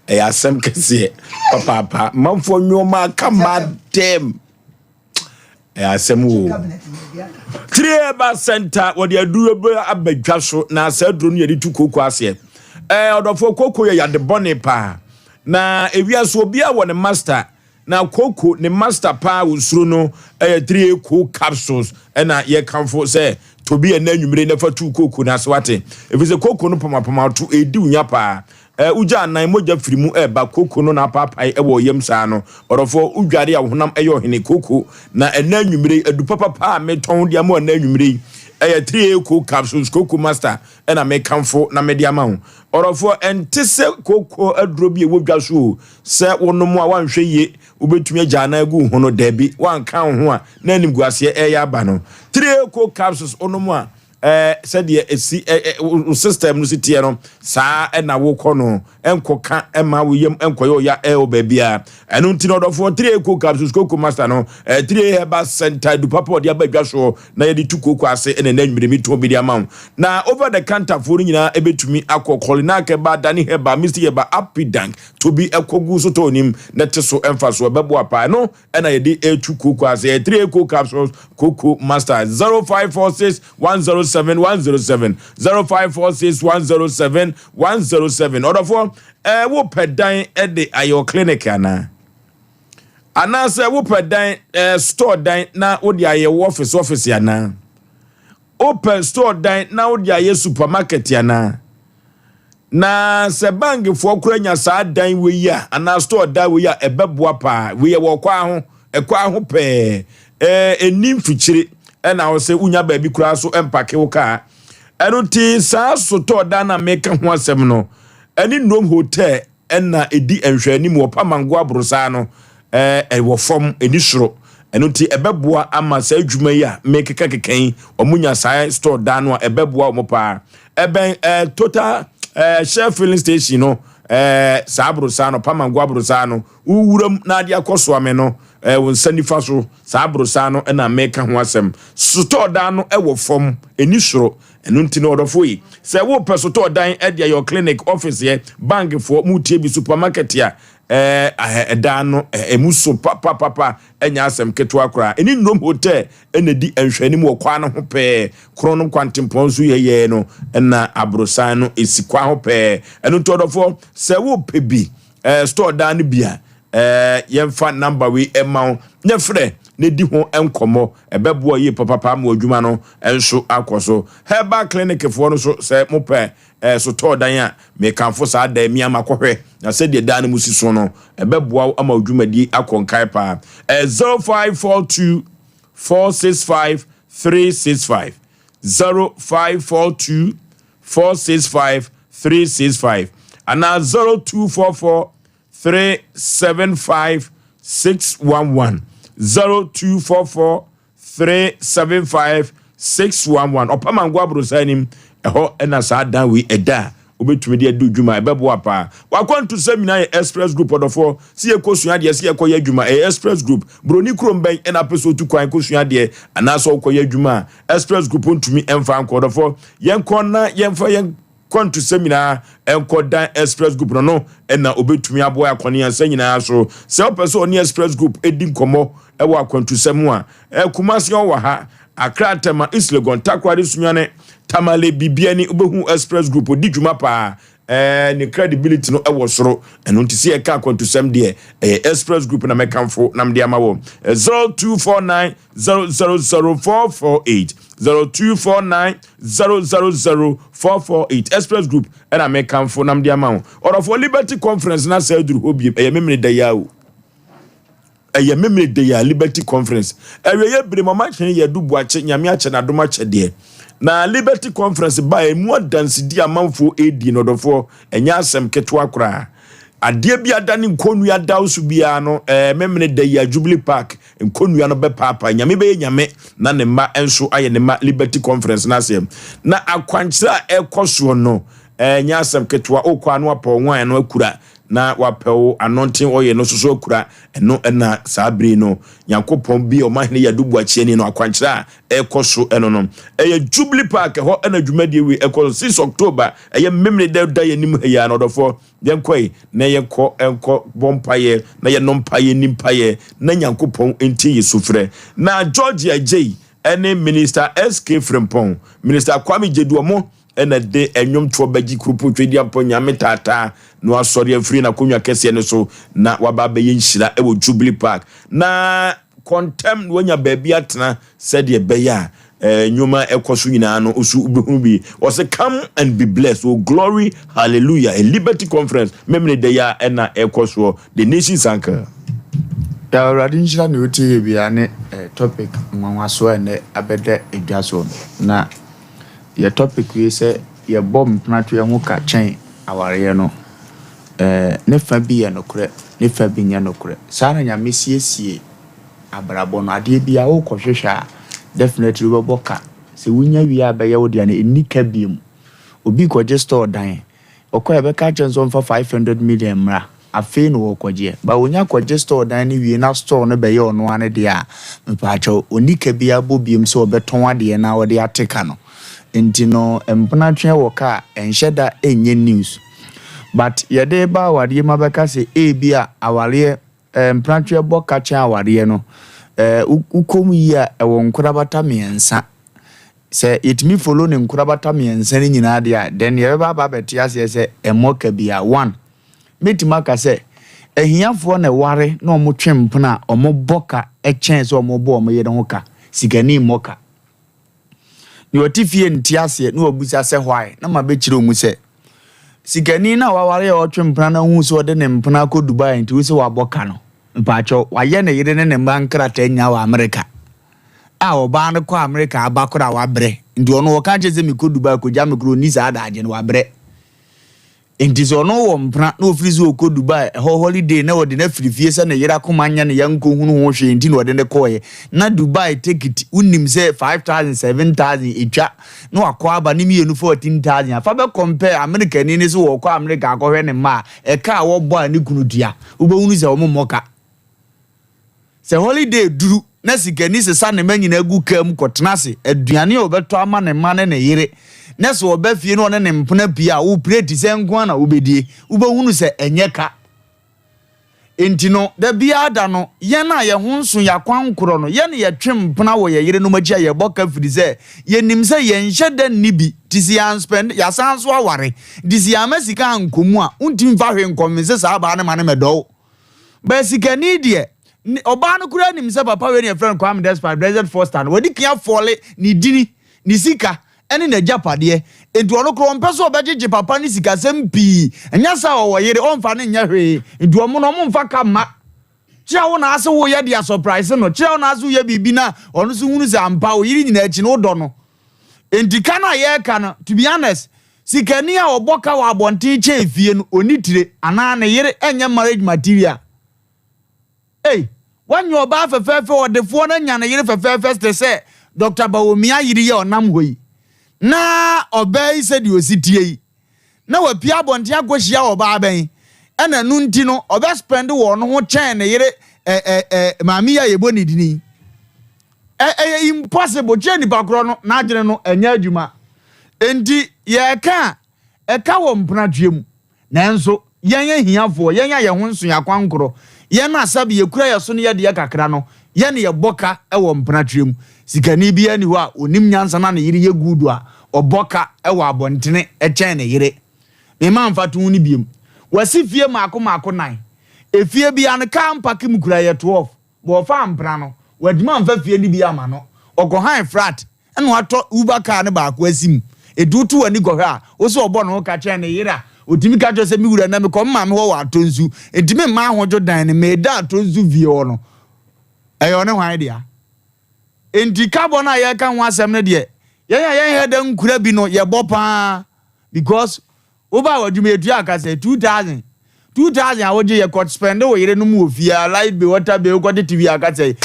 ɛyɛ asɛm kɛseɛ papaapa. Mmanfoɔ nneɛma ka mmaa dan mu. Ɛyɛ asɛm o. Three Center wɔde aduro bi aba dwa so na saa aduro no yɛde tu kooko aseɛ. Ɛɛ ɔdɔfoɔ kooko yɛ yade bɔne paa. Na ewiase obiara wɔ ne master. Na kooko ne master paa wɔ suro no yɛ 3A coke capsules ɛna yɛkamfo sɛ tɔ bi ɛnɛ anwummere na fa tu kooko no ase wate ɛfiri sɛ kooko no pamapama to ɛredi wo nya paa ɛɛ wogya anan mogya firi mu ɛreba kooko no na apaapae ɛwɔ yam saa no ɔdɔfoɔ wodware a wo honam ɛyɛ ɔhene kooko na ɛnɛ anwummere adu papapa a metɔn de ama ɛnɛ anwummere yi ɛyɛ 3A coke capsules kooko master ɛna mekamfo na mede ama wo ɔdɔfoɔ ɛnte sɛ kooko aduro bi ɛwɔ dwa so o Sɛ wonom a woanhwɛ yie wobɛtumi agya anan agu wo ho no, dabi, woanka wo ho a na animguaseɛ ɛreyɛ aba no. Triaco capsules wonom a ɛɛ sɛdeɛ ɛsi ɛ ɛ wo system no si teɛ no saa ɛna wokɔ no ɛnkɔka ɛma wo yam ɛnkɔyɛ ɔya ɛwɔ baabiara. Ɛno nti no ɔdɔfoɔ Triaco capsules Coco Master no ɛɛ Trie Herbal Center adu papa ɔde aba adwa soɔ na yɛde tu kooko ase ɛna ɛnɛ anwummerɛ mi tɔn bi de ama wo. Na over the counter foɔ no nyinaa ɛbɛtumi akɔ Kolinak Herbal, Dani Herbal, Mystic Herbal, Apidank To bi kɔgu sotɔɔ no mu na te so mfasoɔ. Ɛbɛboa paa. Ɛno na yɛde retu kooko ase. Ɛyɛ 3 Eco Capsules Cocoa Master. 0546 107 107 0546 107 107. Ɔdɔfoɔ, ɛɛ wopɛ dan de ayɛ wo clinic anaa? Anaasɛ wopɛ dan ɛɛ store dan na wode ayɛ wo office office anaa? Wopɛ store dan na wode ayɛ supermarket anaa? Na sɛ bankfoɔ koraa nya saa dan wei yi a, anaa store dan wei a, ɛbɛboa paa. Wei ɛwɔ ɔkwan ho, ɛkwan ho pɛɛ. Ɛɛ, ɛnni mfikyire, ɛna wo sɛ wonya baabi koraa so mpake wo kaa. Ɛno nti saa sotɔɔ dan no a meka ho asɛm no, ɛne Nnom Hotel na ɛdi nhwɛanim wɔ Pamango aborosaa no, ɛwɔ fam, ɛni soro. Ɛno nti ɛbɛboa ama saa adwuma yi a mekekakeka yi, wɔn nya saa store dan no a, ɛbɛboa wɔn paa. Ɛbɛn ɛɛ Total ɛɛ Shell filling station no, ɛɛ saa aborosaa no, Pamango aborosaa no, wowuram na ade akɔ Soame no, ɛɛ wo nsa nifa so, saa aborosaa no na meka ho asɛm. Store dan no ɛwɔ fam, ɛni soro. Ɛno nti no ɔdɔfoɔ yi, sɛ wopɛ sotɔɔ dan de ayɛ wɔ clinic, office yɛ, bank foɔ, mo tie bi, supermarket a, ɛɛ ɛdan no ɛmu so papapapa, ɛnyɛ asɛm ketewa koraa. Ɛne Nnom Hotel ɛna ɛdi nhwɛanim wɔ kwan no ho pɛɛ, kron no kwantempɔn so yɛyɛɛ no ɛna aborosan no ɛsi kwan ho pɛɛ. Ɛno nti ɔdɔfoɔ, sɛ wopɛ bi, ɛɛ store dan no bi a, ɛɛ yɛmfa number wei ɛma wo na frɛ na di ho nkɔmmɔ. Ɛbɛboa yie papapa ama w'adwuma no nso akɔ so. Herbal clinic foɔ no nso sɛ mopɛ ɛɛ sotɔɔ dan a, mekamfo saa dan mi ama kɔhwɛ na sɛdeɛ dan no mu si so no, ɛbɛboa wo ama wo dwumadie akɔ nkae paa. Ɛyɛ 0542 465 365 0542 465 365 anaa 0244 375 611 0244 375 611 Ɔpamango Aborosan anim, ɛhɔ na saa dan wei ɛda a wobɛtumi de adi dwuma, ɛbɛboa paa. W'akwantusɛm nyinaa yɛ Express Group ɔdɔfoɔ, sɛ yɛkɔsua adeɛ, sɛ yɛkɔyɛ adwuma, ɛyɛ Express Group. Buroni kurom bɛn na apɛ sɛ otu kwan kɔsua adeɛ anaasɛ ɔkɔyɛ adwuma a Express Group ntumi mfa nkɔ? Ɔdɔfoɔ, yɛnkɔ na yɛmfa yɛn kwantusɛm nyinaa nkɔ Dan Express Group no no na obetumi aboa akɔneasa nyinaa so. Sɛ wopɛ sɛ ɔne Express Group di nkɔmmɔ wɔ akwantusɛm ho a, Kumasi ɔwɔ ha, Accra, Tema, East Legon, Takoradi, Sunyani, Tamale Bibiani, wobɛhu Express Group, ɔdi dwuma paa. Ɛɛ ne credibility no ɛwɔ soro. Ɛno nti sɛ yɛka akwantusɛm deɛ, ɛyɛ Express Group na mɛkamfo na mede ama wɔ. 0249 000448, 0249 000448, Express Group ɛna mɛkamfo na mede ama wo. Ɔdɔfoɔ, Liberty Conference na sɛ aduru hɔ biem, ɛyɛ Memene da yi a o, ɛyɛ Memene da yi a Liberty Conference ɛwɛyɛ bere mama hwene yɛ du buakye. Nyame akyɛ n'adom akyɛ deɛ na Liberty Conference ba emu adansedi amanfoɔ edi no. Ɔdɔfoɔ, ɛnyɛ asɛm ketewa koraa. Adeɛ bi ada ne nkonnua da so biara no, Memene da yi a Jubilee Park nkonnua no bɛpaapa. Nyame bɛyɛ Nyame na ne mma nso ayɛ ne mma. Liberty Conference n'asɛm na akwankyerɛ a ɛkɔ soɔ no, ɛnyɛ asɛm ketewa. Okɔ ano apɔ nwan no akura na wapɛw anointing oil no soso akura. Ɛno ɛna saa bere no Nyankopɔn bi a ɔmahene yɛ adubu akyia no, akwankyerɛ a ɛkɔ so ɛno no, ɛyɛ Jubilee Park ɛhɔ ɛna dwumadie wei ɛkɔ so 6 October, ɛyɛ Memene da da yɛ anim ha yi a. Na ɔdɔfoɔ, yɛnkɔ yi na yɛnkɔ ɛnkɔ bɔ mpayɛ na yɛnɔ mpayɛ ni mpayɛ na Nyankopɔn ntie yɛ sufrɛ. Na Georgia J ɛne Minister SK Frimpong, Minister Kwame Gyeduomo ɛna de ɛnwomtoɔ bɛgye kurupo twɛdi apɔ Nyame taataa na wasɔre afiri n'akonnwa kɛseɛ no so na waba abɛyɛ nhyira ɛwɔ Jubilee Park na kɔntɛm na wanya baabi atena sɛdeɛ ɛbɛyɛ a nnwoma ɛkɔ so nyinaa no osu wobɛhunu bi. Wɔsɛ come and be blessed. Oh glory hallelujah! A Liberty Conference, Memene da yi a ɛna ɛkɔ soɔ. The Nation's Anchor. Ya, Awurade nhyira ne wotie yɛ biara ne topic nwanwasoɔ a ɛnɛ abɛda edwa soɔ no. Na yɛ topic wei sɛ yɛbɔ mpenatweɛ ho ka kyɛn awareɛ no, ne fa bi yɛ nokorɛ, ne fa bi nyɛ nokorɛ. Saa na Nyame siesie abrabɔ no. Adeɛ bi a wokɔhwehwɛ a, definitely wobɛbɔ ka. Sɛ wonya wie a, bɛyɛ wo deɛ no, ɛnni ka biom. Obi kɔgye store dan, ɔkɔ yɛbɛka kyerɛ nso ɔmfa 500 million mmra. Afei na wɔkɔgyeɛ ba, wonya kɔgye store dan no wie na store no bɛyɛ ɔno ano deɛ a, mepaakyɛw, ɔni ka bi abɔ biom sɛ ɔbɛtɔn adeɛ na ɔde ate ka no. Nti no mpenatweɛ wɔ ka a ɛnhyɛ da ɛnyɛ news, but yɛde ba awareɛ mu abɛka sɛ ebi a awareɛ mpenatweɛ bɔ ka kyɛn awareɛ no, wokɔm yi a ɛwɔ nkorabata mmiɛnsa. Sɛ yɛtumi follow ne nkorabata mmiɛnsa no nyinaa deɛ a, then yɛbɛba aba abɛte aseɛ sɛ ɛmmɔ ka bi a. One, mɛtumi aka sɛ ahiafoɔ na ɛware na ɔmo twe mpena a, ɔmo bɔ ka ɛkyɛn sɛ ɔmo bɔ ɔmo yere ho ka. Sikani mmɔ ka. Nea ɔte fie nte aseɛ na wabusa sɛ why, na ma bɛkyerɛ mu sɛ sikani na waware a ɔtwe mpena na hu sɛ ɔde ne mpena akɔ Dubai, nti wo sɛ wabɔ ka no, mpaakyɛw, wayɛ ne yere ne ne mma nkrataa nyinaa wɔ Amerika a ɔbaa no kɔ Amerika aba koro a wabrɛ. Nti ɔno wɔka kyerɛ sɛ mekɔ Dubai kɔgya me koro, ɔni saa adagye no, wabrɛ. Nti sɛ ɔno wɔ mpena na ofiri sɛ ɔkɔ Dubai ɛhɔ holiday na ɔde no afiri fie sɛ ne yere akoma nyɛ ne yɛnkɔ hunu ho hwee, nti na ɔde ne kɔɔɛ na Dubai ticket wonim sɛ 5000, 7000 ɛtwa na wakɔ aba ne mmienu 14,000 afa bɛ compare Amerika ni ne sɛ wɔkɔ Amerika akɔhwɛ ne mma a, ɛka a wɔbɔ a ne kunu tua, wobɛhunu sɛ wɔn mmɔ ka. Sɛ holiday duru na sikani sesa ne mma nyinaa gu kaa mu kɔtena ase, aduane a ɔbɛtɔ ama ne mma ne ne yere, na sɛ ɔba fie na ɔne ne mpena pie a, wo plate sɛ nko ara na wobɛdie, wobɛhunu sɛ ɛnyɛ ka. Nti no da biara da no, yɛn a yɛn ho nso yɛ akwankorɔ no, yɛn yɛtwe mpena wɔ yɛn yerenom akyi a yɛbɔ ka, firi sɛ yɛnim sɛ yɛnhyɛ da nni bi. Nti sɛ yɛan spend, yɛasan so aware, nti sɛ yɛama sika ankɔ mu a, wontumi mfa hwee nkɔmmense saa baa no ma no mɛdɔw bɛɛ. Sikani deɛ, ɔbaa no koraa nim sɛ papa wei ne yɛfrɛ no Kwame Despite Blessed Foster no, wɔde kia fɔle ne dini, ne sika ɛne n'agyapadeɛ. Nti ɔno koraa ɔmpɛ sɛ ɔbɛgyegye papa ne sikasɛm pii. Ɛnyɛ sɛ ɔwɔ yere ɔmfa ne nyɛ hwee. Nti ɔmo no ɔmo mfa ka mma kyerɛ wo na ase woyɛ de asurprise no, kyerɛ wo na ase woyɛ biribi na ɔno nso hunu sɛ ampa wo yere nyinaa akyi no wodɔ no. Nti ka no a yɛreka no, to be honest, sikani a ɔbɔ ka wɔ abɔnten kyɛn fie no, ɔni tire anaa ne yere ɛnyɛ marriage material. Ei, wanyɛ ɔbaa fɛfɛɛfɛ, ɔdefoɔ no anya ne yere fɛfɛɛfɛ te sɛ Dr. Bawumia yere yi a ɔnam hɔ yi, na ɔbaa yi sɛdeɛ ɔsi tie yi na wapia abɔnten akɔhyia ɔbaa bɛn ɛna no nti no ɔbɛ spend wɔ ɔno ho kyɛn ne yere ɛ ɛ ɛ maame yi a yɛbɔ ne dini. Ɛyɛ impossible. Kyerɛ nipa korɔ no n'adwene no ɛnyɛ adwuma. Nti yɛreka a, ɛka wɔ mpenatweɛ mu, nanso yɛn ahiafoɔ, yɛn a yɛn ho nso yɛn akwankorɔ, yɛn a sɛbi yɛkura yɛ so no yɛdeɛ kakra no, yɛn yɛbɔ ka wɔ mpenatweɛ mu. Sikani bi ani hɔ a onim nyansa na ne yere yɛ good a. ɔbɔ ka wɔ abɔntene kyɛn ne yere. Memma mfatoho no biom. Wasi fie mmaako mmaako nan. Efie biara no, kaa mpake mu kura yɛ 12. But ɔfaa mpena no, wantumi amfa fie no bi amma no. Ɔkɔhan flat na watɔ Uber kaa no baako asi mu. Enti woto w'ani kɔhwɛ a, wo sɛ ɔbɔ ne ho ka kyɛn ne yere a, ɔtumi ka kyerɛ sɛ, Me wura, nnɛ mekɔ me maame hɔ wɔ Atonsu, enti memma ahodwo dan no, meda Atonsu fie hɔ no. Ɛyɛ ɔne hwan dea? Enti kabɔ no a yɛreka ho asɛm no deɛ, yɛn a yɛnhɛ da nkura bi no, yɛbɔ pa ara because wobaa w'adwuma yɛtua ka sɛ 2000 2000 a wogye yɛ kɔ spend wo yerenom wɔ fie a light bill water bill wokɔgye TV aka sɛ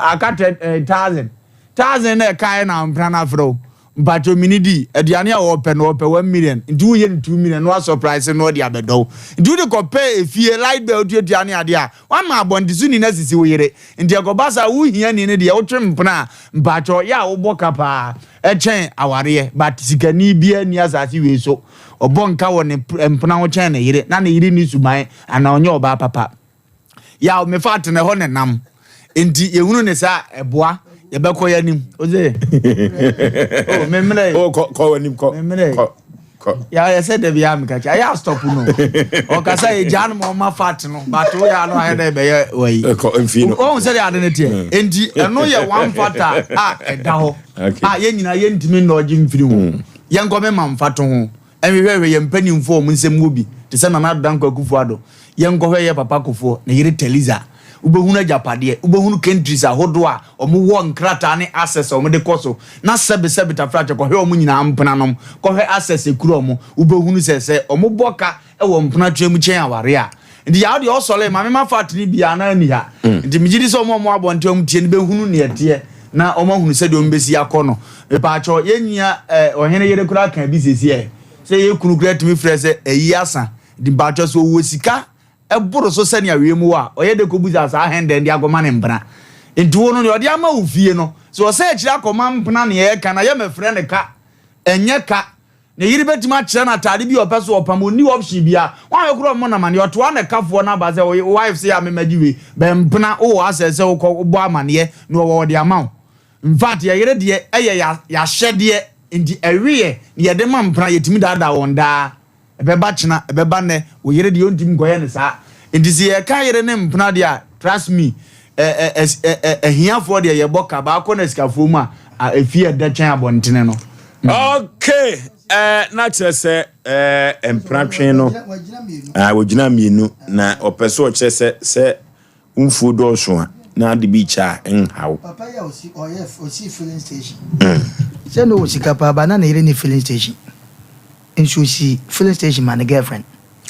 aka 1000 1000 na ɛkaeɛ na mpena no afrɛ wo Mpakyɛw mini di, aduane a ɔpɛ no ɔpɛ 1 million nti woyɛ no 2 million na wa surprise no ɔde abɛdɔ wo. Nti wode kɔpɛ efie, light bill tuatua ne adeɛ a, woama abɔntesoni no asisi wo yere. Nti ɛkɔba saa wo hiani no deɛ wotwe mpena a, mpakyɛw yɛ a wobɔ ka paa kyɛn awareɛ but sikani biara nni asase wei so ɔbɔ nka wɔ ne mpena ho kyɛn ne yere na ne yere nni suban anaa ɔnyɛ ɔbaa papa. Yaw mefa atena hɔ ne nam. Nti yɛhunu ne saa ɛboa yɛbɛkɔ yɛ anim. Ose oh memmerɛ. Oh kɔ kɔ anim kɔ. Memmerɛ. Kɔ kɔ. Ya yɛ sɛ dabi a meka kyɛ ayɛ stop no. Ɔkasa yɛ gya no ma ɔma fat no but wo yɛ ano ayɛ dɛ bɛyɛ wayi. Kɔ mfi no. Ɔhu sɛ de ade no teɛ. Nti ɛno yɛ one factor a ɛda hɔ a yɛn nyinaa yɛntumi nnɔɔgye mfiri ho. Yɛnkɔ me ma mfato ho. Nhwehwɛhwɛ yɛn mpanimfoɔ a wɔn nsam wɔ bi te sɛ Nana Addo Dankwa Akufo Addo. Yɛnkɔhwɛ yɛn papa Kufuor, ne yere Teliza. Wobɛhunu agyapadeɛ, wobɛhunu countries ahodoɔ a wɔwɔ nkrataa ne access a wɔde kɔ so. Na sɛbesɛbe tafrakyɛ kɔhwɛ wɔn nyinaa mpenanom, kɔhwɛ access ekura wɔn. Wobɛhunu sɛ sɛ wɔbɔ ka wɔ mpenatweɛ mu kyɛn awareɛ a. Nti yaw deɛ ɔsɔre ma mema fat no bi anaa nni ha. Nti megye di sɛ wɔn a wɔwɔ abɔnten a wɔtie no bɛhunu nea ɛteɛ na wɔahunu sɛdeɛ wɔbɛsi akɔ no. Mepaakyɛw, yɛn nua eh, ɔhene yere koraa kaa bi seesei ɛ, sɛ yɛn kunu koraa tumi frɛ sɛ ayi asa. Nti mpaakyɛw sɛ ɔwɔ sika ɛboro so sɛnea wiem wɔ a, ɔyɛ dɛ kɔbusa saa hɛndɛn de akɔma ne mpena. Nti wo no, deɛ ɔde ama wo fie no, sɛ ɔsɛ akyire akɔma mpena nea ɛka no a, yɛmmɛfrɛ no ka. Ɛnyɛ ka. Ne yere bɛtumi akyerɛ no ataade bi a ɔpɛ so ɔpam, ɔnni option biara. Woanhwɛ koraa ɔmmɔ no amaneɛ, ɔtoa ne kafoɔ no aba sɛ wo wife se a memmɛgye wei, bɛmpena, wowɔ access sɛ wokɔ wobɔ amaneɛ na ɔwɔ ɔde ama wo. Infact yɛ yere deɛ ɛyɛ y'ahyɛdeɛ nti ɛweɛ na yɛde ma mpena, yɛtumi daadaa wɔn daa. Ɛbɛba kyena, ɛbɛba nnɛ, wo yere deɛ ɔntumi nkɔyɛ no saa. Nti sɛ yɛka yere ne mpena deɛ a, trust me, ɛ ɛ ɛ ɛ ahiafoɔ deɛ yɛbɔ ka, baakɔ no asikafoɔ mu a, a efie ɛdɛ kyɛn abɔntene no. Okay, eh, na kyerɛ sɛ eh, mpena no ah, wɔgyina mmienu na ɔpɛ sɛ ɔkyerɛ sɛ sɛ wo mfuo dɔɔso a na ade bi kyɛ a ɛnhaw. Papa yi a ɔsi ɔyɛ ɔsi filling station. Sɛ na ɔwɔ sika paa ba na ne yere ne filling station. Nso ɔsi filling station ma ne girlfriend.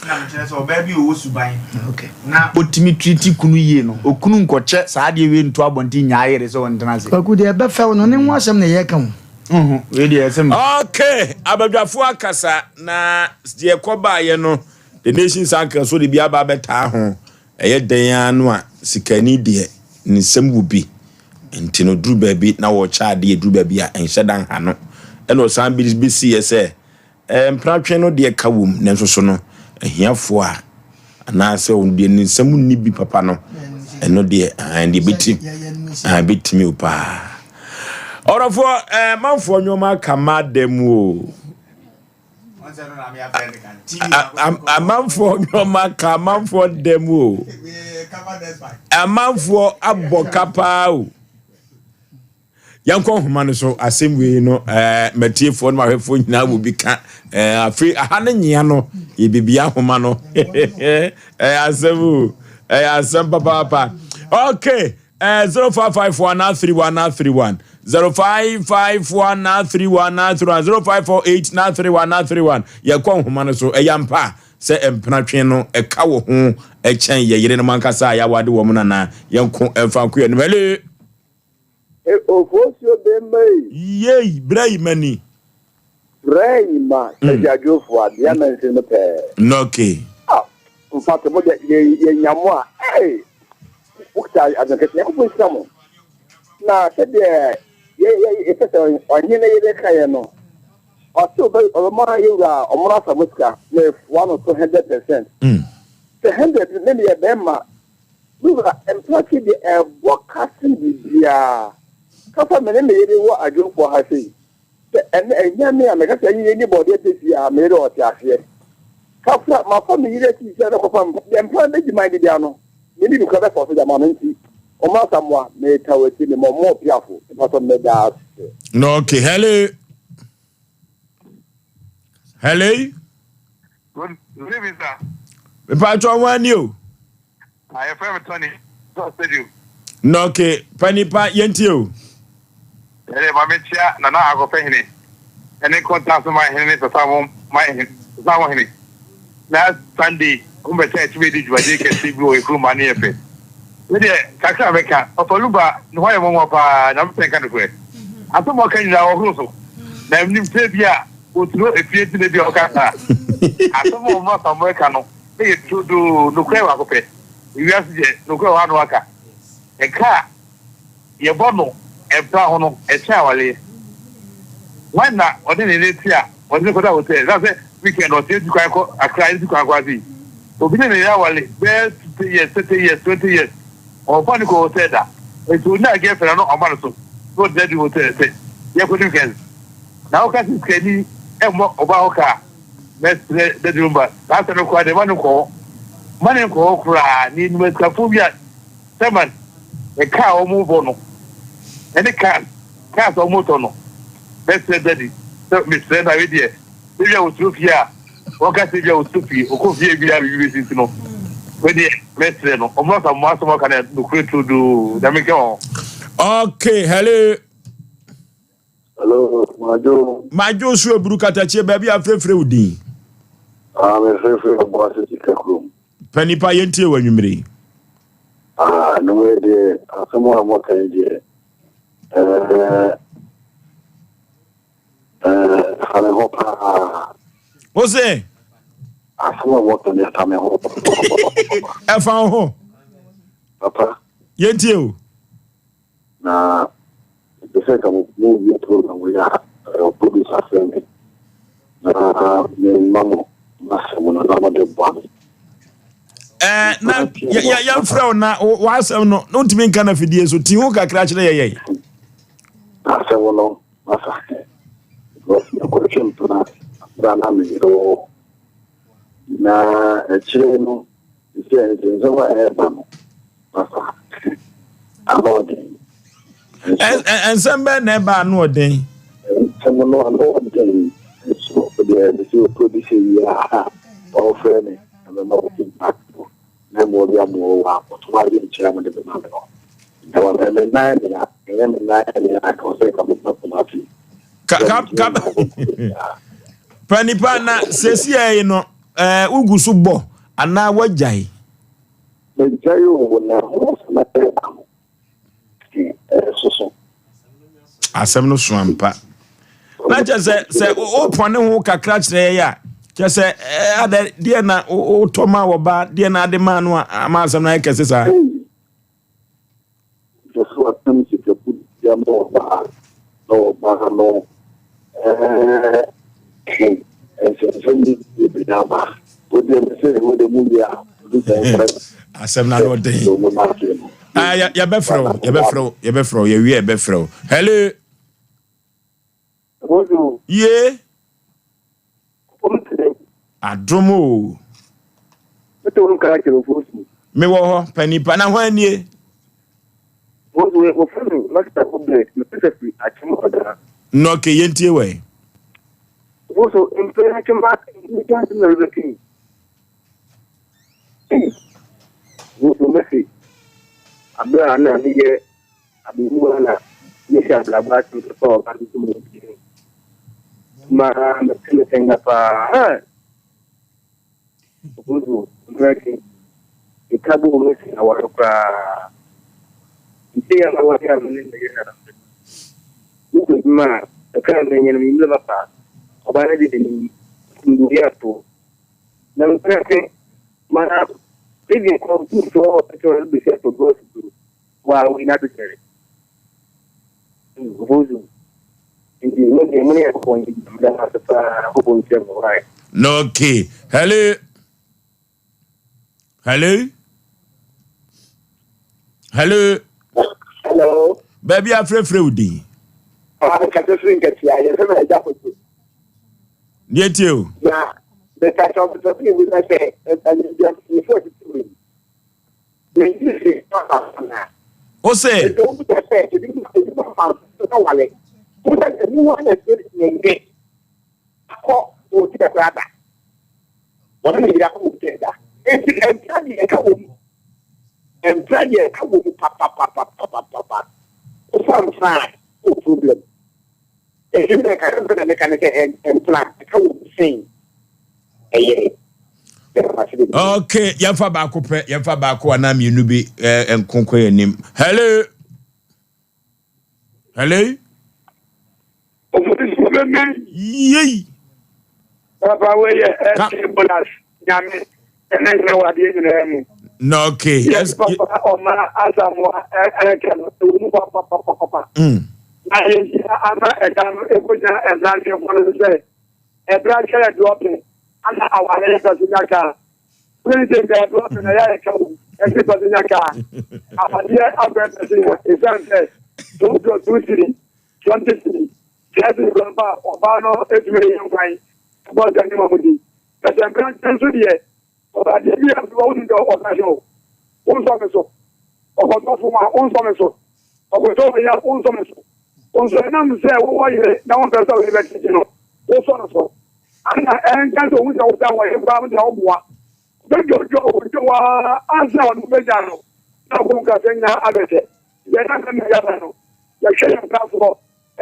Na mekyerɛ sɛ ɔbaa bi a ɔwɔ suban na ɔtumi treat kunu yie no, okunu nkɔkyɛ saa adeɛ wei nto abɔnten nnyaa yere sɛ ɔntena ase. Kwaku deɛ ɛbɛfɛw no ne ho asɛm na yɛreka o. Nhu, wei deɛ ɛsɛ me. Okay, abadwafoɔ akasa na deɛ ɛkɔbaeɛ no, The Nation's Anchor nso de bi aba abɛtaa ho. Ɛyɛ dɛn ara no a, sikani deɛ, ne nsam wɔ bi. Nti no, duru baabi na wɔrekyɛ adeɛ, duru baabi a, ɛnhyɛ da nha no. Ɛna ɔsan bɛsiiɛ sɛ, Ɛɛ, mpratwe no deɛ ka wom, nanso so no, ahiafoɔ a, anaasɛ wɔn deɛ ne nsam nni bi papa no, ɛno deɛ, ahan deɛ bɛti, ahan bɛtumi o paa. Ɔdɔfoɔ, ɛɛ, manfoɔ nneɛma aka mmaa da mu o. Amanfoɔ nneɛma ka amanfoɔ da mu o. Amanfoɔ abɔ ka paa o. Yɛnkɔ nhoma no so asɛm wei no ɛɛ matiefoɔ no mahwɛfoɔ nyinaa wɔ bi ka ɛɛ afei aha no nyea no yɛbɛbia nhoma no ɛyɛ asɛm o ɛyɛ asɛm papaapa okay ɛɛ 0551 931 931 0551 931 931 0548 931 931 yɛkɔ nhoma no so ɛyɛ ampa sɛ mpenatwe no ɛka wɔ ho ɛkyɛn yɛ yerenom ankasa a yɛawade wɔn nana yɛnko ɛmfa nko yɛn no hello. Ofosuo bemma yi. Yei, brɛ yi m'ani. Brɛ yi ma Agya-dwofoɔ a, bea mansin no pɛɛ. Nɔke. Ah, mfato mo deɛ, yɛ yɛ nya mo a, ee, mo kita adwene kɛse, Nyankopɔn nhyira mo. Na sɛdeɛ yɛ yɛ yɛpɛ sɛ ɔhene yere ka yɛn no, ɔse ɔbɛ ɔbɛma yɛ wura ɔmono asa mo sika na efoa no so 100%. Sɛ 100 ne deɛ bɛrima Me wura, mpakye deɛ ɛbɔ ka sen biribiara. Ka sɛ me ne me yere wɔ adwomfoɔ ha sei. Sɛ ɛnɛ ɛnyɛ me a meka sɛ ɛnyɛ ni bɔdeɛ sɛsi a me yere ɔte aseɛ. Kafra mafa me yere akyi sɛ mɛkɔfa mpa deɛ mpa bɛgyi man deda no me ne bi kora bɛfa so de ama no nti ɔmo asamoa meta w'akyi me mɔ mɔ piafo mpatɔ meda ase. No, okay. Hello. Hello. Good evening, sir. Mpatɔ wɔn ani o. Ah, yɛfrɛ me Tony, Sɔ Stadium. Na okay, pa nipa yɛntie o. Ɛdeɛ ma menkyea Nana Agɔpɛ hene ɛne Nkontaa so man hene ne Sasamo man hene, Sasamo hene. Last Sunday, wɔn bɛkyɛ ɛtumi adi dwumadie kɛseɛ bi wɔ yɛ kurom ma ne yɛ fɛ. Me deɛ, kakra a mɛka, Papa Luba ne ho ayɛ nwanwa paa, Nyame sɛ nka nokorɛ. Asɛm a ɔka nyinaa ɔhoro so, na menim sɛ bi a ɔsuro efie nti na bi a ɔka saa. Asɛm a ɔmo Asamoah ka no, Ɛyɛ turodoo, nokorɛ baako pɛ. Ewiase deɛ, nokorɛ wɔ ha na waka. Ɛka a yɛbɔ no mpra ho no, ɛkyɛn awareɛ. Hwan na ɔde ne yere te a ɔde no kɔda hotel? Ɛsiane sɛ weekend ɔte atu kwan kɔ Accra, yɛtu kwan kɔ ase yi. Obi ne ne yere aware bɛyɛ 50 years, 30 years, 20 years, ɔmfa no kɔ hotel da. Nti ɔnyaa girlfriend a na ɔma no so na ɔde no adu hotel sɛ yɛnkɔdi weekend. Na woka sɛ sikani mmɔ ɔbaa ho ka a, Mɛsrɛ Daddy Lumba, saa asɛm no koraa deɛ ma no nkɔ hɔ. Ma no nkɔ hɔ koraa. Ne nnwumasikafoɔ bi a Sherman ɛka a wɔn bɔ no ɛne cars cars a wɔn tɔ no. Mɛsrɛ Daddy sɛ mesrɛ no a wei deɛ ebi a wɔsuro fie a wɔka sɛ ebi a wɔsuro fie ɔkɔ fie bi a biribi bɛsi nti no wei deɛ mɛsrɛ no ɔmo asa mo asɛm ɔka no nokorɛ turodoo Nyame nka wɔn. Okay, hello. Hello, Madwo. Madwo so eburu katakyie baabi a frɛfrɛ wo din. Ah, me frɛfrɛ ɔbɔ ase sika kurom. Pɛ nipa yɛntie wɔ anwummere yi. Ah, no wei deɛ asɛm a moka yi deɛ ɛɛ ɛɛ fa me ho paa. Wo se? Asɛm a moka no ɛfa me ho. Ɛfa wo ho. Papa. Yɛntie o. Na mepɛ sɛ nka mo wie program yi a producer frɛ me na mema mo m'asɛm no na mode boa me. Eh, na yɛmfrɛ wo na w'asɛm no na wontumi nka no afidie so ti ho kakra kyerɛ yɛyɛ. Asɛm no masa because mekɔtwe mpena berɛ a na meyere wɔ hɔ na akyire no sɛ nsɛnsɛm a ɛreba no Papa, ano ɔden. Nsɛm bɛn na ɛba ano ɔden? Nsɛm no ano ɔden nso deɛ mesi wɔ producer yi a ɔfrɛ me na mɛma wo feedback no na mmoa bi amoa wo a ɔto ade nkyerɛ a mode bɛma me no. Na wɔmɛ me nan mea, ɛnyɛ me nan mea a ka sɛ ka meba Kumasi. Ka ka ka pa nipa na sɛsi yi no ɛɛ wogu so bɔ anaa wagyae? Megyae o, na ho asɛm a ɛreba no de ɛresoso. Asɛm no so ampa. Na kyerɛ sɛ sɛ wopɔne ho kakra kyerɛ yɛ a, kyerɛ sɛ adɛ deɛ na wotɔ ma wɔba deɛ na ade maa no a ama asɛm no ayɛ kɛse saa. Hwɛ sɛ watam sikapu de ama ɔbaa na ɔbaa no he nsɛnsɛm bi bebree aba. Wo deɛ me sɛ wo deɛ mu wie a obi sɛ mfrɛ me. Asɛm no ano ɔden. Ah, yɛbɛfrɛ wo, yɛbɛfrɛ wo, yɛbɛfrɛ wo, yɛwie yɛbɛfrɛ wo. Hello. Bonjour. Ye. Ɔmo te dɛn? Adom o. Mete wo nka akyerɛ Ofosu. Mewɔ hɔ, panipa na hwan nie? Ofosu, wɔfrɛ me Master Obed, mekasa firi Akyem Ɔdaa. Nɔke, yɛntie wɛ. Ofosu, mpɛn atwem a nnipa asɛm na rebɛka yi. Ei, Ofosu, mɛse, aberɛ a na meyɛ Abarimaa na mesi abrabɔ ase mekɔfa ɔbaa bi so ma obi ho. Ma mete me sɛnga paa. Obozo mmerɛ meka bɔ mu si awɔre koraa. Nti yɛ ma wɔde a me ne me yere na mekɔ adwuma a ɛka na menya no menyim papa. Ɔbaa no de de ne nduwe ato. Na mepɛ sɛ ma even kɔ sukuu so ɔwɔ pɛtɛ ɔbɛsi ato bɔs do. Wa wo nyina bɛkyɛre. Obozu. Nti mo deɛ mo ne Nyankopɔn nyɛ adwuma. Meda mo ase paa. Nyankopɔn nhyira mo. Why? Okay. Hello. Hello. Hello. Hello. Baabi afrɛfrɛ wo din. Papa mekasa firi nkatia, yɛfrɛ me Agya Kojo. Deɛ tie o. Na mekasa ɔpɛsɛ sɛ mebisa sɛ mpanyinfoɔ tete wei. Mesi si na. O se. Nti wo bisa sɛ ebi ebi ma fa nso wale. Wo sɛ emu hɔ na ɛsɛ ne nde akɔ wɔ ti kakra da. Wɔne ne yere akɔ wɔ ti da. Nti mpira deɛ ɛka wɔ mu. Mpira deɛ ɛka wɔ mu papapapapapapa. Wofa mpira a wɔ problem. Nti na ɛka sɛ na meka ne sɛ mpira ɛka wɔ mu sɛn ɛyɛ. Okay, yɛmfa baako pɛ, yɛmfa baako anaa mmienu bi nkonkɔ yɛn anim. Hello. Hello. Yei. Papa wei yɛ ɛsɛ bonus nyame ɛne nyɛ wɔ adeɛ nyinaa mu. Na okay. Yes papa ɔma asamoa ɛkɛ no ɛwɔ mu papapapapa. Na yɛhyia ama ɛda no ɛkɔgyina ɛmmeranteɛfoɔ no sɛ ɛberɛ akyɛ yɛ drɔpe ana aware yɛ pɛ so nya kaa. Wọ́n ti sẹ́ drɔpe na yɛ ɛka wɔ ɛsi pɛ so nya kaa. Awadeɛ abɛɛ pɛ so nya ɛsiane sɛ 2 plus 2 cedi 20 cedi. Kyerɛ sɛ mpa ɔbaa no etumi de yɛn kwan bɔ nsɛm ne ma di. Ɛsɛ mmeranteɛ nso deɛ ɔbaadeɛ bi a wɔn dɔ ɔka hyɛ o. Wonsɔ me so. Ɔkɔtɔ fom a wonsɔ me so. Ɔkɔtɔ wɔ ya wonsɔ me so. Nso ɛnam sɛ wowɔ yere na wɔmpɛ sɛ wɔyɛ bɛkyekye no wosɔ no so. Ana ɛnka sɛ ohun sɛ wosan wɔ yere koraa mo deɛ woboa. Bɛdwodwo odwo waa ansa wɔn bɛgya no na wɔn kasa nyinaa abɛkyɛ. Yɛn asɛm na yɛaba no yɛhwɛ yɛn nkafoɔ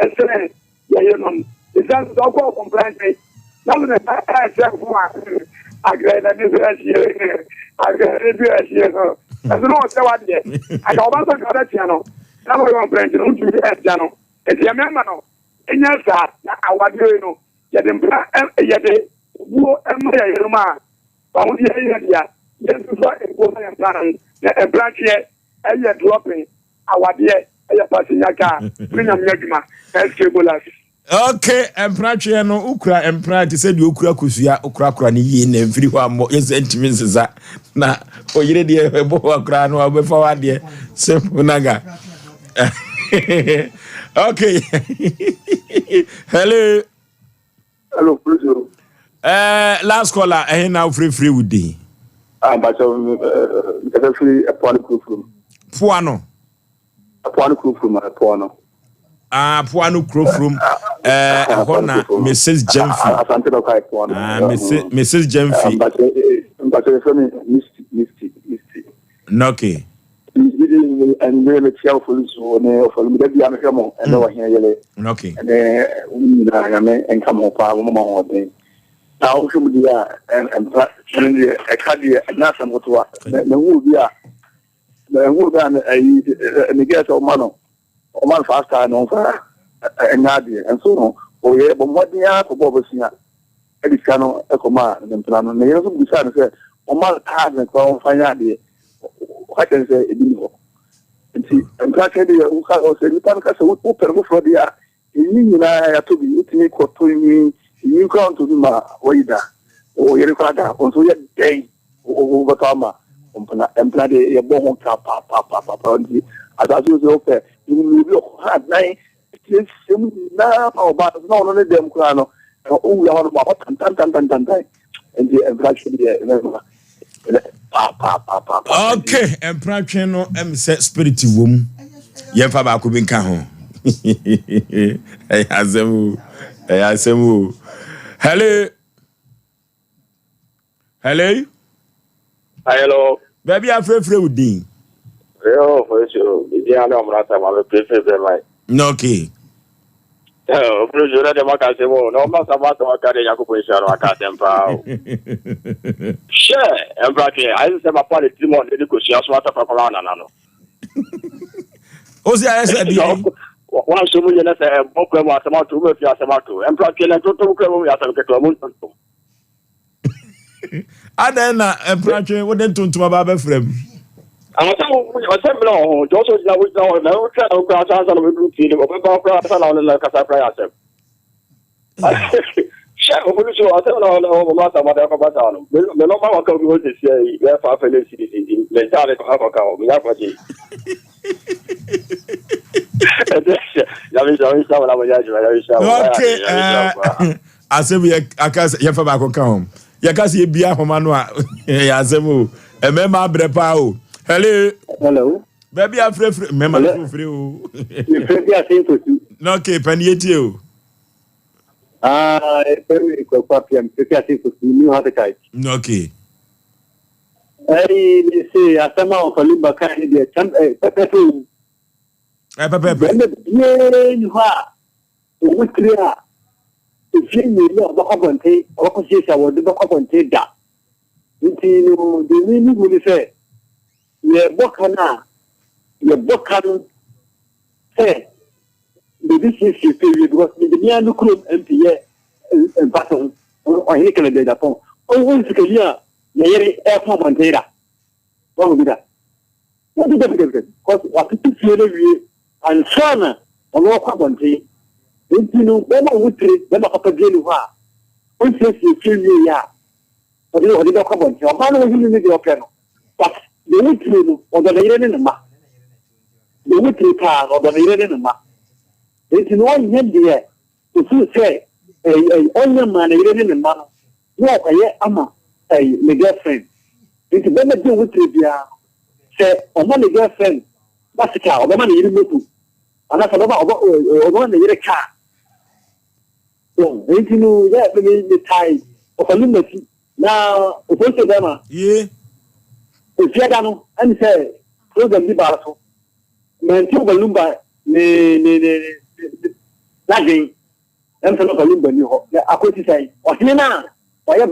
ɛsɛ yɛyɛ nom ɛsiane sɛ ɔkɔ ɔkɔmpra nkyɛn na wo ne ɛsɛ fo a agrɛ na ne sɛ ahyie agrɛ ne bi ahyie no ɛso na ɔsɛ wadeɛ aka ɔba sɛ nka bɛtea no na wɔyɛ ɔmpra nkyɛn no wontumi ɛntea no ɛti ɛmɛma no ɛnya saa na awadeɛ no yɛde mpra yɛde buo ɛma yɛ yerom a wahodeɛ yɛ dea yɛnsufa mpo ma yɛ mpra no na mpratweɛ ɛyɛ dropping awadeɛ ɛyɛ passenger car ne nyame adwuma SK Bolas. Okay, mpratweɛ no wokura mpra te sɛ deɛ okura kosua wokorakora no yie na mfiri hɔ ammɔ yɛ sɛ ntumi nsesa na oyere deɛ ɛbɔ hɔ koraa no wobɛfa wo adeɛ simple naga. Okay. Hello. Hello, please. Last caller, ɛhe na wofirifiri wo din? Ah, mpakyɛ nkasa firi ɛpoa no kurofurom. Poa no? Ɛpoa no kurofurom, ɛpoa no. Ah, poa no kurofurom. Ɛhɔ na Mrs. Jemfi. Asante bɛkɔ ɛpoa no. Ah, Mrs. Jemfi. Mpakyɛ yɛfrɛ me Misty, Misty, Misty. Okay. Ɛnwere mekyia ɔfɔlu ne ɔfɔlu mi dabi amehwɛ mo ɛnɛ ɔhene yele. Okay. Ɛnɛ wɔn nyinaa nyame nka mo paa wɔn ma ho ɔden. Na wohwɛ mu deɛ a mpa ɛno deɛ ɛka deɛ ɛnyɛ asɛm ketewa. Mehu obi a mehu obi a ɛyi ne gɛɛ sɛ ɔma no ɔma no fast time no ɔmfa ɛnyɛ adeɛ nso no ɔyɛ bɔ mmɔden ara kɔbɔ ɔbɛsua ɛde sika no ɛkɔma ne mpena no. Ne yere nso bisaa no sɛ ɔma no thousand koraa ɔmfa nyɛ adeɛ. Ɔka kyerɛ no sɛ ebi ni hɔ. Nti nkrakyɛ deɛ woka sɛ nipa no ka sɛ wopɛ no foforɔ deɛ a nwi nyinaa yɛatɔ bi wotumi kɔtɔ nwi nwi koraa ntɔ bi ma wɔyi da wɔyere koraa da wɔn nso yɛ dɛn wobɛtɔ ama mpena mpena deɛ yɛbɔ ho ka paapaapaapa nti asase wo sɛ wopɛ nwi bi ɔkɔ ha dan siesie mu nyinaa ma ɔbaa no na ɔno ne dɛm koraa no owura hɔ no ma ɔtantantantantantan nti mpena twe deɛ mɛma paapaapaapa. Okay, mpena twe no ɛm sɛ spirit wɔ mu yɛmfa baako bi nka ho. Ɛyɛ asɛm o, ɛyɛ asɛm o. Hello. Hello. Hello. Baabi afrɛfrɛ wo din. Yo, Felicio, bibi ane ɔmra ta ma me prefe be mai. Okay. Eh, Felicio na de maka se mo, na ɔmra sa ma ta ka de Yakobɔ nhyira no aka asɛm paa o. Hwɛ, ɛmpratwe, ayɛ sɛ mapa ne tirim ɔde ne kosua so atafa kɔma nana no. O si ayɛ sɛ deɛ. Wanso mu yɛ na sɛ ɛbɔ kura mu asɛm ato, wobɛfi asɛm ato. Ɛmpratwe na ntontom kura mu yɛ asɛm ketewa mu ntontom. Adɛn na mpratwe wode ntontom aba abɛfra mu? Ɔsɛ mmerɛ wɔ ho, nti ɔsɛ ogyina wogyina hɔ na wotwa na wokura asa ansa na wobɛduru fie no, ɔbɛba koraa ansa na ɔne no kasa koraa yɛ asɛm. Hyɛ ɔbɛdu so asɛm na ɔne ɔmo asɛm ɔde akɔba saa no. Me nɔma waka obi hɔ sɛsia yi, yɛfa afɛ ne sidi nti, me ntaade akɔka hɔ, menya akɔgye. Okay, asɛm yɛ aka sɛ yɛfa baako ka ho. Yɛka sɛ yɛbia ahoma no a ɛyɛ asɛm o. Mmarima abrɛ paa o. Hello. Hello. Baabi afrɛfrɛ mmarima no frɛ o. Mefrɛ bi ase nkosu. Na okay, pɛn yɛtie o. Ah, ɛfrɛ me Kwaku Appiah, mefrɛ fi ase nkosu, New Habitat. Okay. Ɛyi ne se asɛm a ɔfa kan ne deɛ kyɛm ɛ pɛpɛpɛ o. Ɛ pɛpɛpɛ. Bɛrima biara ni hɔ a ɔwɔ tiri a efie mmienu a ɔbɛkɔ abɔnten ɔbɛkɔ siesie a wɔde bɛkɔ abɔnten da. Nti no deɛ mi ni hu ne sɛ yɛbɔ ka no a yɛbɔ ka no sɛ baabi siesie fie wie because mede mea me kurom MP yɛ mfa so ho ɔhene Kennedy Agyapong ɔwɔ nsikani a ne yere ɛkɔ abɔnten da wɔn bi da wɔn bi dabi dabi dabi because watoto fie no wie ansa na ɔno ɔkɔ abɔnten nti no bɛrima wo tire bɛrima papa bie ne hɔ a ɔnsiesie fie wie yɛ a ɔde ɔde bɛkɔ abɔnten ɔbaa no wɔn ne deɛ ɔpɛ no but deɛ wo tire no ɔdɔ ne yere ne ne mma deɛ wo tire paa no ɔdɔ ne yere ne ne mma nti no ɔnyɛ deɛ ofuru sɛ ɛyi ɛyi ɔnyɛ maa ne yere ne ne mma no na ɔkɔyɛ ama ɛyi ne girlfriend nti bɛrima bi a ɔwɔ tire biara sɛ ɔma ne girlfriend ba sika a ɔbɛma ne yere moto anaasɛ ɔbɛma ɔbɛ ɔbɛma ne yere kaa nti no yɛ me me tae ɔfa ne mati na opolisi bɛrima ye efiada no ɛne sɛ program bi baa so mɛnti ɔba lumba ne ne ne ne n'adwen ɛmfa no ɔba lumba ni hɔ na akosi sɛn ɔhene no a ɔyɛ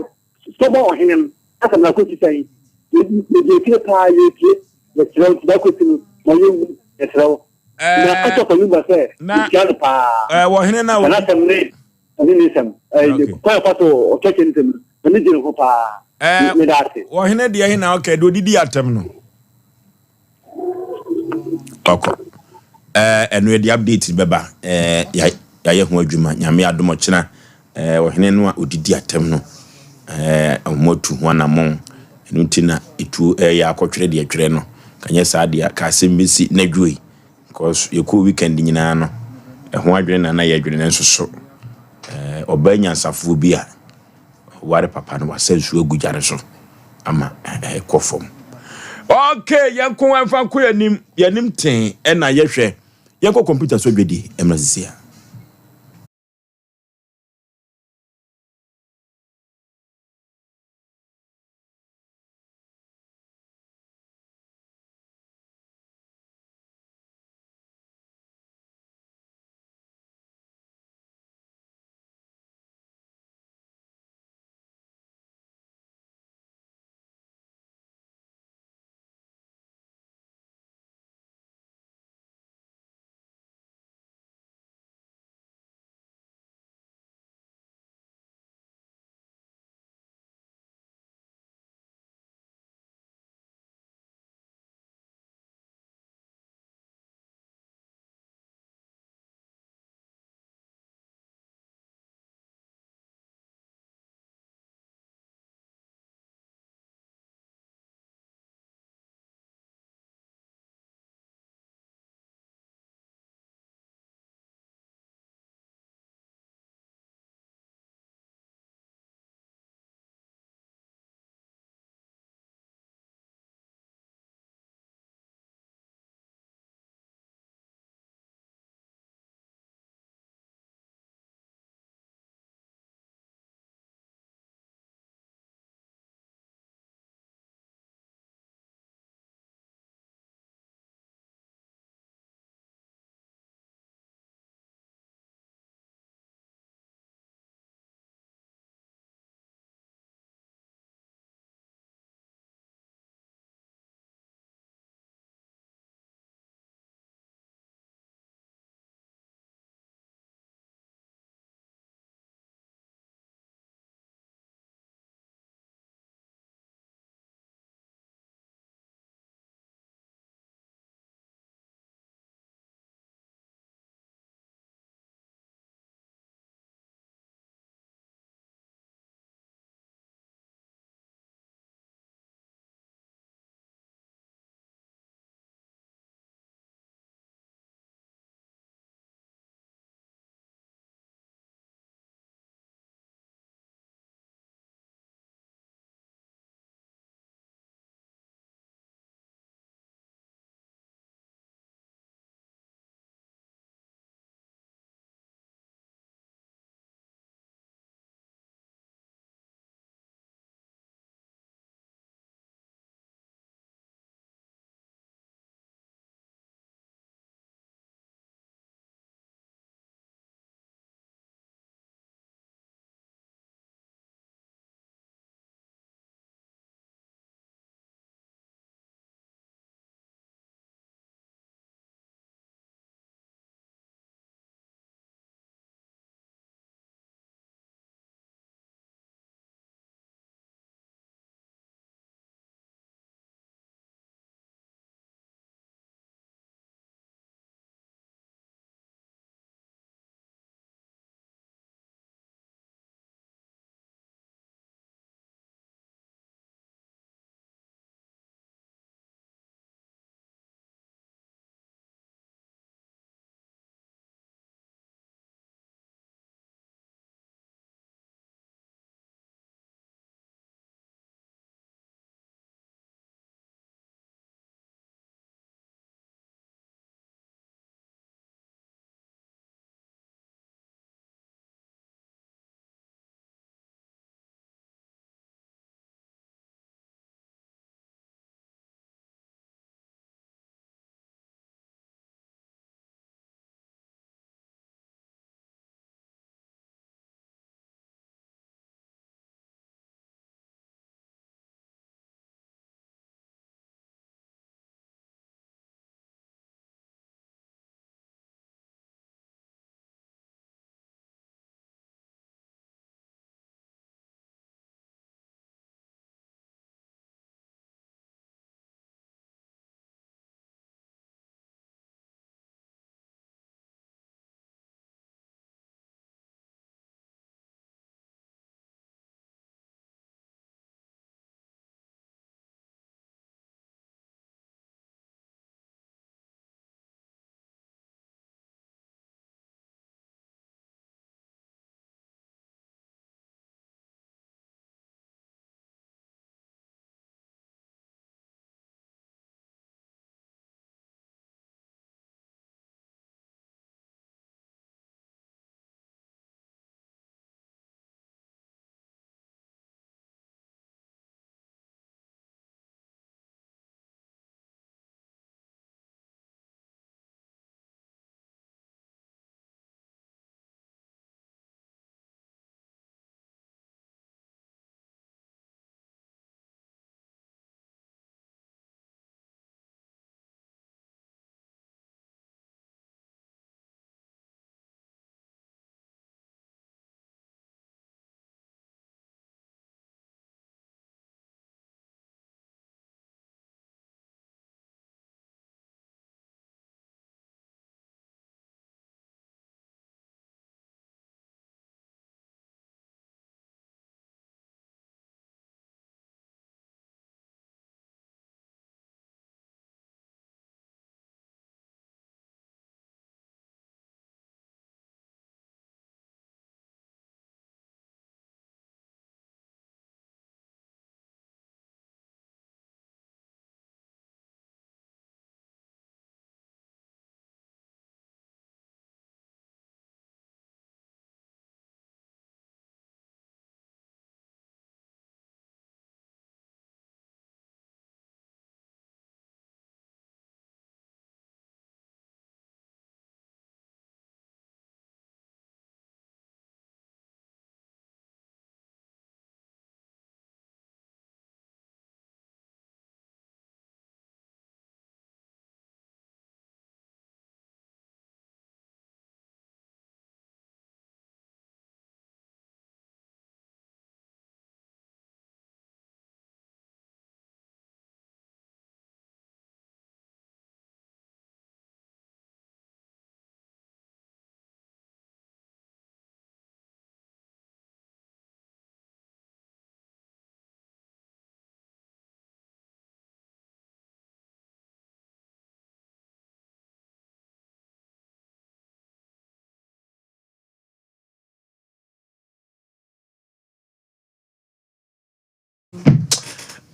sɔbɔ ɔhene no asɛm na akosi sɛn yɛdi akyire paa yɛtie yɛkyerɛ wo nti na akosi no ma yɛnhu yɛkyerɛ wo na ɔkyɛ ɔfa lumba sɛ yɛtia no paa wɔhene no a n'asɛm ne ɔne ne nsɛm kwan fa so ɔkyɛkyɛ ne nsɛm no n'ani gye ne ho paa meda ase wɔhene deɛ he na ɔka deɛ ɔdidi atɛm no ɔkɔ ɛno yɛde update bɛba yɛayɛ ho adwuma nyame adom ɔkyena ɔhene no a ɔdidi atɛm no ɔmo atu ho anammɔn ɛno nti na ɛtuo ɛyɛ akɔtwerɛ deɛ twerɛ no kanyɛ saa deɛ ka asɛm bɛsi na dwoe because yɛkɔɔ weekend nyinaa no ɛho adwene na na yɛadwene no nso so ɔbaa nyansafoɔ bi a ɔware papa no wasa nsuo agu gya no so ama ɛkɔ fam. Okay, yɛnko ɛmfa nkɔ yɛnim yɛnim ten ɛna yɛhwɛ yɛnkɔ computer so dwadi ɛmra sisi a.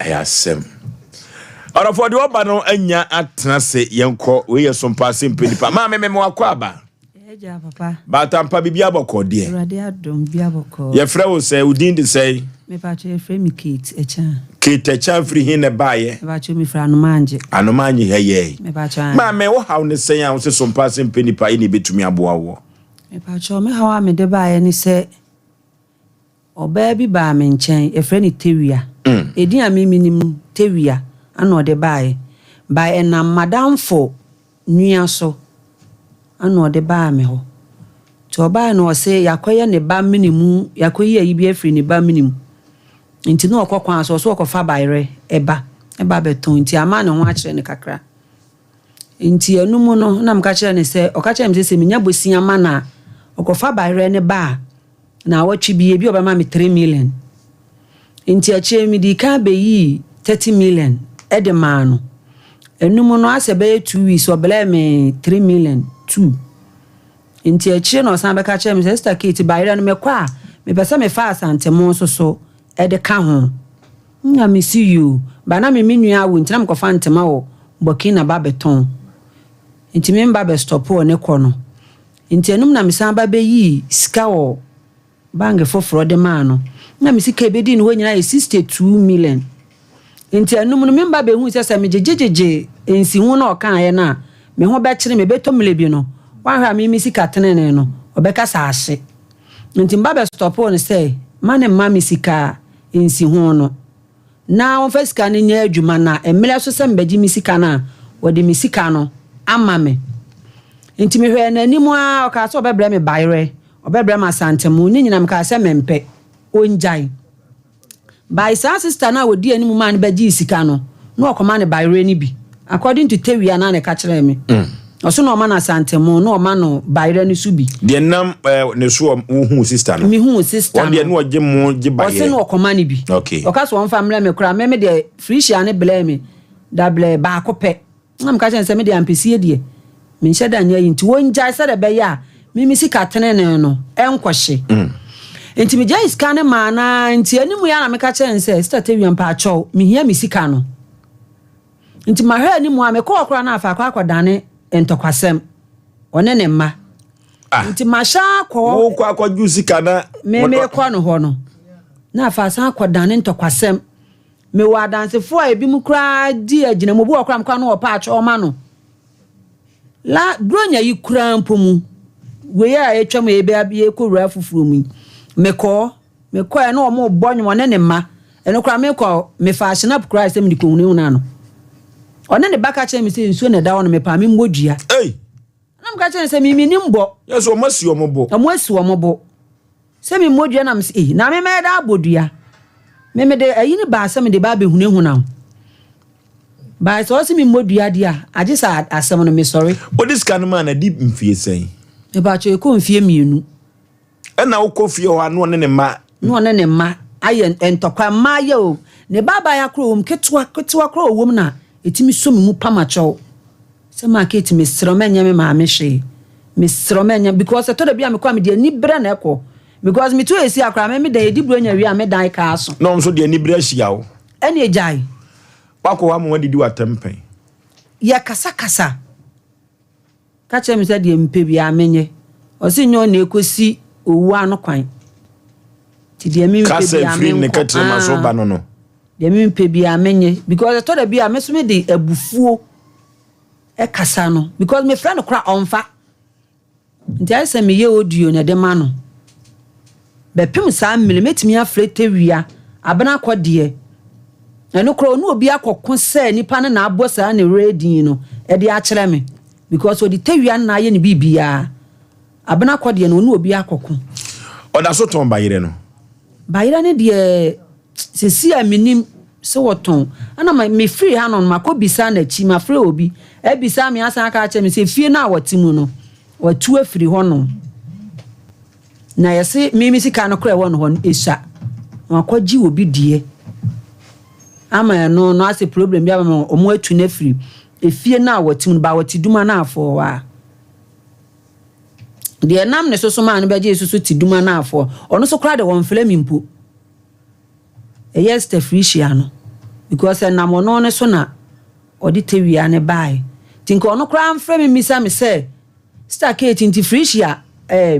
Ɛyɛ asɛm. Ɔdɔfoɔ deɛ ɔba no anya atena se yɛnkɔ wei yɛ sompa ase mpɛ nipa. Maame me mewakɔ aba. Agya papa. Baatampa biribi abɔkɔ deɛ. Awurade adom biribi abɔkɔ. Yɛfrɛ wo sɛ wo din de sɛn? Mepatwo yɛfrɛ me Kate Ɛkyan. Kate Ɛkyan firi he na ɛbaayɛ? Mepatwo mefiri Anomaangye. Anomaangye ha yɛi. Mepatwo ae. Maame wo haw ne sɛn a wo se sompa ase mpɛ nipa ɛna ɛbɛtumi aboa woɔ? Mepatwo me haw a mede baayɛ ne sɛ Ɔbaa bi baa me nkyɛn, yɛfrɛ no Tawia. Edin a me menim, Tawia, ɛna ɔde baeɛ. By ɛnam m'adamfo nua so ɛna ɔde baa me hɔ. Nti ɔbaeɛ no ɔse yɛakɔyɛ ne ba mene mu, yɛakɔyi ayi bi afiri ne ba mene mu. Nti na ɔkɔ kwan so, ɔse ɔkɔfa bayerɛ ba, ba bɛtɔn. Nti ama ne ho akyerɛ no kakra. Nti ɛno mu no na meka kyerɛɛ no sɛ, ɔka kyerɛɛ me sɛ sɛ menya bosea ma no a, ɔkɔfa bayerɛ no ba a, Naawɔtwe bi, ebia ɔbɛma me 3 million. Nti akyire yi, medii kan bɛyii 30 million de maa no. Ɛno mu no, asɛ bɛyɛ 2 weeks, ɔbrɛɛ me 3 million two. Nti akyire na ɔsan bɛka kyerɛɛ me sɛ, Sister Kate, bayerɛ no mekɔ a, mepɛ sɛ mefa Asantemo nso so de ka ho. Nna mese yoo, but na me me nua awo nti na mekɔfa ntoma wɔ Burkina ba bɛtɔn. Nti me mba bɛ stop wɔ ne kɔ no. Nti ɛnom na mesan ba bɛyii sika wɔ bank foforɔ de maa no. Na me sika a ɛbɛdii ne hɔ nyinaa yɛ 62 million. Nti ɛnom no me mba bɛhuu sɛ sɛ megyegyegyegye nsiho na ɔkaeɛ no a, me ho bɛkyere me, ɛbɛtɔ mmerɛ bi no, wanhwɛ a me me sika tenenee no, ɔbɛka sɛ ahye. Nti mba bɛ stɔpoo no sɛ ma ne mma me sika nsiho no. na wɔmfa sika no nyɛ adwuma na mmerɛ so sɛ mebɛgye me sika no a, wɔde me sika no ama me. Nti mehwɛɛ n'anim ara, ɔkaa sɛ ɔbɛbrɛ me bayerɛ, ɔbɛbrɛ me asantemo, ne nyinaa mekaa sɛ mempɛ, ɔngyae. By saa sister no a ɔdii anim maa no bɛgyee sika no, na ɔkɔma no bayerɛ no bi. According to Tawia no a na ɛka kyerɛɛ me. Ɔso na ɔma no asantemo, na ɔma no bayerɛ no so bi. Deɛ nam eh, ne so a wohuu sister no. Mehuu sister no. Ɔno deɛ na ɔgye mo gye bayerɛ. Ɔse na ɔkɔma no bi. Okay. Ɔka sɛ ɔmfa mmerɛ me koraa, me me deɛ Felicia no blɛɛ me dablɛ baako pɛ. Na meka kyerɛ no sɛ me deɛ ampesie deɛ menhyɛ da nyɛ ayi nti wɔngyae sɛdeɛ ɛbɛyɛ a me me sika tenenee no ɛnkɔhye. Nti megyae sika no maa no ara nti anim yi ara na meka kyerɛ no sɛ Sister Tawia mpaakyɛw mehia me sika no. Nti mahwɛ anim a mekɔɔ koraa na afa akɔ akɔdane ntɔkwasɛm ɔne ne mma. Ah. Nti mahyɛ akɔ. Wokɔ akɔgye sika na. Me mekɔ no hɔ no na afa asan akɔdane ntɔkwasɛm. Mewɔ adansefo a ebinom koraa di agyinamu. Obi wɔ hɔ koraa a mekɔ a na ɔpa akyɛw ma no. La Buronya yi koraa mpo mu, wei a atwam yi yɛbɛ yɛrekɔwura foforɔ mu yi, mekɔɔ, mekɔɛ na wɔrebɔ nnwom, ɔne ne mma. Ɛno koraa mekɔ, mefaa Schnapp koraa sɛ mede kɔhunahunaa no. Ɔne ne ba ka kyerɛɛ me sɛ nsuo na ɛda hɔ no, mepaa memmɔ dua. Ei! Na meka kyerɛɛ no sɛ me mennim bɔ. Yɛ sɛ wɔn asi wɔn bo. Wɔn asi wɔn bo. Sɛ me mmɔ dua na mese ei na me mɛyɛ dɛ abɔ dua. Me mede ayi no baa sɛ mede ba abɛhunahuna wo. By sɛ ɔse me mmɔ dua deɛ a, agye sɛ asɛm no mesɔre. Wode sika no maa no adi mfie sɛn? Mepakyɛw ɛkɔ mfie mmienu. Ɛna wokɔ fie hɔ a na ɔne ne mma. Na ɔne ne mma ayɛ ntɔkwa. Mma ayɛ o. Ne ba abaayewa koraa ɔwɔ mu ketewa ketewa koraa ɔwɔ mu na ɛtumi sɔ me mu pam akyɛw. Sɛ ma Kate mesrɛ wo mɛnyɛ me maame hwee. Mesrɛ wo mɛnyɛ because ɛtɔ da bi a mekɔ a mede aniberɛ na ɛkɔ. Because meto esi a koraa me me dan yɛdi buronya wie a me dan kaa so. Na wɔn nso de aniberɛ ahyia wo. Ɛne gyae. Woakɔ hɔ ama wɔadidi w'atɛm pɛn. Yɛkasakasa. Ka kyerɛ me sɛ deɛ mepɛ biara menyɛ. Ɔse nyɛ ɔna ɛkɔsi owuo ano kwan. Nti deɛ mempɛ Kasa biara firi ne menkɔ. kɛtrɛma so ba no no. Deɛ mempɛ biara menyɛ. Because ɛtɔ da bi a me nso mede abufuo kasa no. Because mefrɛ no koraa ɔmfa. Nti ayɛ sɛ meyɛ audio na ɛde ma no. Bɛpem saa mmere mɛtumi afrɛ Tawia, Abena kɔ deɛ. Ɛno koraa ɔne obi akɔko sɛ nipa no na abɔ saa ne werɛ din no de akyerɛ me. Because ɔde Tawia no na ayɛ ne biribiara. Abena kɔ deɛ no ɔne obi akɔko. Ɔda so tɔn bayerɛ no? Bayerɛ no deɛ Sesei a menim sɛ wɔtɔn. Ɛna me mefiri ha no makɔ bisa n'akyi mafrɛ obi abisa me asan aka akyerɛ me sɛ fie no a wɔte mu no watu afiri hɔ nom na yɛse me me sika no kora ɛwɔ no hɔ no esua na wakɔgye obi deɛ ama ɛno no asɛ problem bi ama ma wɔn atu no afiri efie no a wɔte mu no ba wɔte duma no afɔɔ hɔ a deɛ ɛnam ne so so maa no bɛgye so so te duma no afɔɔ ɔno so koraa de wɔn mfrɛ me mpo. Ɛyɛ Esther Felicia no. Because ɛnam ɔno no so na ɔde tawia no baeɛ. Nti nka ɔno koraa mfrɛ me mmisa me sɛ, Sister Kate, nti Felicia, eh,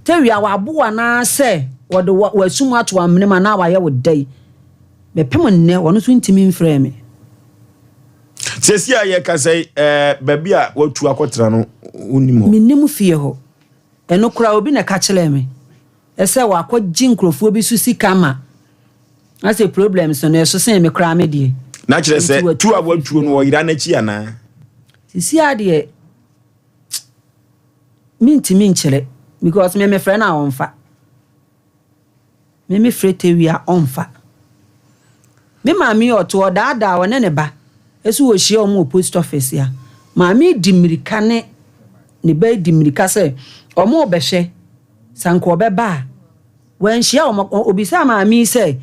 tawia wabo wo anaasɛ wɔde w'asum ato amena mu anaa wayɛ wo dɛn? Bɛpem nnɛ, ɔno nso ntumi mfrɛɛ me. Seesei a yɛkasa yi, eh, baabi a watu akɔtena no, wonnim hɔ? Mennim fie hɔ. Ɛno koraa, obi na ɛka kyerɛɛ me sɛ wakɔgye nkurɔfoɔ bi so sika ma asɛ problems no, ɛso sen me koraa me deɛ. Na kyerɛ Nti sɛ, watu tu a afiri watuo fie no, hɔ. wɔyera n'akyi anaa? Seesei ara deɛ, mentumi nkyerɛ because me mefrɛ no a ɔmfa. Me me frɛ Tawia a ɔmfa. Me maame yi ɔte hɔ ɔdaadaa ɔne ne ba sɛ wɔhyia wɔn wɔ post office a, maame yi di mmirika ne ne ba yi di mmirika sɛ wɔrebɛhwɛ sɛ anka ɔbɛba a. Wanhyia wɔn, ɔbisaa maame yi sɛ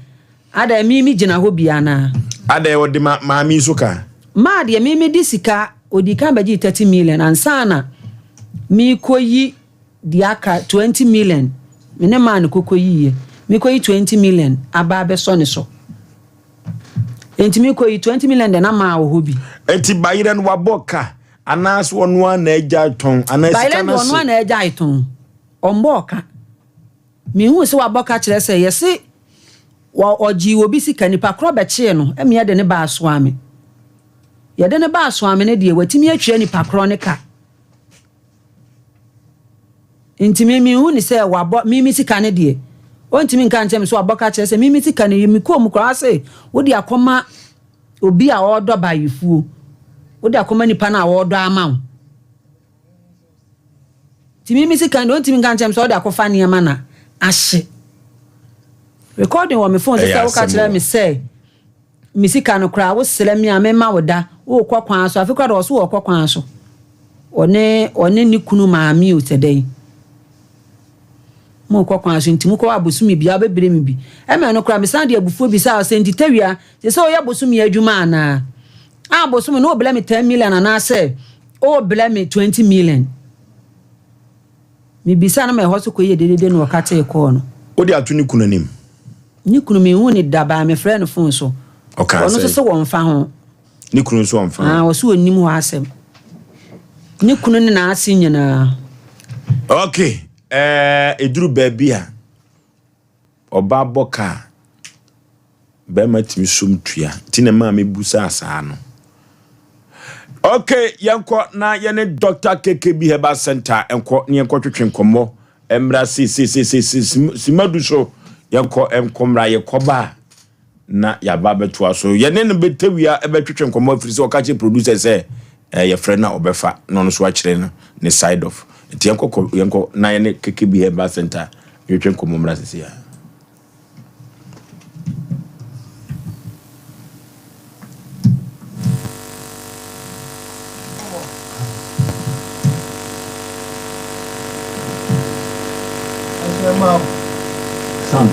adɛn me megyina hɔ bi anaa? Adɛn ɔde ma maame yi so ka? Maa deɛ me mede sika, ɔdii kan bɛgyee 30 million ansa na merekɔyi Deɛ aka 20 million me ne maa no koko yiiɛ me kɔ yi 20 million aba abɛsɔ ne so enti me kɔ yi 20 million deɛ na maa wɔ hɔ bi. Enti bayerɛ no wabɔ ka anaa sɛ ɔno ara na agyae tɔn anaa sika Bayerɛ no deɛ ɔno ase. ara na agyae tɔn ɔmmɔɔ ka me huu sɛ wabɔ ka kyerɛ sɛ yɛse wɔ ɔgyee obi sika nipa korɔ bɛkyee no ɛma yɛde ne baa Soame yɛde ne baa Soame no deɛ watumi atwia nipa korɔ no ka. Nti me menhu no sɛ wabɔ me me sika no deɛ ɔntumi nka nkyerɛ me sɛ wabɔ ka kyerɛ sɛ me me sika no me kɔɔ mu koraa ɔse wode akɔma obi a ɔredɔ bayefuo wode akɔma nipa no a ɔredɔ ama wo nti me me sika no deɛ ɔntumi nka nkyerɛ me sɛ ɔde akɔfa nneɛma na ahye recording wɔ me phone so Ɛyɛ sɛ woka asɛm kyerɛ o. me sɛ Me sika no koraa wo srɛ me a me ma wo da wo kɔ kwan so afe koraa de ɔso ɔkɔ kwan so ɔne ɔne ne kunu maame o sɛ dɛn mo kɔ kwan so nti mo kɔ abosome bia ɔbɛbrɛ me bi ɛmɛ no koraa me san de abufuo bisa ɔsɛ nti tawia sɛ sɛ ɔyɛ bosome adwuma anaa a bosome no ɔbrɛ me 10 million anaasɛ ɔbrɛ me 20 million mebisa no ma ɛhɔ so kɔ yɛ dedede na ɔka tee kɔɔ no. Wode ato ne kunu anim. Ne kunu, menhuu no da, but mefrɛɛ no phone so. Ɔkaa Ɔno nso sɛn? se wɔmfa ho. Ne kunu nso ɔmfa ho? Ah, ɔse ɔnnim hɔ asɛm. Ne kunu ne n'ase nyinaa. Ok, ɛɛ, ɛduru baabi a, ɔbaa bɔ ka a, bɛrima tumi som tua. Nti na ɛmaa mebusaa saa no. Ok, yɛnkɔ na yɛne Dr. KKB Herbal Center nkɔ na yɛnkɔtwetwe nkɔmmɔ Mmra seeseiseisei, simma du so, yɛnkɔ nkɔ mmra, yɛkɔba a na yɛaba abɛtoa so. Yɛne no bɛtawia bɛtwetwe nkɔmmɔ afiri sɛ ɔka kyerɛ producer sɛ eh, yɛfrɛ no a ɔbɛfa na ɔno nso akyerɛ no ne side of. Nti yɛnkɔ kɔ yɛnkɔ na yɛne KKB Herbal Center twetwe nkɔmmɔ mmra seesei a. Sam.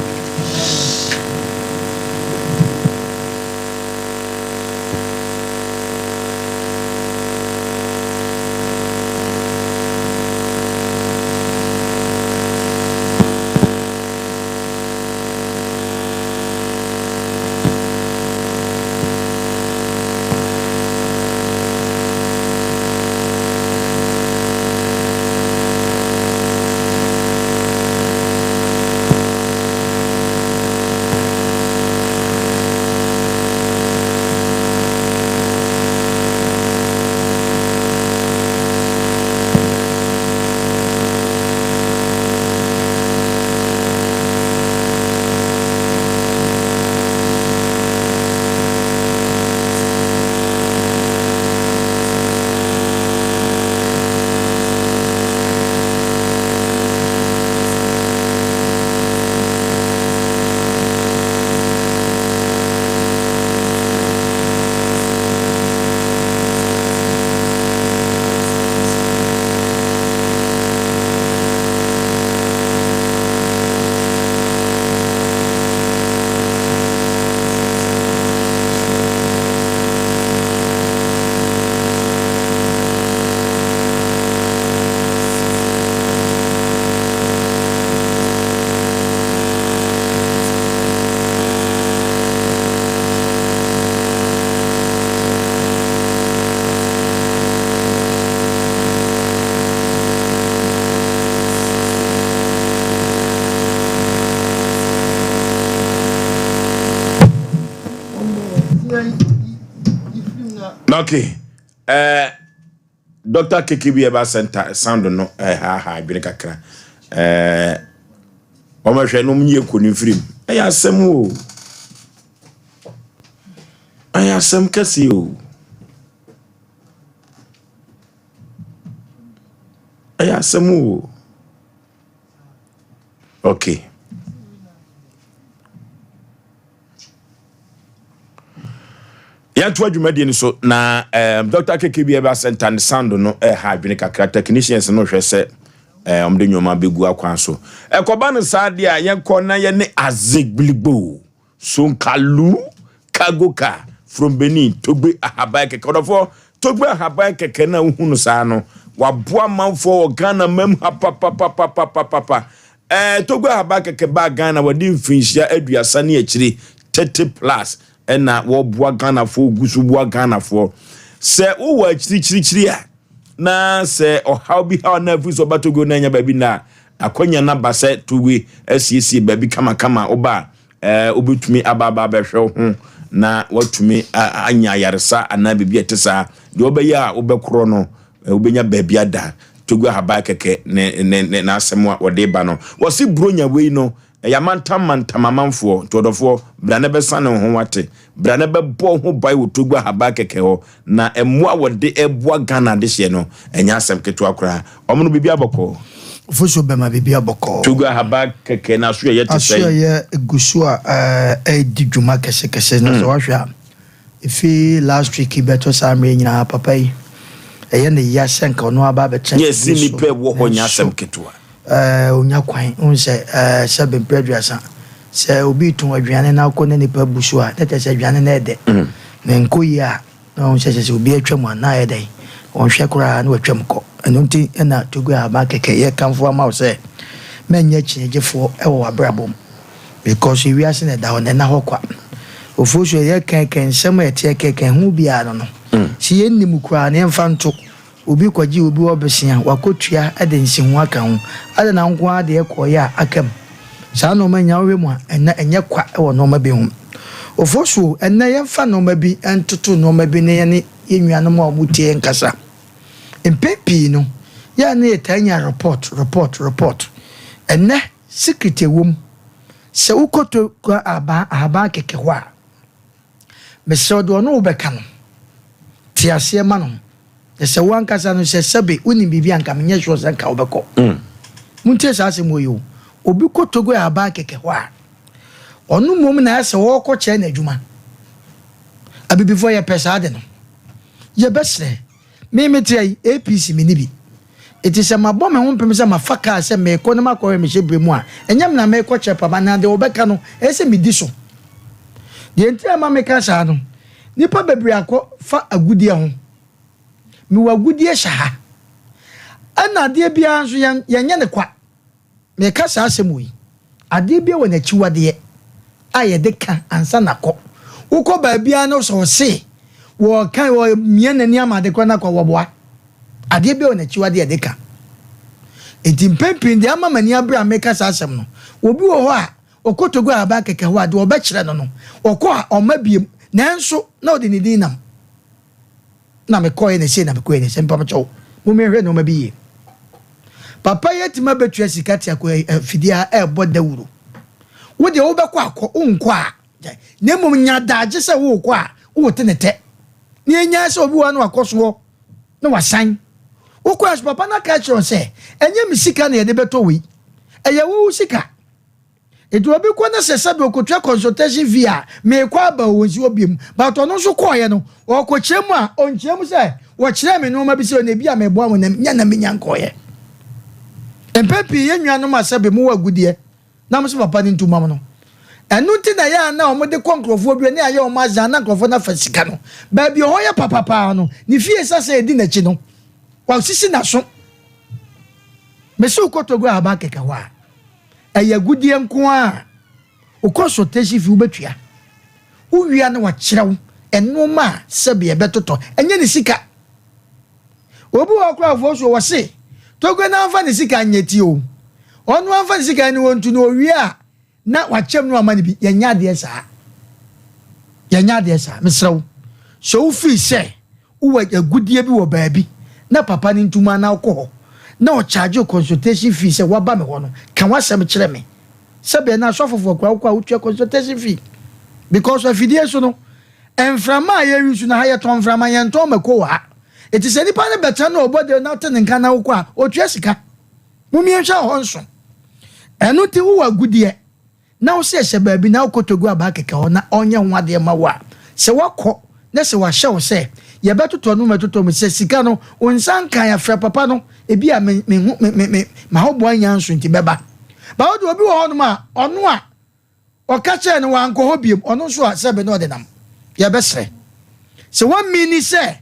Okay. Eh, Dr. KKB Herbal Center sound no ɛhaahaa adwene kakra. Eh, wɔmɛhwɛ no nyɛ kɔ ne mfirim. Ɛyɛ asɛm o. Ɛyɛ asɛm kɛse o. Ɛyɛ asɛm o. Okay. Yɛntoa dwumadie no so na um, Dr. KKB Herbal Center ne sound no ɛha adwene kakra. Technicians no hwɛ sɛ wɔn de nneɛma bɛgu akwan so. Ɛkɔba no saa deɛ a yɛnkɔ na yɛne Azegbiligbo Sonkalu cargo car from Benin Togbe Ahaban kɛkɛ. Ɔdɔfoɔ Togbe Ahaban kɛkɛ no a wohu no saa no waboa amanfoɔ wɔ Ghana mam ha papapapapapapa. Ɛɛ Togbe Ahaban kɛkɛ baa Ghana wɔde mfirinhyia 30 ne akyire 30 plus ɛna wɔboa Ghanafoɔ gu so boa Ghanafoɔ. Sɛ wowɔ akyirikyirikyiri a na sɛ ɔhaw bi haw na afiri sɛ ɔba Togo na anya baabi na akwanya no aba sɛ Togo asiesie baabi kamakama woba a ɛɛ wobɛtumi aba aba abɛhwɛ wo ho na watumi anya ayaresa anaa biribi a ɛte saa. Deɛ wobɛyɛ a wobɛkorɔ no wobɛnya baabi ada. Togo ahaban kɛkɛ ne ne ne n'asɛm a wɔde ba no. Wɔse Buronya wei no Ɛyɛ amantam mantam amanfoɔ, nti ɔdɔfoɔ, bra na bɛsane wo ho wate. Bra na bɛbɔ wo ho ban wɔ Togo ahaban kɛkɛ hɔ, na mmoa a wɔde reboa Ghana adehyeɛ no, ɛnyɛ asɛm ketewa koraa. Wɔn no biribiara bɔkɔɔ. Ofosuo bɛma biribiara bɔkɔɔ. Togo ahaban kɛkɛ no asoɛeɛ te sɛn? Asoɛeɛ gu so a ɛredi dwuma kɛsekɛse, na sɛ woahwɛ a, ɛfiri last week bɛto saa mmerɛ yi nyinaa, papa yi, ɛyɛ ne ya sɛ nka ɔno aba abɛtena Yɛ fidie si so, nnipa ɛwɔ hɔ nyɛ nanso asɛm ketewa. Ɛɛ, onya kwan. Wohu sɛ, ɛɛ, sɛbe mprɛ aduasa, sɛ obi retɔn aduane na wokɔ na nnipa bu so a, na kyerɛ sɛ aduane no yɛ dɛ. Na ɛnkɔ yie a, na wahu sɛ kyerɛ sɛ obi atwam a, na ayɛ dɛn? Ɔnhwɛ koraa na watwam kɔ. Ɛno nti na Togo Ahaban Kɛkɛ yɛkamfo ama wo sɛ, mɛnyɛ kyinnyegyefoɔ wɔ w'abrabɔ mu. Because ewiase na ɛda hɔ no, ɛnna hɔ kwa. Ofosu, ɛyɛ kɛnkɛn, nsɛm a ɛteɛ kɛnkɛn ho biara no no, sɛ yɛnnim koraa no, yɛmfa nto. Obi kɔgye obi hɔ bosea, wakotua de nsiho aka ho. Adɛn na wo nko ara deɛ kɔeɛ a aka mu? Saa nnoɔma nyinaa wohwɛ mu a, ɛnnɛ ɛnyɛ kwa wɔ nnoɔma bi ho. Ofosuo, ɛnnɛ yɛmfa nnoɔma bi ntoto nnoɔma bi na yɛne yɛn nuanom a wɔtie yɛn nkasa. Mpɛn pii no, yɛ a na yɛtaa nya report, report, report. Ɛnnɛ, secret ɛwɔ mu. Sɛ wokɔtɔ ahaban, ahaban kɛkɛ hɔ a, Mesrɛ wo, deɛ ɔne wo bɛka no, te aseɛ ma no. Na sɛ wo ankasa no, sɛ sɛbe wonim biribi a, anka menyɛ sure sɛ anka wobɛkɔ. Montie saa asɛm wei o. Obi kɔ Togo ahaban kɛkɛ hɔ a, ɔno mmom na ayɛ sɛ ɔrekɔkyerɛ no adwuma. Abibifoɔ yɛpɛ saa ade no. Yɛbɛsrɛ. Me mete ha yi, APC menni bi. Enti sɛ mabɔ me ho mpem sɛ mafa kaa sɛ merekɔ na makɔhwɛ me hyɛberɛ mu a, ɛnyɛ me na merekɔkyerɛ papa na deɛ wɔbɛka no, ɛyɛ sɛ medi so. Deɛ nti a ɛma meka saa no, nnipa bebree akɔ fa agudeɛ ho. Mewɔ agudeɛ hyɛ ha. Ɛna adeɛ biara nso yɛn yɛnyɛ no kwa. Meka saa asɛm wei, adeɛ biara wɔ n'akyiwadeɛ a yɛde ka ansa na kɔ. Wokɔ baabiara na sɛ ɔse wɔka wɔmia n'ani ama ade korɔ no akɔ wɔboa. Adeɛ biara wɔ n'akyiwadeɛ a yɛde ka. Enti mpɛn pii no deɛ ama m'ani abere a meka saa asɛm no, obi wɔ hɔ a ɔkɔ Togo ahaban kɛkɛ hɔ a deɛ wɔbɛkyerɛ no no, ɔkɔ a ɔmma biem nanso na ɔde ne din nam. Na mekɔeɛ na sei na mekɔeɛ na sei mpamokyɛw mommɛhwɛ nneɛma bi yie. Papa yi atumi abɛtua sika te akɔ afidie ha ɛrebɔ dawuro. Wo deɛ wobɛkɔ akɔ, wonkɔ a gyae. Na mmom nya daagye sɛ worekɔ a wote ne tɛ. Na ɛnyaa sɛ obi wɔ ha na wakɔ soɔ na wasan. Wokɔ a so papa no aka akyerɛ wo sɛ ɛnyɛ me sika na yɛde bɛtɔ wei, ɛyɛ wo wo sika. Nti obi kɔ na sɛ sɛbi okotua consultation fee a meekɔ aba o onsi hɔ biom but ɔno nso kɔɔeɛ no ɔɔkɔkyerɛ mu a ɔnkyerɛ mu sɛ wɔkyerɛɛ me nnoɔma bi sɛ na ebi a meboa mo na nya na menya nkɔɔeɛ. Mpɛn pii yɛn nuanom a sɛbi mowɔ agudeɛ na mo sɛ papa no ntu ma mo no ɛno nti na ɛyɛ a na wɔde kɔ nkurɔfoɔ bi ne ayɛ wɔn azan na nkurɔfoɔ no afa sika no baabi ɔhɔ yɛ papa paa no ne fie sasa ɛdi n'akyi no wasisi n'aso. Mese wokɔ Togo ahaban kɛkɛ hɔ a Ɛyɛ agudeɛ nko ara a wokɔ sotehye fi wobɛtua. Wowie a na wakyerɛ wo nnoɔma a sɛbe ɛbɛtotɔ. Ɛnyɛ ne sika. Obi wɔ hɔ koraa ɔfoɔ so ɔse Togo no amfa ne sika nyɛ ti o. Ɔno amfa ne sika ne ɔntu no ɔwie a na wakyɛm no ama no bi. Yɛnyɛ adeɛ saa. Yɛnyɛ adeɛ saa. Mesrɛ wo. Sɛ wofii sɛ wowɔ agudeɛ bi wɔ baabi na papa no ntum anaa wokɔ hɔ na ɔcharge wo consultation fee sɛ woaba me hɔ no, ka w'asɛm kyerɛ me. Sɛbea na asɔfofoɔ koraa wokɔ a wotua consultation fee because afidie so no mframa a yɛyi so no ha yɛtɔn mframa yɛntɔn mako wɔ ha. Eti sɛ nipa no bɛtena na ɔbɔ dawuro na wote ne nka na wokɔ a ɔtua sika. Momienhwɛ hɔ nso. Ɛno nti wowɔ agudeɛ na wo sɛ hyɛ baabi na wokɔtɔ gu abaa kɛkɛ hɔ na ɔnyɛ ho adeɛ ma wo a, sɛ woakɔ na sɛ wahyɛ wo sɛ yɛbɛtotɔ no mɛtotɔ mu sɛ sika no wo nsa nkan a frɛ papa no ebi a me me ho me me me m'ahoboa nnya nso nti bɛba. Ba wo deɛ obi wɔ hɔnom a ɔno a ɔka kyerɛɛ no wankɔ hɔ biom ɔno nso a sɛbe na ɔde nam. Yɛbɛsrɛ sɛ woamini sɛ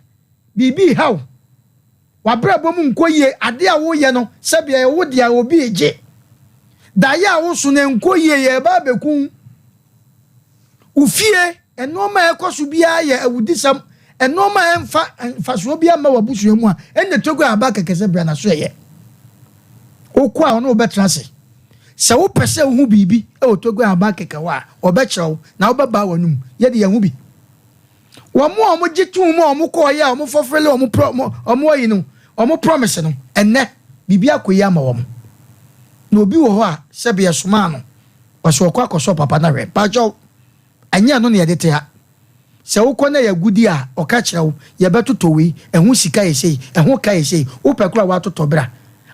biribi reha wo W'abrabɔ mu nkɔ yie, adeɛ a woyɛ no sɛdeɛ ɛyɛ wo dea obi regye. Daeɛ a woso no ɛnkɔ yie, yɛreba abɛku wo. Wo fie, nnoɔma a ɛkɔ so biara yɛ awudisɛm, nnoɔma a ɛmfa mfasoɔ biara mma w'abusua mu a, ɛnna Togo aba kɛkɛ sɛ bra na so ɛyɛ. Wokɔ a ɔne wo bɛtena ase. Sɛ wopɛ sɛ wohu biribi wɔ Togo aba kɛkɛ hɔ a, ɔbɛkyerɛ wo na wobɛbaa w'anum. Yɛde yɛn ho bi. Wɔn a wɔgye too mu a wɔkɔeɛ a wɔfɔfele wɔn pro wɔn ayi no wɔn promise no ɛnnɛ biribi akɔ yie ama wɔn. Na obi wɔ hɔ a sɛbe yɛsomaa no ɔsɛ ɔkɔ akɔsɔ papa no ahwɛ. Mpakyɛw ɛnyɛ ɛno na yɛde te ha. Sɛ wokɔ na ɛyɛ agudie a ɔka kyerɛ wo yɛbɛtotɔ wei ɛho sika yɛ sei ɛho ka yɛ sei wopɛ koraa a woatotɔ bra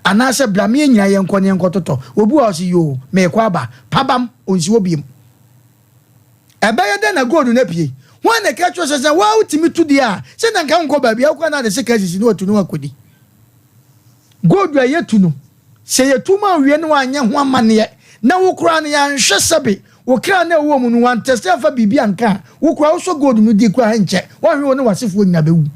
anaasɛ bra ma yɛn nyinaa yɛnkɔ na yɛnkɔtotɔ. Obi wɔ hɔ a ɔse yoo meekɔ aba pabam ɔnsi hɔ biom. Ɛbɛyɛ dɛn na gold no apue? Hwan na ɛka kyerɛ wo sɛ sɛ wo ara wutumi tu deɛ a, sɛ na anka wonkɔ baabi a wokɔ na ade sika asisi na watu na woakɔdi? Gold a yɛtu no, sɛ yɛtu ma wowie na woanyɛ ho amanneɛ na wo koraa no yɛanhwɛ sɛbe wo kra no a ɛwɔ mu no woantɛste amfa biribi anka a, wo koraa wosɔ gold no di koraa ɛnkyɛ woanhwɛ wo ne w'asefoɔ nyinaa bɛwu.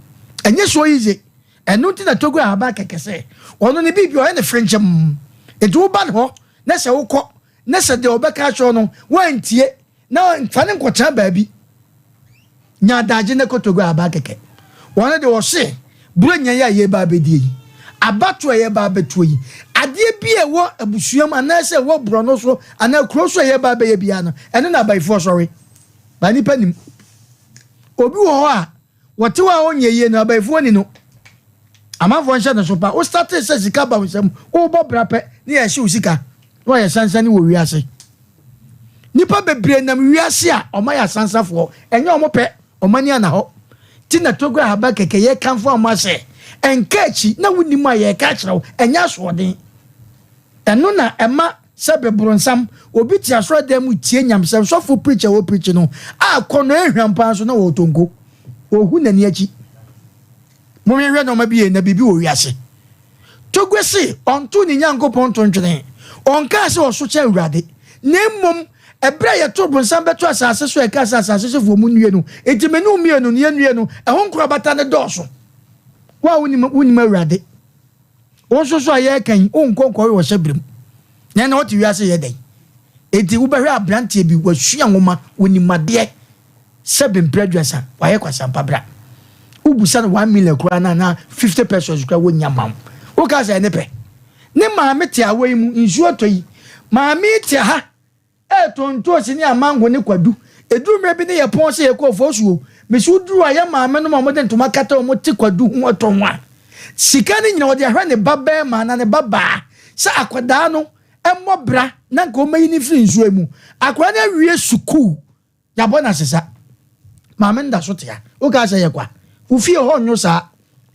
Ɛnyɛ so easy. Ɛno nti na Togo ahaban kɛkɛ sɛ ɔno ne biribi ɔyɛ no frenkyɛm. Nti woba ne hɔ na sɛ wokɔ na sɛ deɛ ɔbɛka akyerɛ wo no woantie na fa no nkɔtena baabi nya adagye na kɔtɔ gua aba kɛkɛ. Wɔn de wɔse Buronya yi a yɛreba abɛdie yi, abatoɔ a yɛreba abɛtoɔ yi, adeɛ bi a ɛwɔ abusua mu anaasɛ ɛwɔ borɔno so anaa kuro so a yɛreba abɛyɛ biara no, ɛno na abayifoɔ sɔre. Ba nipa nim. Obi wɔ hɔ a Wɔte hɔ a ɔnyɛ yie no abayifoɔ ni no. Amanfoɔ nhyɛ no so pa. Wo startee sɛ sika ba wo nsam, wobɔ bra pɛ ne yɛhye wo sika na wayɛ sansani wɔ wiase. Nipa bebree nam wiase a wɔn ayɛ asansafoɔ, ɛnyɛ wɔn pɛ, wɔn ani ana hɔ. Ti na Togo ahaba kɛkɛ yɛkamfo ama sɛ ɛnka akyi na wonim a yɛreka akyerɛ wo, ɛnyɛ asoɔden. Ɛno na ɛma sɛ bebronsam, obi te asɔredan mu tie nyamsɛm, sɔfo preach a ɔpreach no, a kɔnɔ ehwam paa nso na ɔretɔ nko. Ohu n'ani akyi. Monhwehwɛ nneɛma bi yie na biribi wɔ wiase. Togbe se ɔntoo ne Nyankopɔn nto ntwene. Ɔnkaa sɛ ɔso kyɛn Awurade. Na mmom, ɛberɛ a yɛtoo bronsam bɛto asase so a ɛkaa sɛ asase sofoɔ monnue no, enti me ne wo mmienu no yɛnnue no, ɛho nkorabata no dɔɔso. Wo a wonim, wonim Awurade. Wo nso so a yɛreka yi, wonkɔ nkɔwe wɔ hyɛbrɛ mu. Na ɛnna wote wiase yɛ dɛn? Enti wobɛhwɛ aberanteɛ bi, wasua nwoma, onim adeɛ sɛ bempere aduasa, wayɛ kwasampa bra. Wobusa no 1 million koraa na anaa 50 pesos koraa wɔnnya mma wo. Woka sɛ ɛne pɛ. Ne maame te awɔ yi mu, nsuo tɔ yi. Maame yi te ha Ɛretɔ ntoosi ne amango ne kwadu. Ɛduru mmerɛ bi ne yɛpɔn sɛ yɛkɔ Ofosuo. Mese woduru a yɛn maame nom a wɔde ntoma kata wɔn te kwadu ho tɔn a, sika no nyina wɔde ahwɛ ne ba barima anaa ne ba baa sɛ akwadaa no mmɔ bra na nka wɔmmɛyi no mfiri nsuo yi mu. Akwadaa no awie sukuu. Yɛabɔ no asesa. Maame no da so te ha. Wokaa sɛ yɛ kwa. Wo fie hɔ nnwo saa.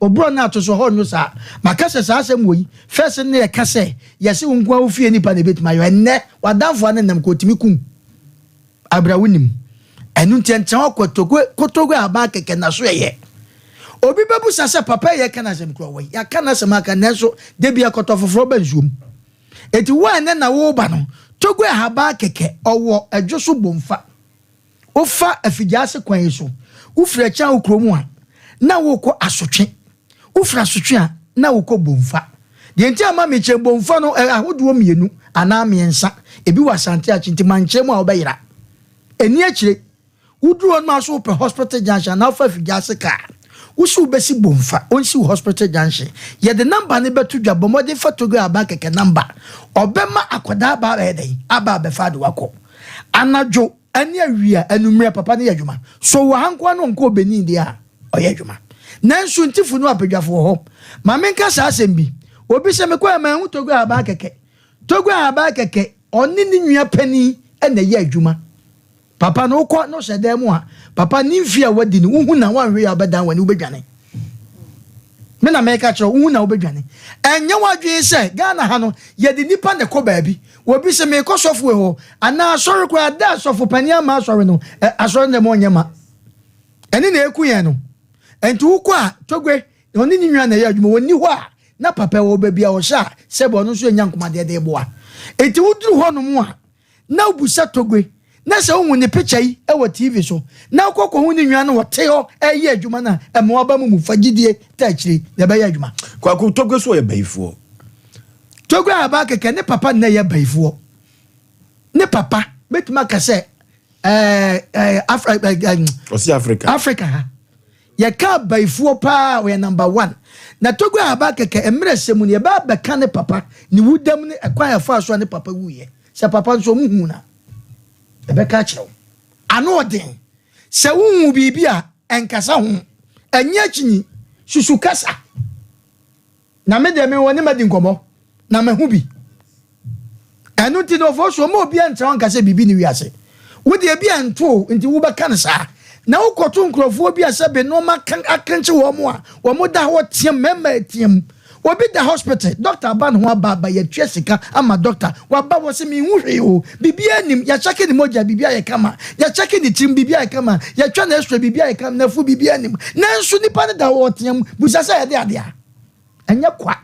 Oborɔ no ato so hɔ nnwo saa. Maka sɛ saa asɛm wɔ yi, first no na yɛka sɛ yɛse wo nko ara wo fie nipa na ɛbɛtumi ayɔ. Ɛnnɛ w'adamfo a ne nam ka ɔtumi kum aberɛ a wonim. Ɛno nti ɛntena hɔ kotogwe kotogwe ahaban kɛkɛ na so ɛyɛ. Obi bɛbusa sɛ papa yi yɛka n'asɛm kura wɔ yi. Yɛaka n'asɛm aka nanso da bi ɛkɔtɔ foforɔ ba nsuom. Enti wo a ɛnnɛ na woreba no, Togo ahaban kɛkɛ, ɔwɔ ɛdwo so bomfa. Wofa Afigyaase kwan yi so, wofiri Akyang kurom a, na worekɔ Asotwe. Wofiri Asotwe a, na worekɔ Bomfa. Deɛ nti a ma mekyerɛ Bomfa no, ɛyɛ ahodoɔ mmienu anaa mmiɛnsa. Ebi wɔ Asante Akye, nti mankyerɛ mu a wobɛyera. Ɛnni akyire. Woduru hɔ no a so wopɛ hospital junction anaa wofa Afigyaase kaa a, wo se wobɛsi Bomfa, ɔnsi wo hospital junction. Yɛde number no bɛto dwa, bɔ mmɔden fa Togo Aba kɛkɛ number. Ɔbɛma akwadaa aba abɛyɛ dɛn? Aba abɛfa ade wakɔ. Anadwo ne awia, anwummerɛ, papa no yɛ adwuma. So wɔ ha nko ara na ɔnkɔɔ Benin deɛ a? Ɔyɛ adwuma. Nanso ntifo no apadwafo wɔ hɔ. Ma menka saa asɛm bi. Obi sɛ mekɔɛ manhu Togo ahaban kɛkɛ. Togo ahaban kɛkɛ, ɔne ne nua panin na ɛyɛ adwuma. Papa no wokɔ na ɔhyɛ dan mu a, papa ne mfie a wadi no, wohu na woanhwɛ yie a wobɛdan w'ani wobɛdwane. Me na meka kyerɛ wo, wohu na wobɛdwane. Ɛnyɛ w'adwene sɛ Ghana ha no yɛde nnipa na ɛkɔ baabi. Obi sɛ meekɔ sɔfo wei hɔ anaa asɔre koraa da a sɔfo panin ama asɔre no, asɔre no dɛm ɔnyɛ ma. Ɛne na ɛku yɛn no. Ɛnti wokɔ a, Togbe, ɔne ne nua na ɛyɛ adwuma, wɔnni hɔ a, na papa wɔ baabi a ɔhyɛ a sɛbe ɔno nso anya nkomadeɛ de reboa. Enti woduru hɔnom a, na wobisa Togbe, na sɛ wohu ne picture yi wɔ TV so, na wokɔ kɔhu ne nua no ɔte hɔ reyɛ adwuma no a, ɛma w'aba mu mu fa gyidie ta akyire na ɛbɛyɛ adwuma. Kwaku, Togbe nso ɔyɛ bayifoɔ. Togbe Ahabaa kɛkɛ, ne papa nnɛ yɛ bayifoɔ. Ne papa, mɛtumi aka sɛ, ɛɛ, ɛɛ, Afri, ɛɛ, Ɔsi Africa. Africa ha. Yɛka abayifoɔ paa ɔyɛ number one. Na Togo Ahaba kɛkɛ mmerɛ sɛ mu no yɛbɛ abɛka ne papa ne wudam ne ɛkwan a ɛfaa so a ne papa wuiɛ. Sɛ papa nso ɔmo huu no a yɛbɛka akyerɛ wo. Ano ɔden. Sɛ wohu biribi a ɛnkasa ho. Ɛnyɛ akyinyi. Susu kasa. Na me deɛ mewɔ ne madi nkɔmmɔ, na mahu bi. Ɛno nti no, ɔfɔ so mma obiara ntra hɔ nka sɛ biribi ne wiase. Wo deɛ ebi anto wo nti wobɛka no saa. Na wokɔto nkurɔfoɔ bi a sɛbe nnoɔma akrenkye wɔn a, wɔn da hɔ team, mmarima team. Obi da hospital, doctor aba ne ho aba aba, yɛatua sika ama doctor, waba wɔse menhu hwee o, biribiara nnim, yɛakyɛke ne mogya biribiara yɛ kama, yɛakyɛke ne tirim biribiara yɛ kama, yɛatwa no x-ray biribiara yɛ kama, n'afu biribiara nnim. Nanso nipa no da hɔ ɔteam, busa sɛ ɛde adeɛ a. Ɛnyɛ kwa.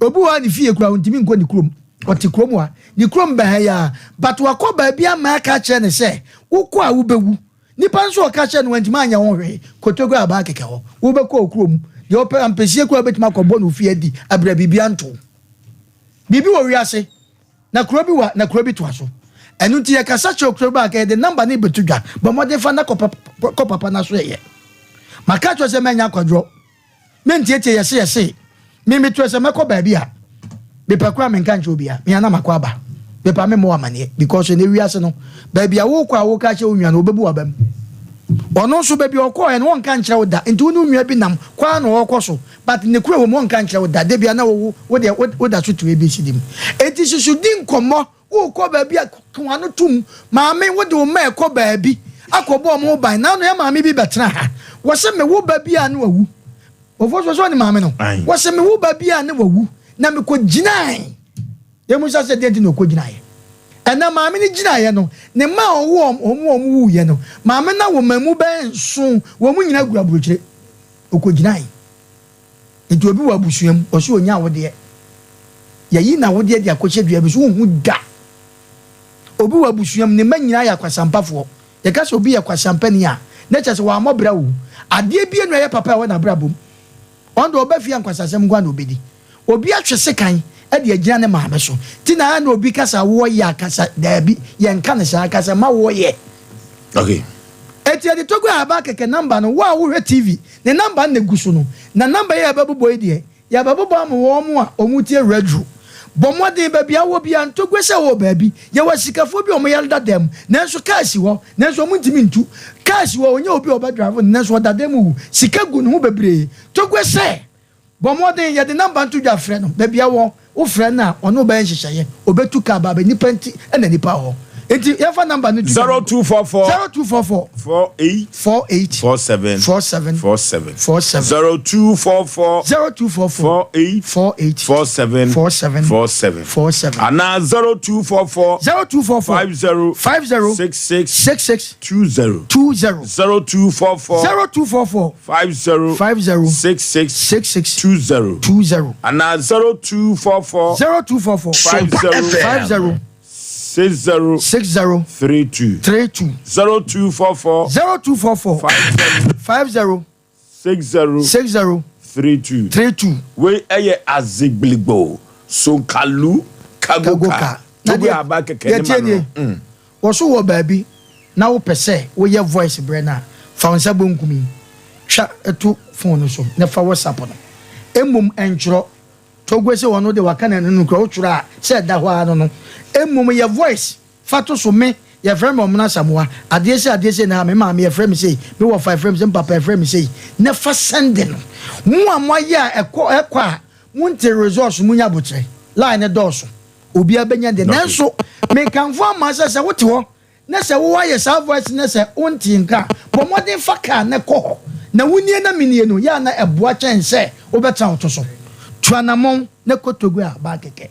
Obi wɔ hɔ a ne fie koraa ontumi nkɔ ne kurom. Ɔte kurom ha. Ne kurom bɛn ha yi ara. But wakɔ baabi ama aka akyerɛ no sɛ wokɔ a wobɛwu. Nipa nso a ɔka kyerɛ no wantumi anyɛ ho hwee. Kotoku a abaa kɛkɛ hɔ. Wobɛkɔ wo kurom. Deɛ wopɛ ampesie koraa wobɛtumi akɔbɔ no wo fie adi abrɛ biribi anto wo. Biribi wɔ wiase. Na kuro bi wa na kuro bi toa so. Ɛno nti yɛkasa kyerɛ kuro bi a nka yɛde number no rebɛto dwa. Bɔ mmɔden fa na kɔ papa no asoɛeɛ. Maka akyerɛ wo sɛ mɛnyɛ akwadworɔ. Mentietie yɛse yɛse. Me metuɛ sɛ mɛkɔ baabi a mepɛ koraa menka nkyerɛ obia me ana makɔ aba. Mepɛ a memmɔ wo amaneɛ because ɛnɛ wiase no baabi a wokɔ a woka kyerɛ wo nua no ɔbɛbu w'abam. Ɔno nso baabi a ɔkɔɔɛ no ɔnka nkyerɛ wo da nti wo ne wo nua bi nam kɔ ara na ɔɔkɔ so but ne korɛ wɔ mu ɔnka nkyerɛ wo da da bia na wo wo deɛ woda so te ABCD mu. Enti susu di nkɔmmɔ Worekɔ baabi a, ka w'ano tom. Maame, wode wo mma rekɔ baabi akɔbɔ wɔn ho ban. Naano yɛn maame bi bɛtena ha. Wɔse me wo ba bi a ne wawu. Wɔfo so sɛ ɔne maame no. Wɔse me wo ba bi a ne wawu. Na mekɔgyinae. Yɛmmisa sɛ deɛn nti na ɔkɔgyinaeɛ. Ɛnna maame no gyinaeɛ no, ne mma a ɔwo wɔn a wɔwuiɛ no, maame no awo mma mu bɛyɛ nson, wɔn nyinaa gu aburokyire. Ɔkɔgyinae. Nti obi wɔ abusua mu, ɔse ɔnya awodeɛ. Yɛyi n'awodeɛ de akɔhyɛ dua bi so, wonhu da. Obi wɔ abusua mu, ne mma nyinaa yɛ akwasampafoɔ. Yɛka sɛ obi yɛ kwasampani a, na kyerɛ sɛ wammɔ bra o. Adeɛ biara nni hɔ a ɛyɛ papa a ɛwɔ n'abrabɔ mu. Ɔno deɛ ɔba fie a nkwasasɛm nko ara na ɔbɛdi. Obi atwe sekan de agyina ne maame so. Nti na na obi ka sɛ awoɔ yɛ a, ka sɛ daabi, yɛnka no saa, ka sɛ ma woɔ yɛ. Okay. Enti yɛde Togo Ahaban kɛkɛ number no, wo a wohwɛ TV, ne number no na egu so no. Na number yi a yɛbɛbobɔ yi deɛ, yɛbɛbobɔ ama wɔn a wɔtie radio. Bɔ mmɔden, baabi a wowɔ biara, Togo sɛ wowɔ baabi, yɛwɔ asikafoɔ bi a wɔyare dada mu, nanso kaa si hɔ, nanso wɔntumi ntu. Kaa si hɔ, ɔnyɛ obi a ɔbɛdrive no, nanso ɔda dan mu wu. Sika gu ne ho bebree. Togo sɛ. Bɔ mmɔden, yɛde number nto dwa frɛ no, baabi a ɔwɔ, wo frɛ no a, ɔne wo bɛyɛ nhyehyɛeɛ, ɔbɛtu car aba abɛ, nnipa nti na nnipa wɔ hɔ. Nti yɛmfa number no to dwa. 0244 0244 48 48 47 47 47 47 0244 0244 48 48 47 47 47 47 anaa 0244 0244 50 50 66 66 20 20 0244 0244 50 50 66 66 20 20 anaa 0244 0244 50 50 60 60 32 32 0244 0244 50 50 60 60 32 32. Wei ɛyɛ Azigbiligbo, Sonkalu, Kagoka, Kagoka. Na Togo deɛ aba kɛkɛ deɛ ne tie ma no nie, no. Mm. Wɔ so wɔ baabi na wopɛ sɛ woyɛ voice brɛ no a, fa wo nsa bonkum yi twa to phone no so na fa WhatsApp no. Mmom ntwerɛ. Togo sɛ ɔno deɛ waka n'ano no kura wotwerɛ a sɛ ɛda hɔ ara no no. Mmom yɛ voice fa to so me Yɛfrɛ me Ɔmena Asamoah, adeɛ sei adeɛ sei na ha, me maame yɛfrɛ me sei, me wɔfa yɛfrɛ me sei, me papa yɛfrɛ me sei, na fa sɛnde no. Mo a moayɛ a ɛkɔ ɛkɔ a monte results monya abokyerɛ. Line no dɔɔso. Obiara bɛnya deɛ. Nanso mekamfo ama sɛ sɛ wote hɔ na sɛ wo ayɛ saa voice no na sɛ wontee nka a, bɔ mmɔden fa car na kɔ hɔ. Na wonie na menie no, yɛ a na ɛboa kyɛn sɛ wobɛtena wo to so. Tu anammɔn na kɔ Togo a baa kɛkɛ.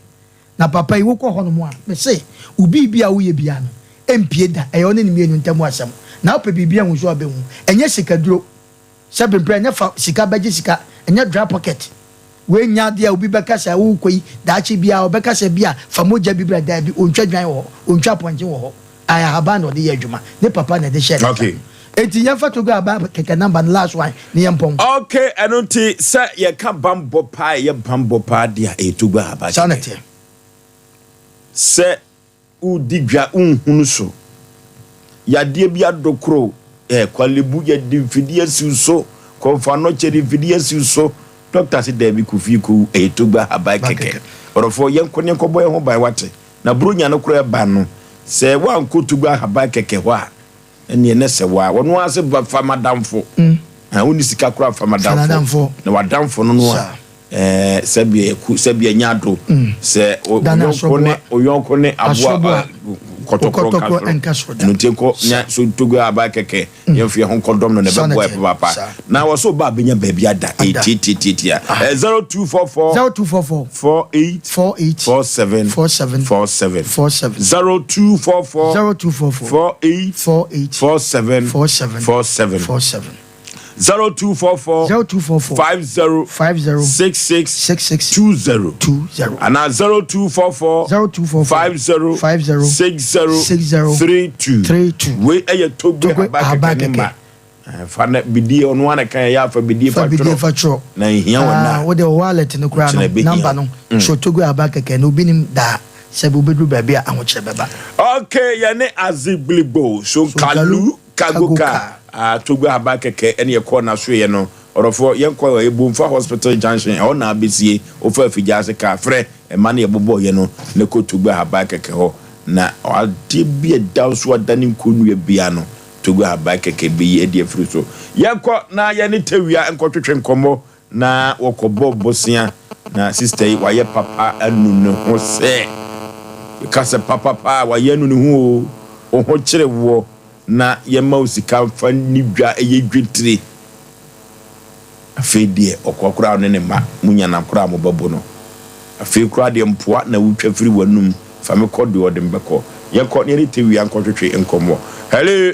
Na papa yi wokɔ hɔnom a, mese wo biribi a woyɛ biara no, ɛmpue da. Ɛyɛ wo ne ne mmienu ntam asɛm. Na wopɛ biribi ahu nso a, wobɛhu. Ɛnyɛ sikaduro. Sɛ bemprɛ, ɛnyɛ fa sika bɛgye sika, ɛnyɛ dry pocket. Wei nyɛ adeɛ a obi bɛka sɛ worekɔ yi, daakye biara ɔbɛka sɛ bi a fa mogya bi bra. Daabi, ɔntwa dwan wɔ hɔ, ɔntwa apɔnkye wɔ hɔ. Ayɛ ahaban na ɔde yɛ adwuma. Ne papa na ɛde hyɛɛ ne nsa. Okay. Enti yɛmfa Togo aba kɛkɛ number no last one na yɛmpɔn. Okay, ɛno nti sɛ yɛka bammɔ paa a ɛyɛ bammɔ paa deɛ a, ɛyɛ Togo ahaban Saa na kɛkɛ. ɛteɛ. Sɛ woredi dwa wonhunu so, yadeɛ bi adokoro, eh, Kwalebu yɛde mfidie asi wo so, Kɔmfoanɔkyɛ de mfidie asi wo so, Dɔkta se daabi Kofi kɔwu, ɛyɛ Togo ahaban kɛkɛ. Ɔdɔfoɔ yɛnkɔ na yɛnkɔbɔ yɛn ho ban wate. Na Buronya no koraa ba no, sɛ woankɔ Togo ahaban kɛkɛ hɔ a, Ɛneɛ nɛ sɛ waa ɔno ara se ba fa madamfo ah wonni sika koraa fa madamfo na wadamfo no no a ɛɛ sɛbi ɛku sɛbi ɛnya ado sɛ oyɔnko ne oyɔnko ne aboa kɔtɔkorɔ nka soro ɛno nti nkɔ nya so ntogo aba kɛkɛ yɛn fi ɛho nkɔ dɔm no na ɛbɛboa yɛ papaapa na wɔso ba abɛnya baabi ada ɛtiatiatiatia 0244 0244 48 48 47 47 47 47 0244 0244 48 48 47 47 47 47 0244 0244 50 50 66 66 20 20 anaa 0244 0244 50 50 60 60 32 32 wei ɛyɛ Togbe Togbe Aba Aba Kɛkɛ ne Kɛkɛ. mma Fa na bidie ɔno ara na ɛka yɛ afa bidie fa fa bidie twerɛ fa twerɛ na nhia wɔn Ah, na wode wo wallet no koraa no kyerɛ bɛhia number no mm. twerɛ Togo aba kɛkɛ na obi nim daa sɛ wobɛduru baabi a ahokyerɛ bɛba. Ok yɛne Azigbiligbo Sonkalu Sonkalu Kagoka Kagoka. ah, Togo aba kɛkɛ ɛne yɛkɔɔ n'asoeɛ no ɔdɔfoɔ yɛnkɔ ɛyɛ Bomfa Hospital Junction ɛhɔ na abɛsie wofa Afigya-ase kaa frɛ ɛma no yɛbobɔɔyɛ no na kɔ Togo ahaban kɛkɛ hɔ na adeɛ bi a ɛda wo so adane nkonnua biara no Togo ahaban kɛkɛ beyi adi afiri so. Yɛnkɔ na yɛne Tawia nkɔtwetwe nkɔmmɔ na wɔkɔbɔ bosea na sista yi wayɛ papa anu ne ho sɛ yɛka sɛ papa paa wayɛ anu ne ho o wo ho kyere woɔ na yɛma wo sika mfa nni dwa ɛyɛ dwetire Afei deɛ ɔkɔ koraa ɔne ne mma mo nya na koraa mo bɛbo no afei koraa deɛ mpoa na wotwa firi wanum fa me kɔ deɛ ɔde me bɛkɔ yɛnkɔ na yɛne tewia nkɔtwetwe nkɔmmɔ hello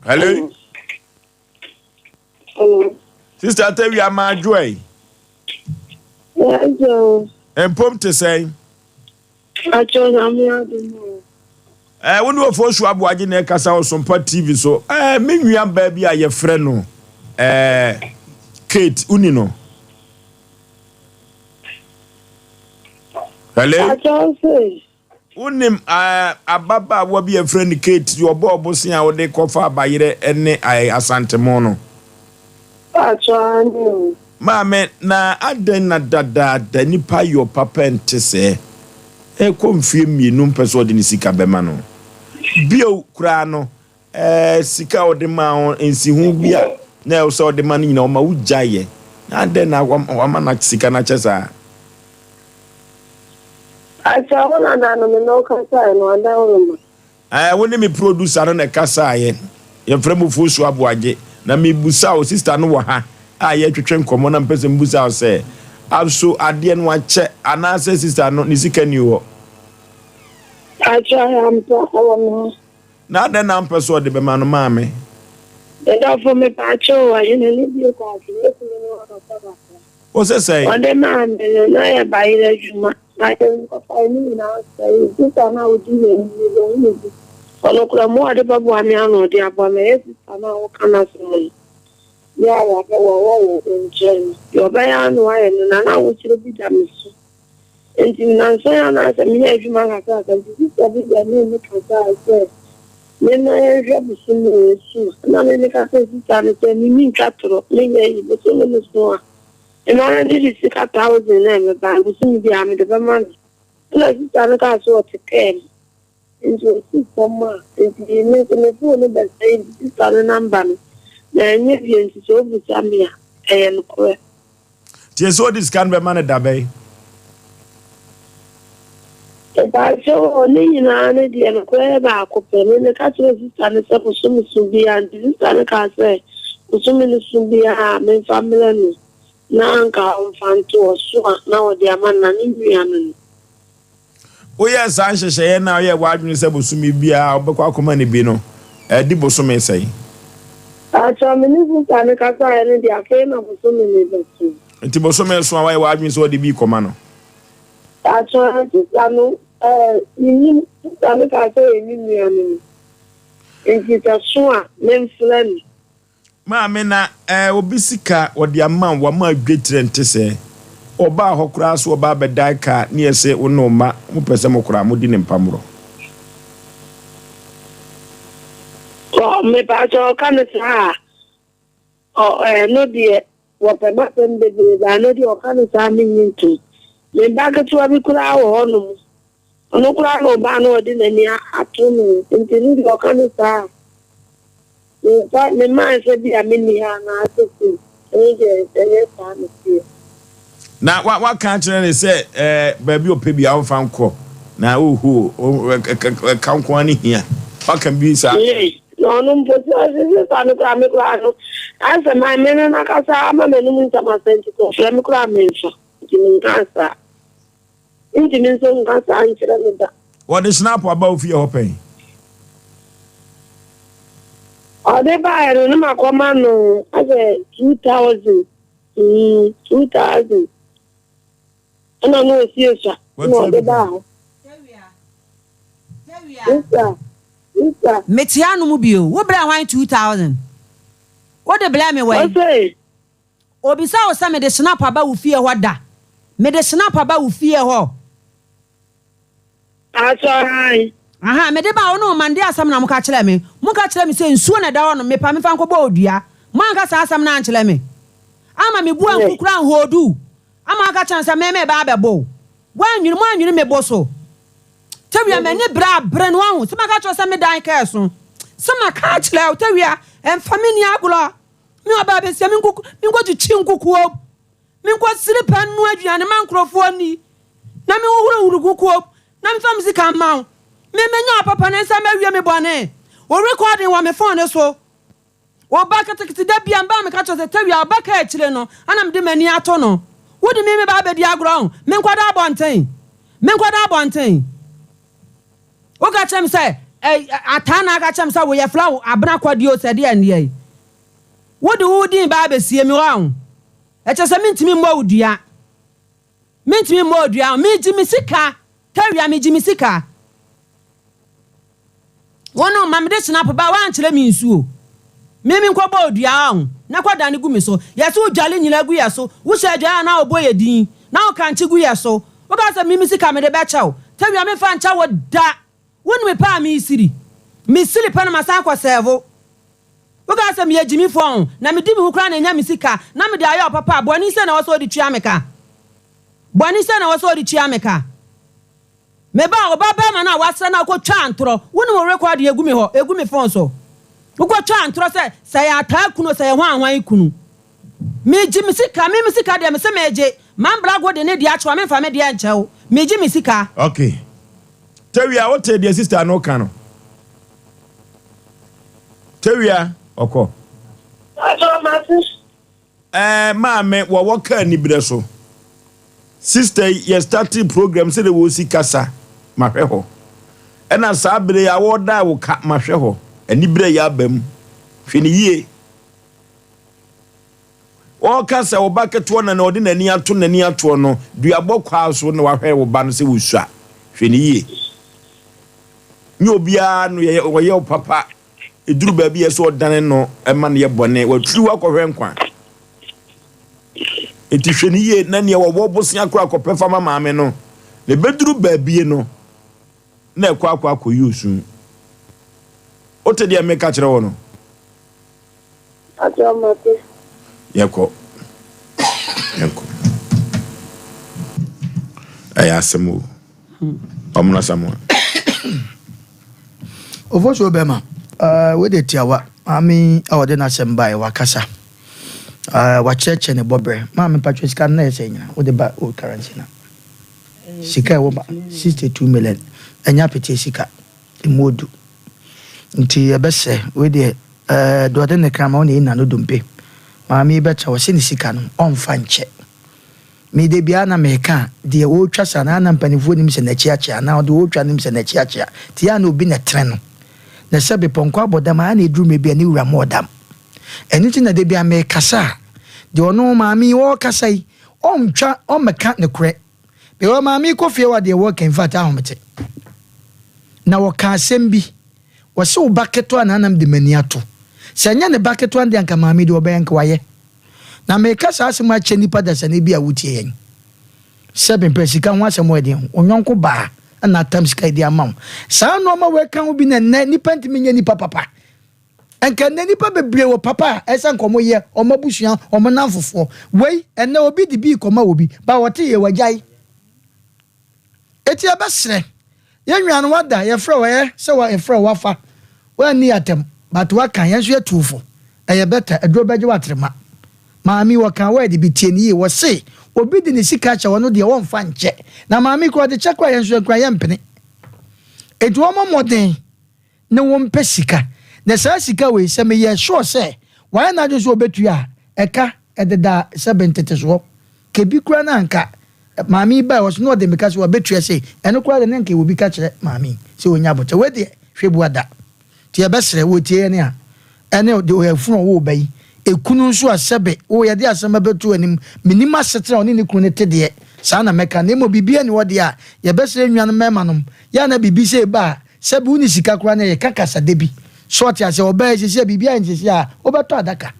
hello Hello. Sister Tewia maadwoɛ Hello. Mpom te sɛn? Pacho Nyame adom o. Eh, wo ne Ofosu Aboagye na ɛkasa wɔ Sompa TV so. Eh, me nua baa bi a yɛfrɛ no eh, Kate, woni no? Hello? Pacho se. Wonim eh, ababaawa bi a yɛfrɛ no Kate, deɛ ɔbɔɔ bosea a wode kɔfa abayerɛ ne eh, Asantemo no? Pacho ane o. Maame, na adɛn na dadaada nipa yɔ papa nte sɛɛ? Ɛrekɔ mfeɛ mmienu mpɛ sɛ ɔde ne sika bɛma no. Bio koraa no, ɛɛ sika a ɔde maa wo, nsiho bi a na ɛwɔ sɛ ɔde ma no nyinaa ɔma wogyaeɛ. Na adɛn na wama no sika no akyɛ saa? Akyɛ wo nana no me ne wo kasaeɛ no adaworo ma. Ɛɛ, wo ne me producer no na ɛkasaeɛ. Yɛfrɛ me Ofosu Aboagye. Na mebusa wo, sister no wɔ ha a yɛretwetwe nkɔmmɔ na mepɛ sɛ mebusa wo sɛ, aso adeɛ no akyɛ anaasɛ sister no ne sika nni hɔ? Akyɛ ampa, ɛwɔ me hɔ. Na adɛn na wompɛ sɛ ɔde bɛma no maame? Me dɔfo, mepaakyɛw o, ahene no bue kwan so, mɛtumi ne wo akasa kakra? Wo se sɛn? Wɔde maa me no, na yɛ bayerɛ adwuma. Bayerɛ nkɔfae no nyinaa sɛee. Sista no a odi m'anim no, mahu no bi. Ɔno koraa, mmoa a ɔde bɛboa me ara na ɔde aboa me. Ɛyɛ sista no a woka n'asɛm no. Bere a wɔabɔ wɔ wɔ wo nkyɛn no, deɛ ɔbɛyɛ ara na wayɛ no, na na ahokyerɛ bi da me so. Enti nnansa yi anaasɛ meyɛ adwuma kakrakra nti, sista bi bɛnee me kasae sɛ memma yɛnhwɛ bosome a ɛso a. Ɛnna me meka kyerɛɛ sista no sɛ, Me mentwa torɔ, menyɛ yi, bosome no so a, mma no de sika thousand na ɛbɛba, bosome biara mede bɛma no. Ɛnna sista no kaa sɛ ɔte kaa mu. Nti ɔsii fam a, nti me nso me phone no bɛsɛe nti sister no number no manyɛ bio nti sɛ ɔbisa me a, ɛyɛ nokorɛ. Nti ɛsɛ ɔde sika no bɛma no dabɛn? Mpakyɛw o, ne nyinaa no deɛ nokorɛ yɛ baako pɛ. Me meka kyerɛɛ sister no sɛ bosome so biara nti sister no kaa sɛ bosome no so biara a memfa mmerɛ no na anka ɔmfa nto ɔso a na ɔde ama no na ne nua no no. Woyɛɛ saa nhyehyɛeɛ no a woyɛɛ w'adwene sɛ bosome biara wobɛkɔ akɔma no bi no, adi bosome sɛn? Pakyɛw, me ne sista no kasaeɛ no deɛ afei na bosome no rebɛso. Nti bosome so a woayɛ w'adwene sɛ wode bi rekɔma no? Pakyɛw, sista no, ɛɛ, mennim. Sista no kaa sɛ ɔyɛ me nua no no, nti sɛ so a, memfrɛ no. Maame na eh obi sika wɔde ama wo wama adwetirɛ nte sɛɛ ɔbaa hɔ koraa so ɔba abɛdae kaa ne yɛse wo ne wo mma mo pɛ sɛ mo koraa mo di ne mpamorɔ. Ɔ mepakyɛ ɔka no saa a ɔ ɛno deɛ wɔpɛ m'asɛm bebree but ɛno deɛ ɔka no saa a mennye ntom me ba ketewa bi koraa wɔ hɔ nom ɔno koraa na ɔbaa na ɔde n'ani ato no nti no deɛ ɔka no saa a Memfa me mmaa sɛ bi a menni ha anaa sɛ sei, ɛno deɛ ɛnyɛ saa na ɛteɛ. Na wa waka akyerɛ no sɛ ɛɛ baabi ɔpɛ bi a ɔmfa nkɔ na oho ɛka nko ara ne hia waka bi saa. Ee, na ɔno mpo sɛ ɔse sesa no koraa me koraa no ayɛ sɛ ma me no nakasa ama m'anom nsɛm asɛ nti sɛ ɔfrɛ me koraa memfa nti menkaa saa. Mentumi nso nka saa nkyerɛ no da. Wɔde Schnapp aba wo fie hɔ pɛn? Ɔde baeɛ no na makɔma no asɛ 2000 mm 2000 ɛna na ɔsi esua na ɔde baa hɔ. Sista, sista. Mete ano mu bio. Wo brɛɛ hwan 2000? Wode brɛɛ me wɛn? Ɔse. Obisa wo sɛ mede snap aba wo fie hɔ da? Mede snap aba wo fie hɔ? Asɔre. Aha, mede baa wo ne wo mma no, deɛ asɛm na moka kyerɛɛ me? Moka kyerɛɛ me sɛ nsuo na ɛda hɔ nom, mepa memfa nkɔbɔ wo dua. Moanka saa asɛm no ankyerɛ me. Ama me bo amfu koraa anhoodu wo. Ama woaka kyerɛ me sɛ me mereba abɛbɔ wo. Woannwene, moannwene me bo so. Tawia, m'ani bere abere no, woahu, sɛ maka kyerɛ wo sɛ me dan kaa so. Sɛ maka akyerɛ wo, Tawia, ɛmfa me nni agorɔ. Me ɔbaa bɛsia, menkɔtwitwi nkukuom, menkɔsiri pɛ nnoa aduane ma nkurɔfoɔ nni, na menhohorohoro kukuom, na memfa me sika mma wo. Me menya ɔpapa ne nsa mawie me bɔne. Wo recording wɔ me phone no so. Wo ba ketekete da bia mba a meka kyerɛ sɛ tawia wo ba ka akyire no ana mede m'ani ato no. Wode me me ba abɛdi agorɔ ho. Menkɔda abɔnten. Menkɔda abɔnten. Woka kyerɛ me sɛ ɛ ataa na aka kyerɛ me sɛ woyɛ fla wo abena kɔdeɛ o sɛ deɛ ndeɛ yi. Wode wo din ba abɛsie me hɔ a ɛkyerɛ sɛ mentumi mmɔ wo dua. Mentumi mmɔ wo dua. Megye me sika. Tawia megye me sika. Wo no ma mede hyinapo ba woankyerɛ me nsuo. Me menkɔbɔ wo dua ɔho na kɔdane gu me so. Yɛse wo dwale nyina gu yɛ so. Wohyɛ adwae a na wobɔ yɛ din na wo kankye gu yɛ so. Woka sɛ me me sika mede bɛkyɛ wo. Tawia memfa nkyɛ wo da. Wonim pɛ a mesiri. Mesiri pɛ na masan akɔ sɛɛvo. Woka sɛ meyɛ gyimifoɔ ɔho na medi me ho koraa na nya me sika na mede ayɛ ɔpapa a, bɔne sɛn na ɛwɔ sɛ wode tua me ka? Bɔne sɛn na ɛwɔ sɛ wode tua me ka? Me ba, wo ba barima no a woasra no a wokɔtwaa ntorɔ, wonim wo rekɔɔde egu me hɔ, egu me fon so. Wokɔtwaa ntorɔ sɛ, sɛ ɛyɛ ataa kunu o, sɛ ɛyɛ hwan hwan kunu. Megye me sika, me me sika deɛ mese megye. Mambrago de ne deɛ akyɛ wo a, memfa me deɛ nkyɛ wo. Megye me sika. Okay. Tawia, wotee deɛ sister no reka no? Tawia, ɔkɔ. Ɔsɔ mate. Ɛɛ maame wɔwɔ kaa anibrɛ so. Sister yi yɛ startee program sɛdeɛ wɔsi kasa mahwɛ hɔ. Ɛna saa bere yi a wɔdaa wo ka mahwɛ hɔ. Anibrɛ yi aba mu. Hwɛ no yie. Wɔka sɛ wo ba ketewa na na ɔde n'ani ato n'ani atoɔ no duabɔ kwaa so na wahwɛ wo ba no sɛ wɔsua. Hwɛ no yie. Nyɛ obiara no yɛ ɔyɛ wo papa. Ɛduru baabi a ɛsɛ ɔdane no ma no yɛ bɔne. Watwiri wo akɔhwɛ nkwa. Enti hwɛ no yie na nea wɔwɔ bosea koraa kɔpɛ fa ma maame no. Na ɛbɛduru baabie no, na ɛkɔ akɔ akɔyi osu. Wote deɛ meka kyerɛ wo no? Akyɛ mate. Yɛkɔ. Yɛnkɔ. Ɛyɛ asɛm o. Ɔmono Asamoah. Ofosuo bɛma, uh, wei de tiawa. Maame yi a ɔde n'asɛm baeɛ, wakasa. Uh, wakyerɛkyerɛ ne bɔberɛ. Maame mpatwɛ sika no na ɛyɛ sɛ nyina, wode ba old currency na. Sika ɛwɔ ba, 62 million. Ɛnyɛ apeteɛ sika, ɛmu odu. Nti yɛbɛsrɛ, wei deɛ, uh, deɛ ɔde ne krama, ɔne ɛna no dompe. Maame yi bɛkyɛ, ɔse ne sika no, ɔmfa nkyɛ. Me da biara na meka a, deɛ ɔretwa saa no, ana mpanimfoɔ nim sɛ n'akyi akyea anaa deɛ ɔretwa nim sɛ n'akyi akyea? Nti a na obi na ɛtene no. Na sɛ bepɔnkɔ abɔ dam a, ana ɛduru mmerɛ bi a ne wura mmɔɔ dam. Ɛno nti na da biara mekasa a, deɛ ɔno maame yi ɔrekasa yi, ɔntwa, ɔmmɛka nokorɛ. Because maame yi kɔ fie hɔ a deɛ wɔreka in fact ahomete. Na wɔka asɛm bi, wɔse wo ba ketewa na anam de m'ani ato. Sɛ ɛnyɛ ne ba ketewa no deɛ anka maame yi deɛ ɔbɛyɛ anka wayɛ. Na mereka saa asɛm akyerɛ nnipa dasani bi a wotie yɛn. Sɛ mepɛ sika ho asɛm wɔ ɛdeɛn ho? Wo yɔnko baa na atam sika de ama wo. Saa nnoɔma wei ka ho bi na nnɛ nnipa ntumi nyɛ nnipa papa. Nka nnɛ nnipa bebree wɔ papa a ɛsɛ nka wɔyɛ wɔn abusua, wɔn nnamfofoɔ. Wei, ɛnnɛ obi de bi rekɔma obi, ba ɔte yɛ wagyae. Eti yɛbɛsrɛ, yɛn nua no wada, yɛfrɛ wo ɛyɛ sɛ wa yɛfrɛ wo wafa, woanni atɛm, but waka, yɛn nso yɛtu wo fo, ɛyɛ better, aduro bɛgye wo atrema. Maame yi wɔkaa word bi, tie no yie, wɔse obi de ne sika kyɛ ɔno deɛ wɔmfa nkyɛ, na maame yi koraa ɔde kyɛ koraa yɛn nso yɛn koraa yɛmpene. Enti wɔmmɔ mmɔden ne wo mpɛ sika, na saa sika wei sɛ meyɛ sure sɛ wayɛ n'adwene sɛ ɔbɛtua a, ɛka ɛdeda sɛ bentetesoɔ, kɛbi koraa na anka Maame yi bae, ɔse na ɔde meka sɛ wabetua sei, ɛno koraa de na nka ɛwɔ bi ka kyerɛ maame yi sɛ ɔnya abokyɛ, wei deɛ hwɛ bua da. Nti yɛbɛsrɛ wo tie yɛn a, ɛne deɛ ɔyɛ funu ɔwoo ba yi, ekunu nso a sɛbe wo yɛde asɛm abɛto anim, mennim asetena a ɔne ne kunu no te deɛ, saa na mɛka, na mmom biribi nni hɔ deɛ a, yɛbɛsrɛ nnuanom mmarima nom, yɛ a na biribi sei ba a, sɛbe wonni sika koraa na yɛka kasada bi, so ɔte aseɛ, ɔbaa yi seesei a biribi ayɛ no seesei a, wobɛtɔ adaka.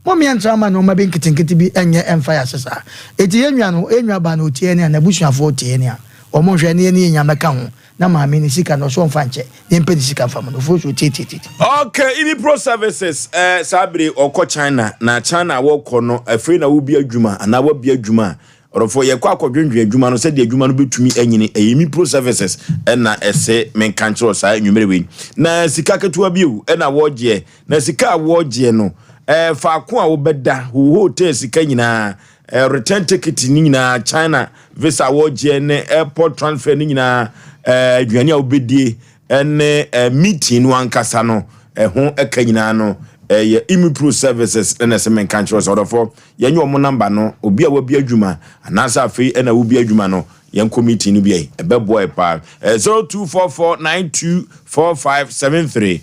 Mom yɛntra mma nnoɔma bi nketenkete bi nyɛ mfa yɛn ase saa. Enti yɛn nua no, yɛn nua baa no ɔtie yɛn a, n'abusuafoɔ tie yɛn a, wɔn nhwɛ na yɛne yɛn nya mmɛka ho, na maame no sika no ɔse ɔmfa nkyɛ, na yɛmpɛ ne sika mfa ma no. Ofuo so tietietietie. Ok, Ibi Pro Services, eh, saa bere ɔkɔ China, na China a wɔkɔ no, afei na wobi adwuma anaa wabi adwuma a, ɔdɔfoɔ yɛkɔ akɔdwendwen adwuma no sɛdeɛ adwuma no bɛtumi anyini. Ɛyɛ Imi Pro Services ɛna ɛse menka nkyerɛ wo saa anwummerɛ wei. Na sika ketewa bi o ɛna wɔgyeɛ. Na sika a wɔregyeɛ no, eh, faako a wobɛda, wo hotel sika nyinaa, eh, return ticket ne nyinaa, China visa a wɔregyeɛ ne airport transfer ne nyinaa, eh, aduane a wobɛdie ne eh, meeting no ankasa no, ɛho ɛka nyinaa no, ɛyɛ Imipro Services na ɛsɛ menka nkyerɛ sɛ ɔdɔfoɔ, yɛnyɛ wɔn namba no, obi a wabi adwuma anaasɛ afei ɛna wobi adwuma no, yɛnkɔ meeting no bi ɛ, ɛbɛboa yɛ paa. Eh, 0244924573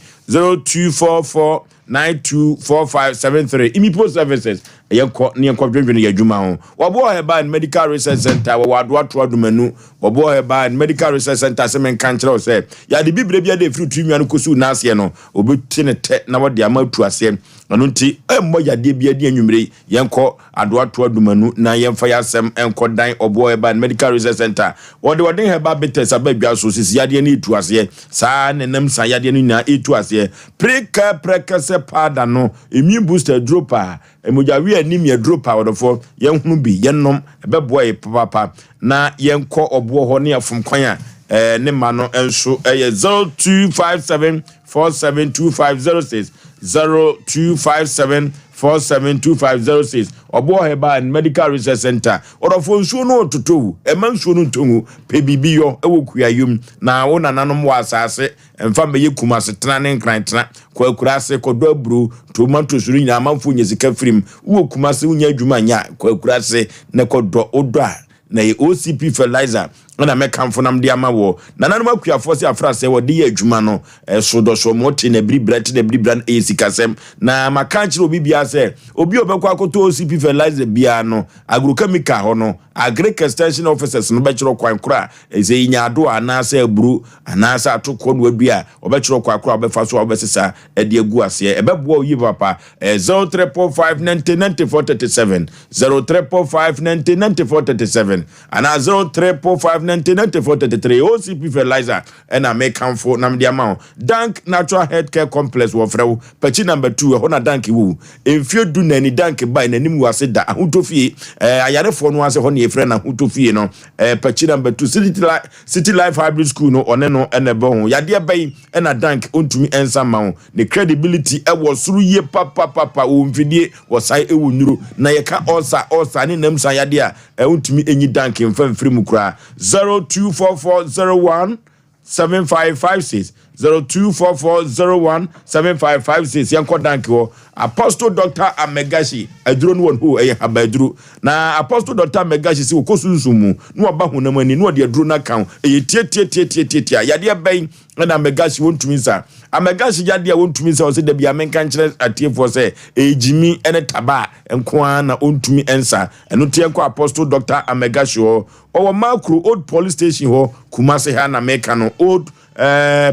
0244924573 Imipo Services yɛnkɔ ne yɛnkɔ dwendwene yɛ adwuma ho. Wɔboɔ Herbal and Medical Research Center wɔwɔ Adoato Adomanu. Wɔboɔ Herbal and Medical Research Center sɛ menka nkyerɛ wo sɛ yɛade bibire bi ade ɛfiri tiri nwa no kɔsi wo nan aseɛ no wɔbɛte ne tɛ na wɔde ama atu aseɛ. Ɛno nti ɛmmɔ yadeɛ bi adi anwummere yi. Yɛnkɔ Adoato Adomanu na yɛmfa yɛn asɛm nkɔ dan Ɔboɔ Herbal and Medical Research Center. Wɔde ɔden herbal bitters aba dwa so, sisi yadeɛ no retu aseɛ. Saa ara na ɛnam sa yadeɛ no nyinaa retu aseɛ. Prekɛ prɛkɛsɛ powder no, immune booster aduro paa, mogyaweɛ anemia aduro paa, ɔdɔfoɔ, yɛnhono bi, yɛnnom, ɛbɛboa yɛ papaapa. Na yɛnkɔ Ɔboɔ hɔ ne yɛafom kwan a eh, ne ma no nso ɛyɛ 0257 472506 0257 472506 Ɔboɔ Herbal and Medical Research Center. Ɔdɔfoɔ nsuo no ɔtotɔ wu, ɛma nsuo no ntɔ ngu. Pɛ biribi yɔ wɔ kuayom na wo nananom wɔ asase mfa mmɛyɛ Kumase tena ne Nkran tena. Kɔ akuraase kɔdɔ aburo, tomatoes no nyinaa amanfoɔ nya sika firim. Wowɔ Kumase wonya adwuma nyɛ a, kɔ akuraase na kɔdɔ. Wodɔ a na ɛyɛ OCP fertilizer na mɛkamfo nam de ama wɔ. Nananom akuafoɔ sɛ afrasɛ wɔde yɛ adwuma no so dɔ so ɔmo te na biribira te na biribira no ɛyɛ sikasɛm. Na maka akyerɛ obi biara sɛ obi a ɔbɛkɔ akɔtɔ OCP fertilizer biara no agrochemical hɔ no agric extension officers no bɛkyerɛ kwan koro a ɛsɛ nyaado anaasɛ aburo anaasɛ atokoɔ no adua a wɔbɛkyerɛ kwan koro a wɔbɛfa so a wɔbɛsesa de agu aseɛ. Ɛbɛboa wo yie papa. 03.5 90 94 37 03.5 90 94 37 anaa 03.5. 90 94 33. OCP Fertilizer ɛna mekamfo na mede ama wo. Dank Natural Health Care Complex wɔfrɛ wo. Pakyi number 2 ɛhɔ na Dank wɔ o. Mfeɛ du na ni Dank bae n'anim wu ase da. Ahotɔ fie ɛɛ ayarefoɔ no ase hɔ na yɛfrɛ no Ahotɔ fie no. Ɛɛ Pakyi number 2 City, Li City Life Hybrid School no ɔne no ɛna ɛbɔ ho. Yadeɛ bɛn ɛna Dank ɔntumi ɛnsa mma wo. Ne credibility ɛwɔ soro yie papapapa. Ɔwɔ mfidie, wɔsae ɛwɔ nnuro. Na yɛka ulcer, ulcer ne nam sa yadeɛ a ɛ wontumi ɛnyi Dank mfa mfiri mu koraa. 024401 7556 024401 7556. Yɛnkɔ Dank hɔ. Apostle Dr. Amegashi aduro no wɔ no ɛyɛ haba aduro na Apostle Dr. Amegashi sɛ wɔkɔ sunsum mu na waba honam ani na wɔde aduro no aka ho. Ɛyɛ tiatiatiatiatia. Yadeɛ bɛn ɛna Amegashi wɔntumi nsa? Amegashi yadeɛ a wɔntumi nsa, ɔsɛ dabi amenka nkyerɛ atiefoɔ sɛ ɛyɛ gyimi ne taba nko ara na ɔntumi nsa. Ɛno nti yɛnkɔ Apostle Dr. Amegashi hɔ. Ɔwɔ Makro Old Police Station hɔ, Kumase ha na meka no. Old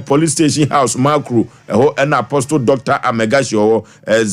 Police Station House, Makro, ɛhɔ ɛna Apostle Dr. Amegashi hɔ.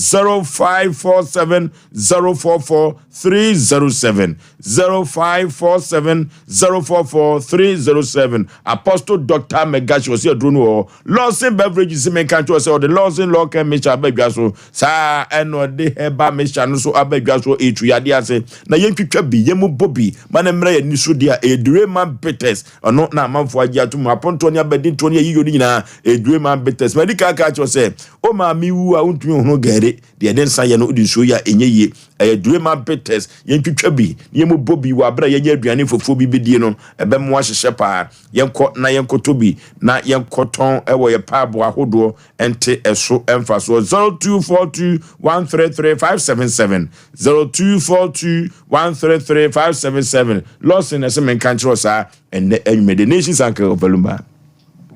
0547 044 307, 0547 044 307. Apostle Dr. Amegashi ɔsi aduro no wɔ hɔ. Lawson Beverages menka nkyɛw sɛ ɔde Lawson Lɔkɛ mixture aba dwa so saa, ɛna ɔde herbal mixture no so aba dwa so. Etu yadeɛ ase na yɛntwitwa bi, yɛmu bɔ bi ma ne mmerɛ yɛ ni so deɛ. Edurema Bitters ɔno na amanfoɔ agye ato mu. Apontoɔ ne abɛdintoɔ ne ayiyo no nyinaa, Edurema Bitters. Madi kaka kyerɛ sɛ o maame wu a wontumi hono gɛre deɛ ɛde nsa yɛ no, wode nsuo yɛ a ɛnyɛ yie. Ɛyɛ Durema Bitters. Yɛntwitwa bi na yɛmu bɔ bi wɔ abere a yɛnyɛ aduane fufuo bi bɛdie no, ɛbɛmoa hyehyɛ paa. Yɛnkɔ na yɛnkɔtɔ bi na yɛnkɔtɔn ɛwɔ yɛ paabo ahodoɔ ɛnte ɛso ɛmfa soɔ. 0242 133 577, 0242 133 577. Lawson ɛsɛ menka nkyerɛ saa ɛnnɛ anwummerɛ. The Nations Uncle Ɔvalumba.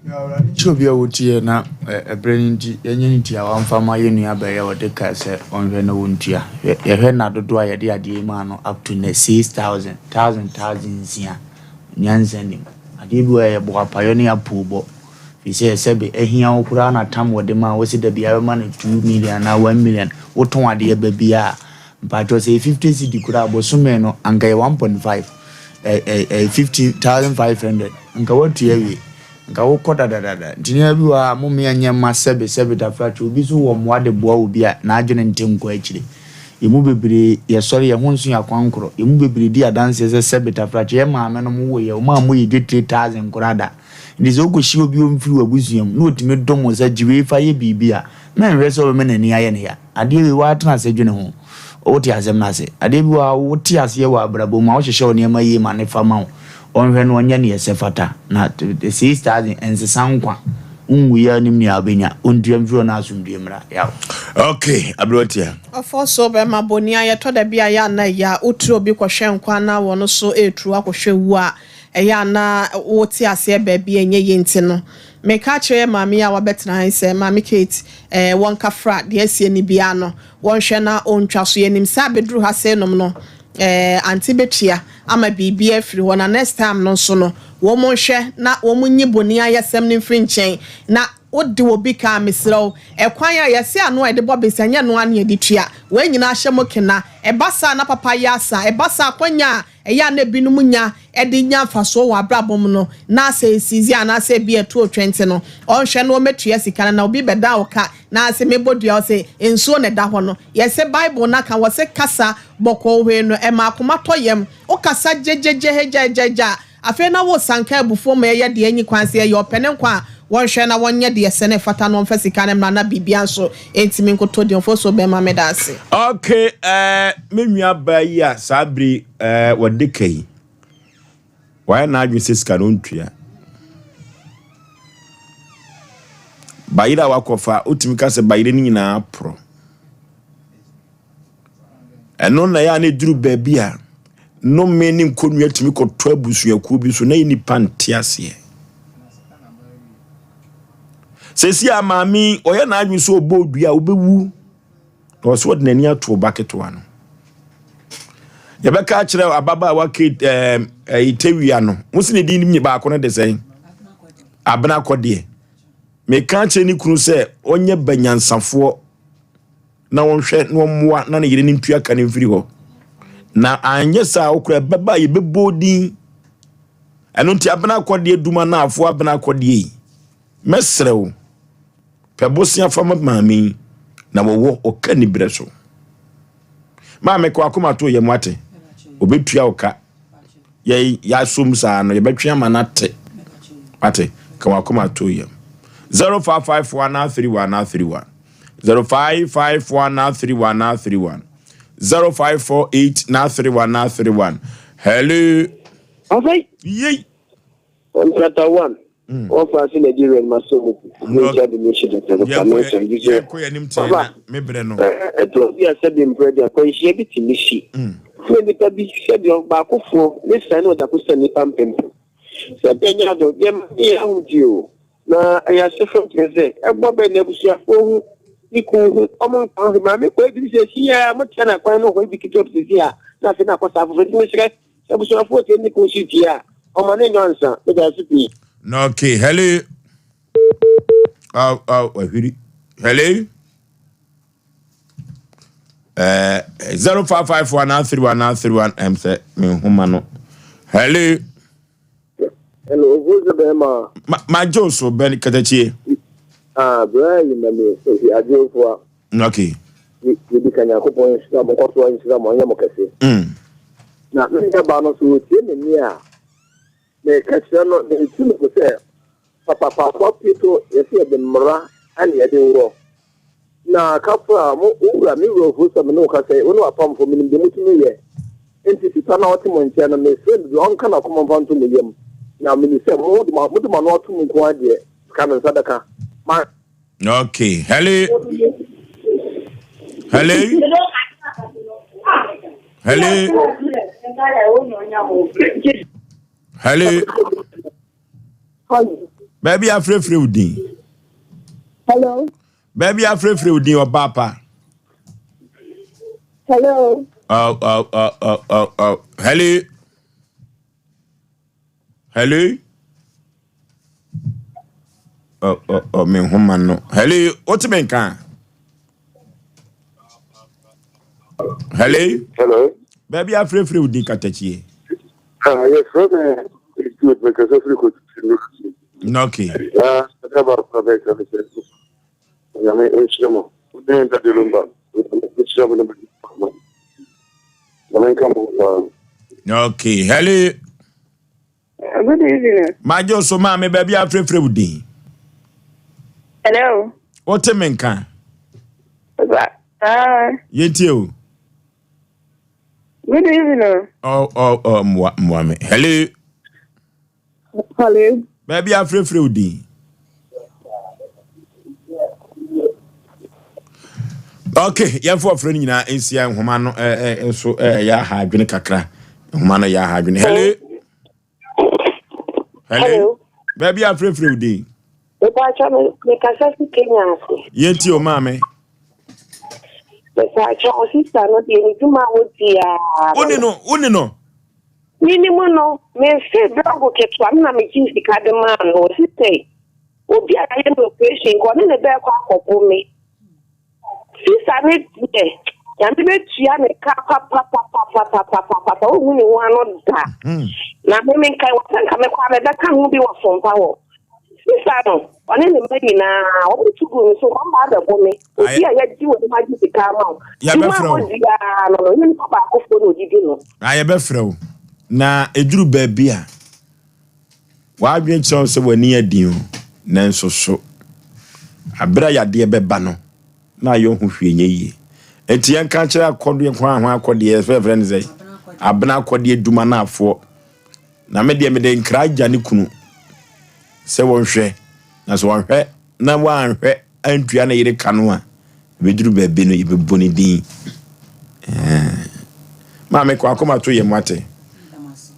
Awurade nkyerɛ obi a wɔtie na ɛberɛ no nti yɛnyɛ no tia wamfa ma yɛ nua bɛyɛ wɔde ka sɛ ɔnhwɛ na wɔntua. Yɛhwɛ na dodoɔ a yɛde adeɛ mu ano up to ne 6,000 thousand thousand nsia. Nyansa nim adeɛ bi wɔ yɛ boapayɔ ne apoobɔ firi sɛ sɛbe ahia wo koraa na tam wɔde ma wo sɛ da biara bɛma no 2 million anaa 1 million. Wotɔn adeɛ ba bi a mpakyɛw sɛ 50 cedi koraa, bosome no anka yɛ 1.5, 50,500 nka watua wie, nka wokɔ dadadada. Nti nneɛma bi wɔ a momea nyɛ ma sɛbe sɛbe tafratwe obi so wɔ mmoa de boa obi a n'adwene nte nkɔ akyire. Yɛmu bebree yɛsɔre yɛn ho nso yɛ akwankorɔ. Yɛmu bebree di adanseɛ sɛ sɛbe tafratwe yɛ maame no mo wɔ yɛ ɔmo a mo yɛ dwetire 1,000 koraa da. Nti sɛ wokɔhyia obi ɔmfiri w'abusua mu na ɔtumi dom wo sɛ gye wei fa yɛ biribi a, mɛnhwɛ sɛ ɔbɛma n'ani ayɛ ne ya. Adeɛ wei woatena ase dwene ho, wote asɛm no ase. Adeɛ bi wɔ a wote aseɛ wɔ abrabɔ mu a wohyehyɛ wo nneɛma yie ma ne fa ma wo. Ɔnhwɛ no ɔnyɛ ne ɛsɛ fata na 6,000 ɛnsesa nkwa nwuyɛ anim nea wobɛnya. Ɔntua mfiri hɔ no asomdue mmra yaw. Okay, aberanteɛ. Ɔfɔ so bɛma bɔni a yɛtɔ da bi a yɛ ana yɛ a wotiri obi kɔhwɛ nkwa na wɔno so ɛreturu akɔhwɛ wu a ɛyɛ ana wote aseɛ baabi a ɛnyɛ yie. Nti no meka kyerɛ maame a wabɛtena ha sɛ Maame Kate wɔnka fra deɛ asie no biara no wɔnhwɛ na ɔntwa so. Yɛnim sɛ abɛduru ha sɛ nom no ante bɛtua ama biribi afiri hɔ na next time no nso no wɔn nhwɛ na wɔn nyi bɔni ayɛsɛm no mfiri nkyɛn na wode obi ka. Mesrɛ wo, ɛkwan a yɛse ano a yɛde bɔ besa nyɛ no ano yɛde tua wɔn nyinaa hyɛ mo kena. Ɛba saa na papa yɛ asa, ɛba saa akwanya a ɛyɛ a na ebinom nya ɛde nya mfasoɔ wɔ abrabɔ mu no na asɛ esizi anaasɛ ebi ɛto otwɛnti no, ɔnhwɛ no ɔmɛtua sika no na obi bɛda wo ka na asɛ mebɔ dua ɔsɛ nsuo na ɛda hɔ no. Yɛsɛ Bible na ka wɔsɛ kasa bɔkɔɔ hwee no ɛma akoma tɔ yam. Wokasa gyegyegye hegyagyaagya afei na wo sanka abufuo ma ɛyɛ deɛ enyi kwan sɛ ɛyɛ ɔpɛ ne nkwa a wɔnhwɛ na wɔnyɛ deɛ sɛ ne fata no ɔmfa sika no mmra na biribia nso ɛntumi nkoto deɛ ɔfo so bɛma. Meda ase. Okay, me nua baa yi a saa bere wɔde ka yi wayɛ n'adwene sɛ sika no ntua. Bayerɛ a wakɔfa wotumi ka sɛ bayerɛ no nyinaa porɔ. Ɛno na ɛyɛ a na ɛduru baabi a nnome ne nkonnua tumi kɔtɔ abusuakuo bi so na yɛ nipa nte aseɛ. Sɛsi a maame ɔyɛ n'adwene sɛ ɔbɔ odua a wobɛwu na ɔsɛ ɔde n'ani ato ɔba ketewa no. Yɛbɛka akyerɛ ababaawa Kate ɛɛ Tewia no mo si ne din nye baako no de sɛn Abena Kɔdeɛ. Meka akyerɛ ne kunu sɛ ɔnyɛ banyansafoɔ na ɔnhwɛ na ɔmmoa na ne yere no ntua ka no mfiri hɔ na anyɛ saa wokora ɛbɛba a yɛbɛbɔ din. Ɛno nti abena akɔdeɛ duma na afoɔ abena akɔdeɛ yi. Mɛsrɛ wo, pɛ bosea fa ma maame yi na wɔwɔ ɔka nibrɛ so. Maame kɔ akoma to yɛ mu ate. Obetua wo ka. Yɛ yɛasom saa no yɛbɛtwe ama no ate. Ate ka wakoma to yam. 0554 31 31 0554 31 31 0548 31 31. Hello. Afei. Yei. Nkrata one. Wɔn fa ase Nigeria ma so mu. Mo de mi hyɛ dɛtɛ no kame sɛ bi sɛ. Yɛnkɔ yɛn anim tee na me brɛ no. Ɛtɔ bi a sɛbi mprɛ de akwanhyia bi te mi si. Fún nipa bi sɛbi ɔbaakofoɔ ne san ne ɔdako sɛ nipa mpempem. Sɛ bɛnyɛ nya do yɛ ma ne yɛ ahomgye o. Na ɛyɛ ase fam kyerɛ sɛ ɛbɔ bɛn na abusuafoɔ ho ne kun ho ɔmo nka ho maame kɔ ebi sɛ si a mo tia na kwan no hɔ ebi ketewa bi sisi a na afei na akɔ saa foforɔ nti mesrɛ sɛ abusuafoɔ tie ne kun si tie a ɔma ne nyɔ ansa meda ase pii. Okay, hello. Oh, oh, wahwiri. Hello. 0554 31 31 M sɛ me nhoma no. Hello. Hello, who's the bema? Ma ma jo so ben katakyie. Ah, bra yi ma me efi adwofo a. Okay. Yɛdi ka Nyankopɔn nhyira mo nkɔso nhyira mo ɔnyɛ mo kɛse. Na me nua no so otie me ni a meka kyerɛ no na etu no fo sɛ papapaapa pito yɛsɛ yɛde mmara ɛna yɛde worɔ. Na kafra mo wura me wura ofu sɛ me ne wo kasa yi wo ne wapamfo menim deɛ motumi yɛ. Nti sista na ɔte mo nkyɛn no mesrɛ no bi ɔnka n'akoma mfa nto mo yam. Na menim sɛ mode mo ano ato mu nko adeɛ sika no nsa bɛka. Ma Okay, hello. Hello. Hello. Hello. Baabi afrɛfrɛ wo din. Hello. Baabi afrɛfrɛ wo din ɔbaa pa. Hello. Oh, oh, oh, oh, oh, oh. Hello. Hello. Oh, oh, oh, me nhoma no. Hello, wote me nka? Hello. Hello. Baabi afrɛfrɛ wo din katakyie. Ah, yɛfrɛ me Stuart mekasa firi kɔtutu. Okay. Ah, ɛdɛ baako a bɛka ne sɛ Nyame nhyira mo. Wode Daddy Lumba. Nhyira mo ne mo. Nyame nka mo paa. Okay, hello. Good evening. Magye so maame baabi afrɛfrɛ wo din. Hello. Wote me nka? Ah. Yɛntie o. Good evening. Oh, oh, oh, mmoa, mmoa me. Hello. Hello. Baabi afrɛfrɛ wo din. Okay, yɛmfa ɔfrɛ no nyinaa nsia nhoma no nso ɛyɛ aha adwene kakra. Nhoma no yɛ aha adwene. Hello. Hello. Baabi afrɛfrɛ wo din. Mepakyɛ mekasa fi Kenya ase. Yɛntie o maame. Mepakyɛ wo sista no deɛ ne dwuma a wodi a. Wone no, wone no. Minim no, mefe blɔgo ketewa no na megye sika de maa no. Sista yi, obi a yɛayɛ no operation nka ɔne ne bɛɛkɔ akɔbo me. Sista ne deɛ, Nyame bɛtua ne ka papapapapapapapa, wohu ne ho ano da. Na me menkae wɔ sɛ nka mekɔ a mɛbɛka ho bi wɔ sompa hɔ. Sista no, ɔne ne mma nyinaa, wɔbɛtu gu me so, wɔn ba abɛbo me. Obi a yɛgye wɔ ne agye sika ama wo. Dwuma a ɔdi ara no no, ɛnyɛ nipa baakofoɔ na ɔdidi no. Na yɛbɛfrɛ wo. Na ɛduru baabi a, w'adwene kyerɛ wo sɛ w'ani adi o, nanso so aberɛ a yadeɛ bɛba no, na ayɛ ho hwee nyɛ yie. Enti yɛnka nkyerɛ akɔdeɛ kwan ho akɔdeɛ, yɛfrɛ frɛ no sɛ abena akɔdeɛ dwuma no afoɔ. Na me deɛ mede nkra agya ne kunu sɛ wɔnhwɛ, na sɛ wɔnhwɛ na wɔanhwɛ antua ne yere ka no a, ɛbɛduru baabi no yɛbɛbɔ ne din. Maame kɔ akoma to yɛ mu ate.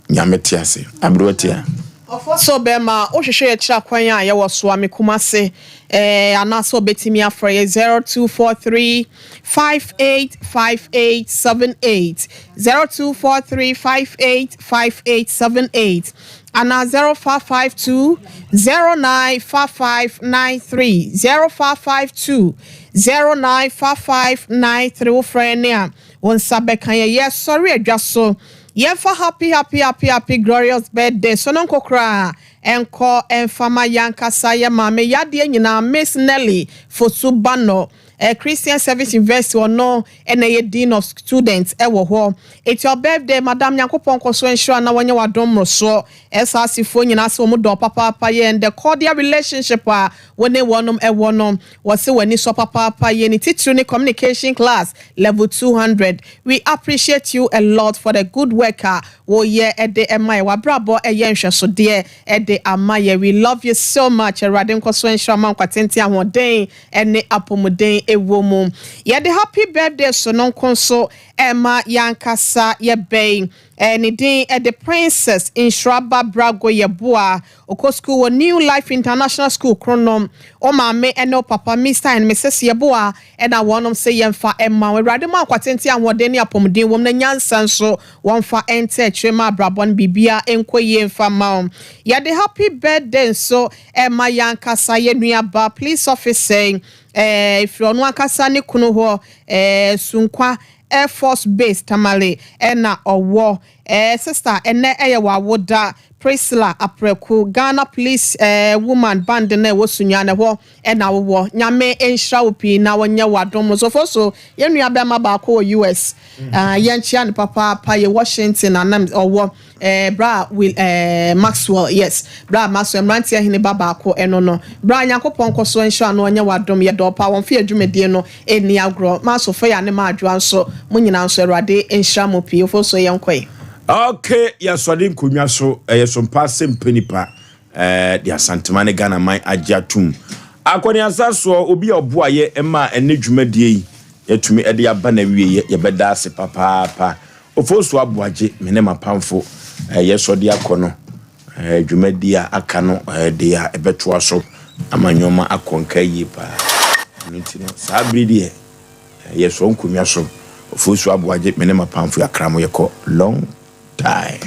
Nyame te ase. Aberewa tia. Ɔfɔ so bɛrima wohwehwɛ yɛ kyerɛ kwan a yɛwɔ so a me Kumase anaasɛ ɔbɛtumi afrɛ yɛ 0243 585878 0243 585878 anaa 0552 095593 0552 095593 wofrɛ ne a wo nsa bɛka yɛ. Yɛsɔre adwa so. Yɛmfa happy happy happy happy glorious birthday sononko koraa nkɔ mfa ma yɛankasa yɛ maame yadeɛ nyinaa Miss Nelly Fosu Banor eh, Christian Service University ɔno ɛna ɛyɛ Dean of Students ɛwɔ hɔ. It's your birthday madam Nyankopɔn nkɔ so nhyira na wɔnyɛ w'adom mmorosoɔ. SRC foɔ nyinaa sɛ wɔn dɔ papaapa yɛn the cordial relationship a wo ne wɔnom ɛwɔ no wɔse w'ani sɔ papaapa yɛn ne titiriw ne communication class level 200. We appreciate you a lot for the good work a woyɛ ɛde ɛma yɛ w'abrabɔ ɛyɛ nhwɛsodeɛ ɛde ama yɛ. We love you so much. Awurade nkɔ so nhyira ma nkwa tenten ahoɔden ɛne apɔmuden ɛwɔ mu. Yɛde happy birthday so no nko nso ɛma yɛankasa yɛbɛn ne din ɛde Princess Nhyiraba Brago Yeboah ɔkɔ school wɔ New Life International School Kronom. O maame ɛne o papa Mr and Mrs Yeboah ɛna wɔnom sɛ yɛmfa ɛma wɔn. Awurade mu akwatenten ahoɔden ne apɔmuden wɔm na nyansa nso wɔmfa ɛnte akyire ma abrabɔ no biribia ɛnkɔ yie mfa ma wɔn. Yɛde happy birthday nso ɛma yɛankasa yɛ nuaba police officer ɛfiri ɔno ankasa ne kunu hɔ Sunkwa Air Force Base Tamale ɛna ɔwɔ sister ɛnɛ ɛyɛ w'awoda Priscilla Apreku Ghana Police Woman Band na ɛwɔ Sunyani hɔ ɛna wowɔ. Nyame nhyira wo pii na wɔnyɛ w'adom sofo so. Yɛn nua bɛrima baako wɔ US yɛnkyia no papaapa yɛ Washington anam ɔwɔ bra Will Maxwell, yes, bra Maxwell mmeranteɛ hene ba baako ɛno no. Bra Nyankopɔn nkɔ so nhyira no ɔnyɛ w'adom. Yɛdɔ pa wɔn fi adwumadie no ɛnni agorɔ maasofo yɛ ane maadwoa nso mo nyinaa nso Awurade nhyira mo pii ofo so yɛnkɔ yi. Okay, yɛsɔre nkonnwa so ɛyɛ sompa sɛ mpɛ nipa de Asantema ne Ghana man agye atom akɔneasa soɔ obi a ɔboa yɛ ma ɛne dwumadie yi yɛtumi de aba na wie yɛbɛda ase papaapa. Ofosu Aboagye me ne mapamfo yɛsɔ de akɔ no dwumadie a aka no de a ɛbɛtoa so ama nneɛma akɔ nka yie paa. Ɛno nti no saa bere deɛ yɛsɔ nkonnwa so. Ofosu Aboagye me ne mapamfo yɛakra mo yɛkɔ long time.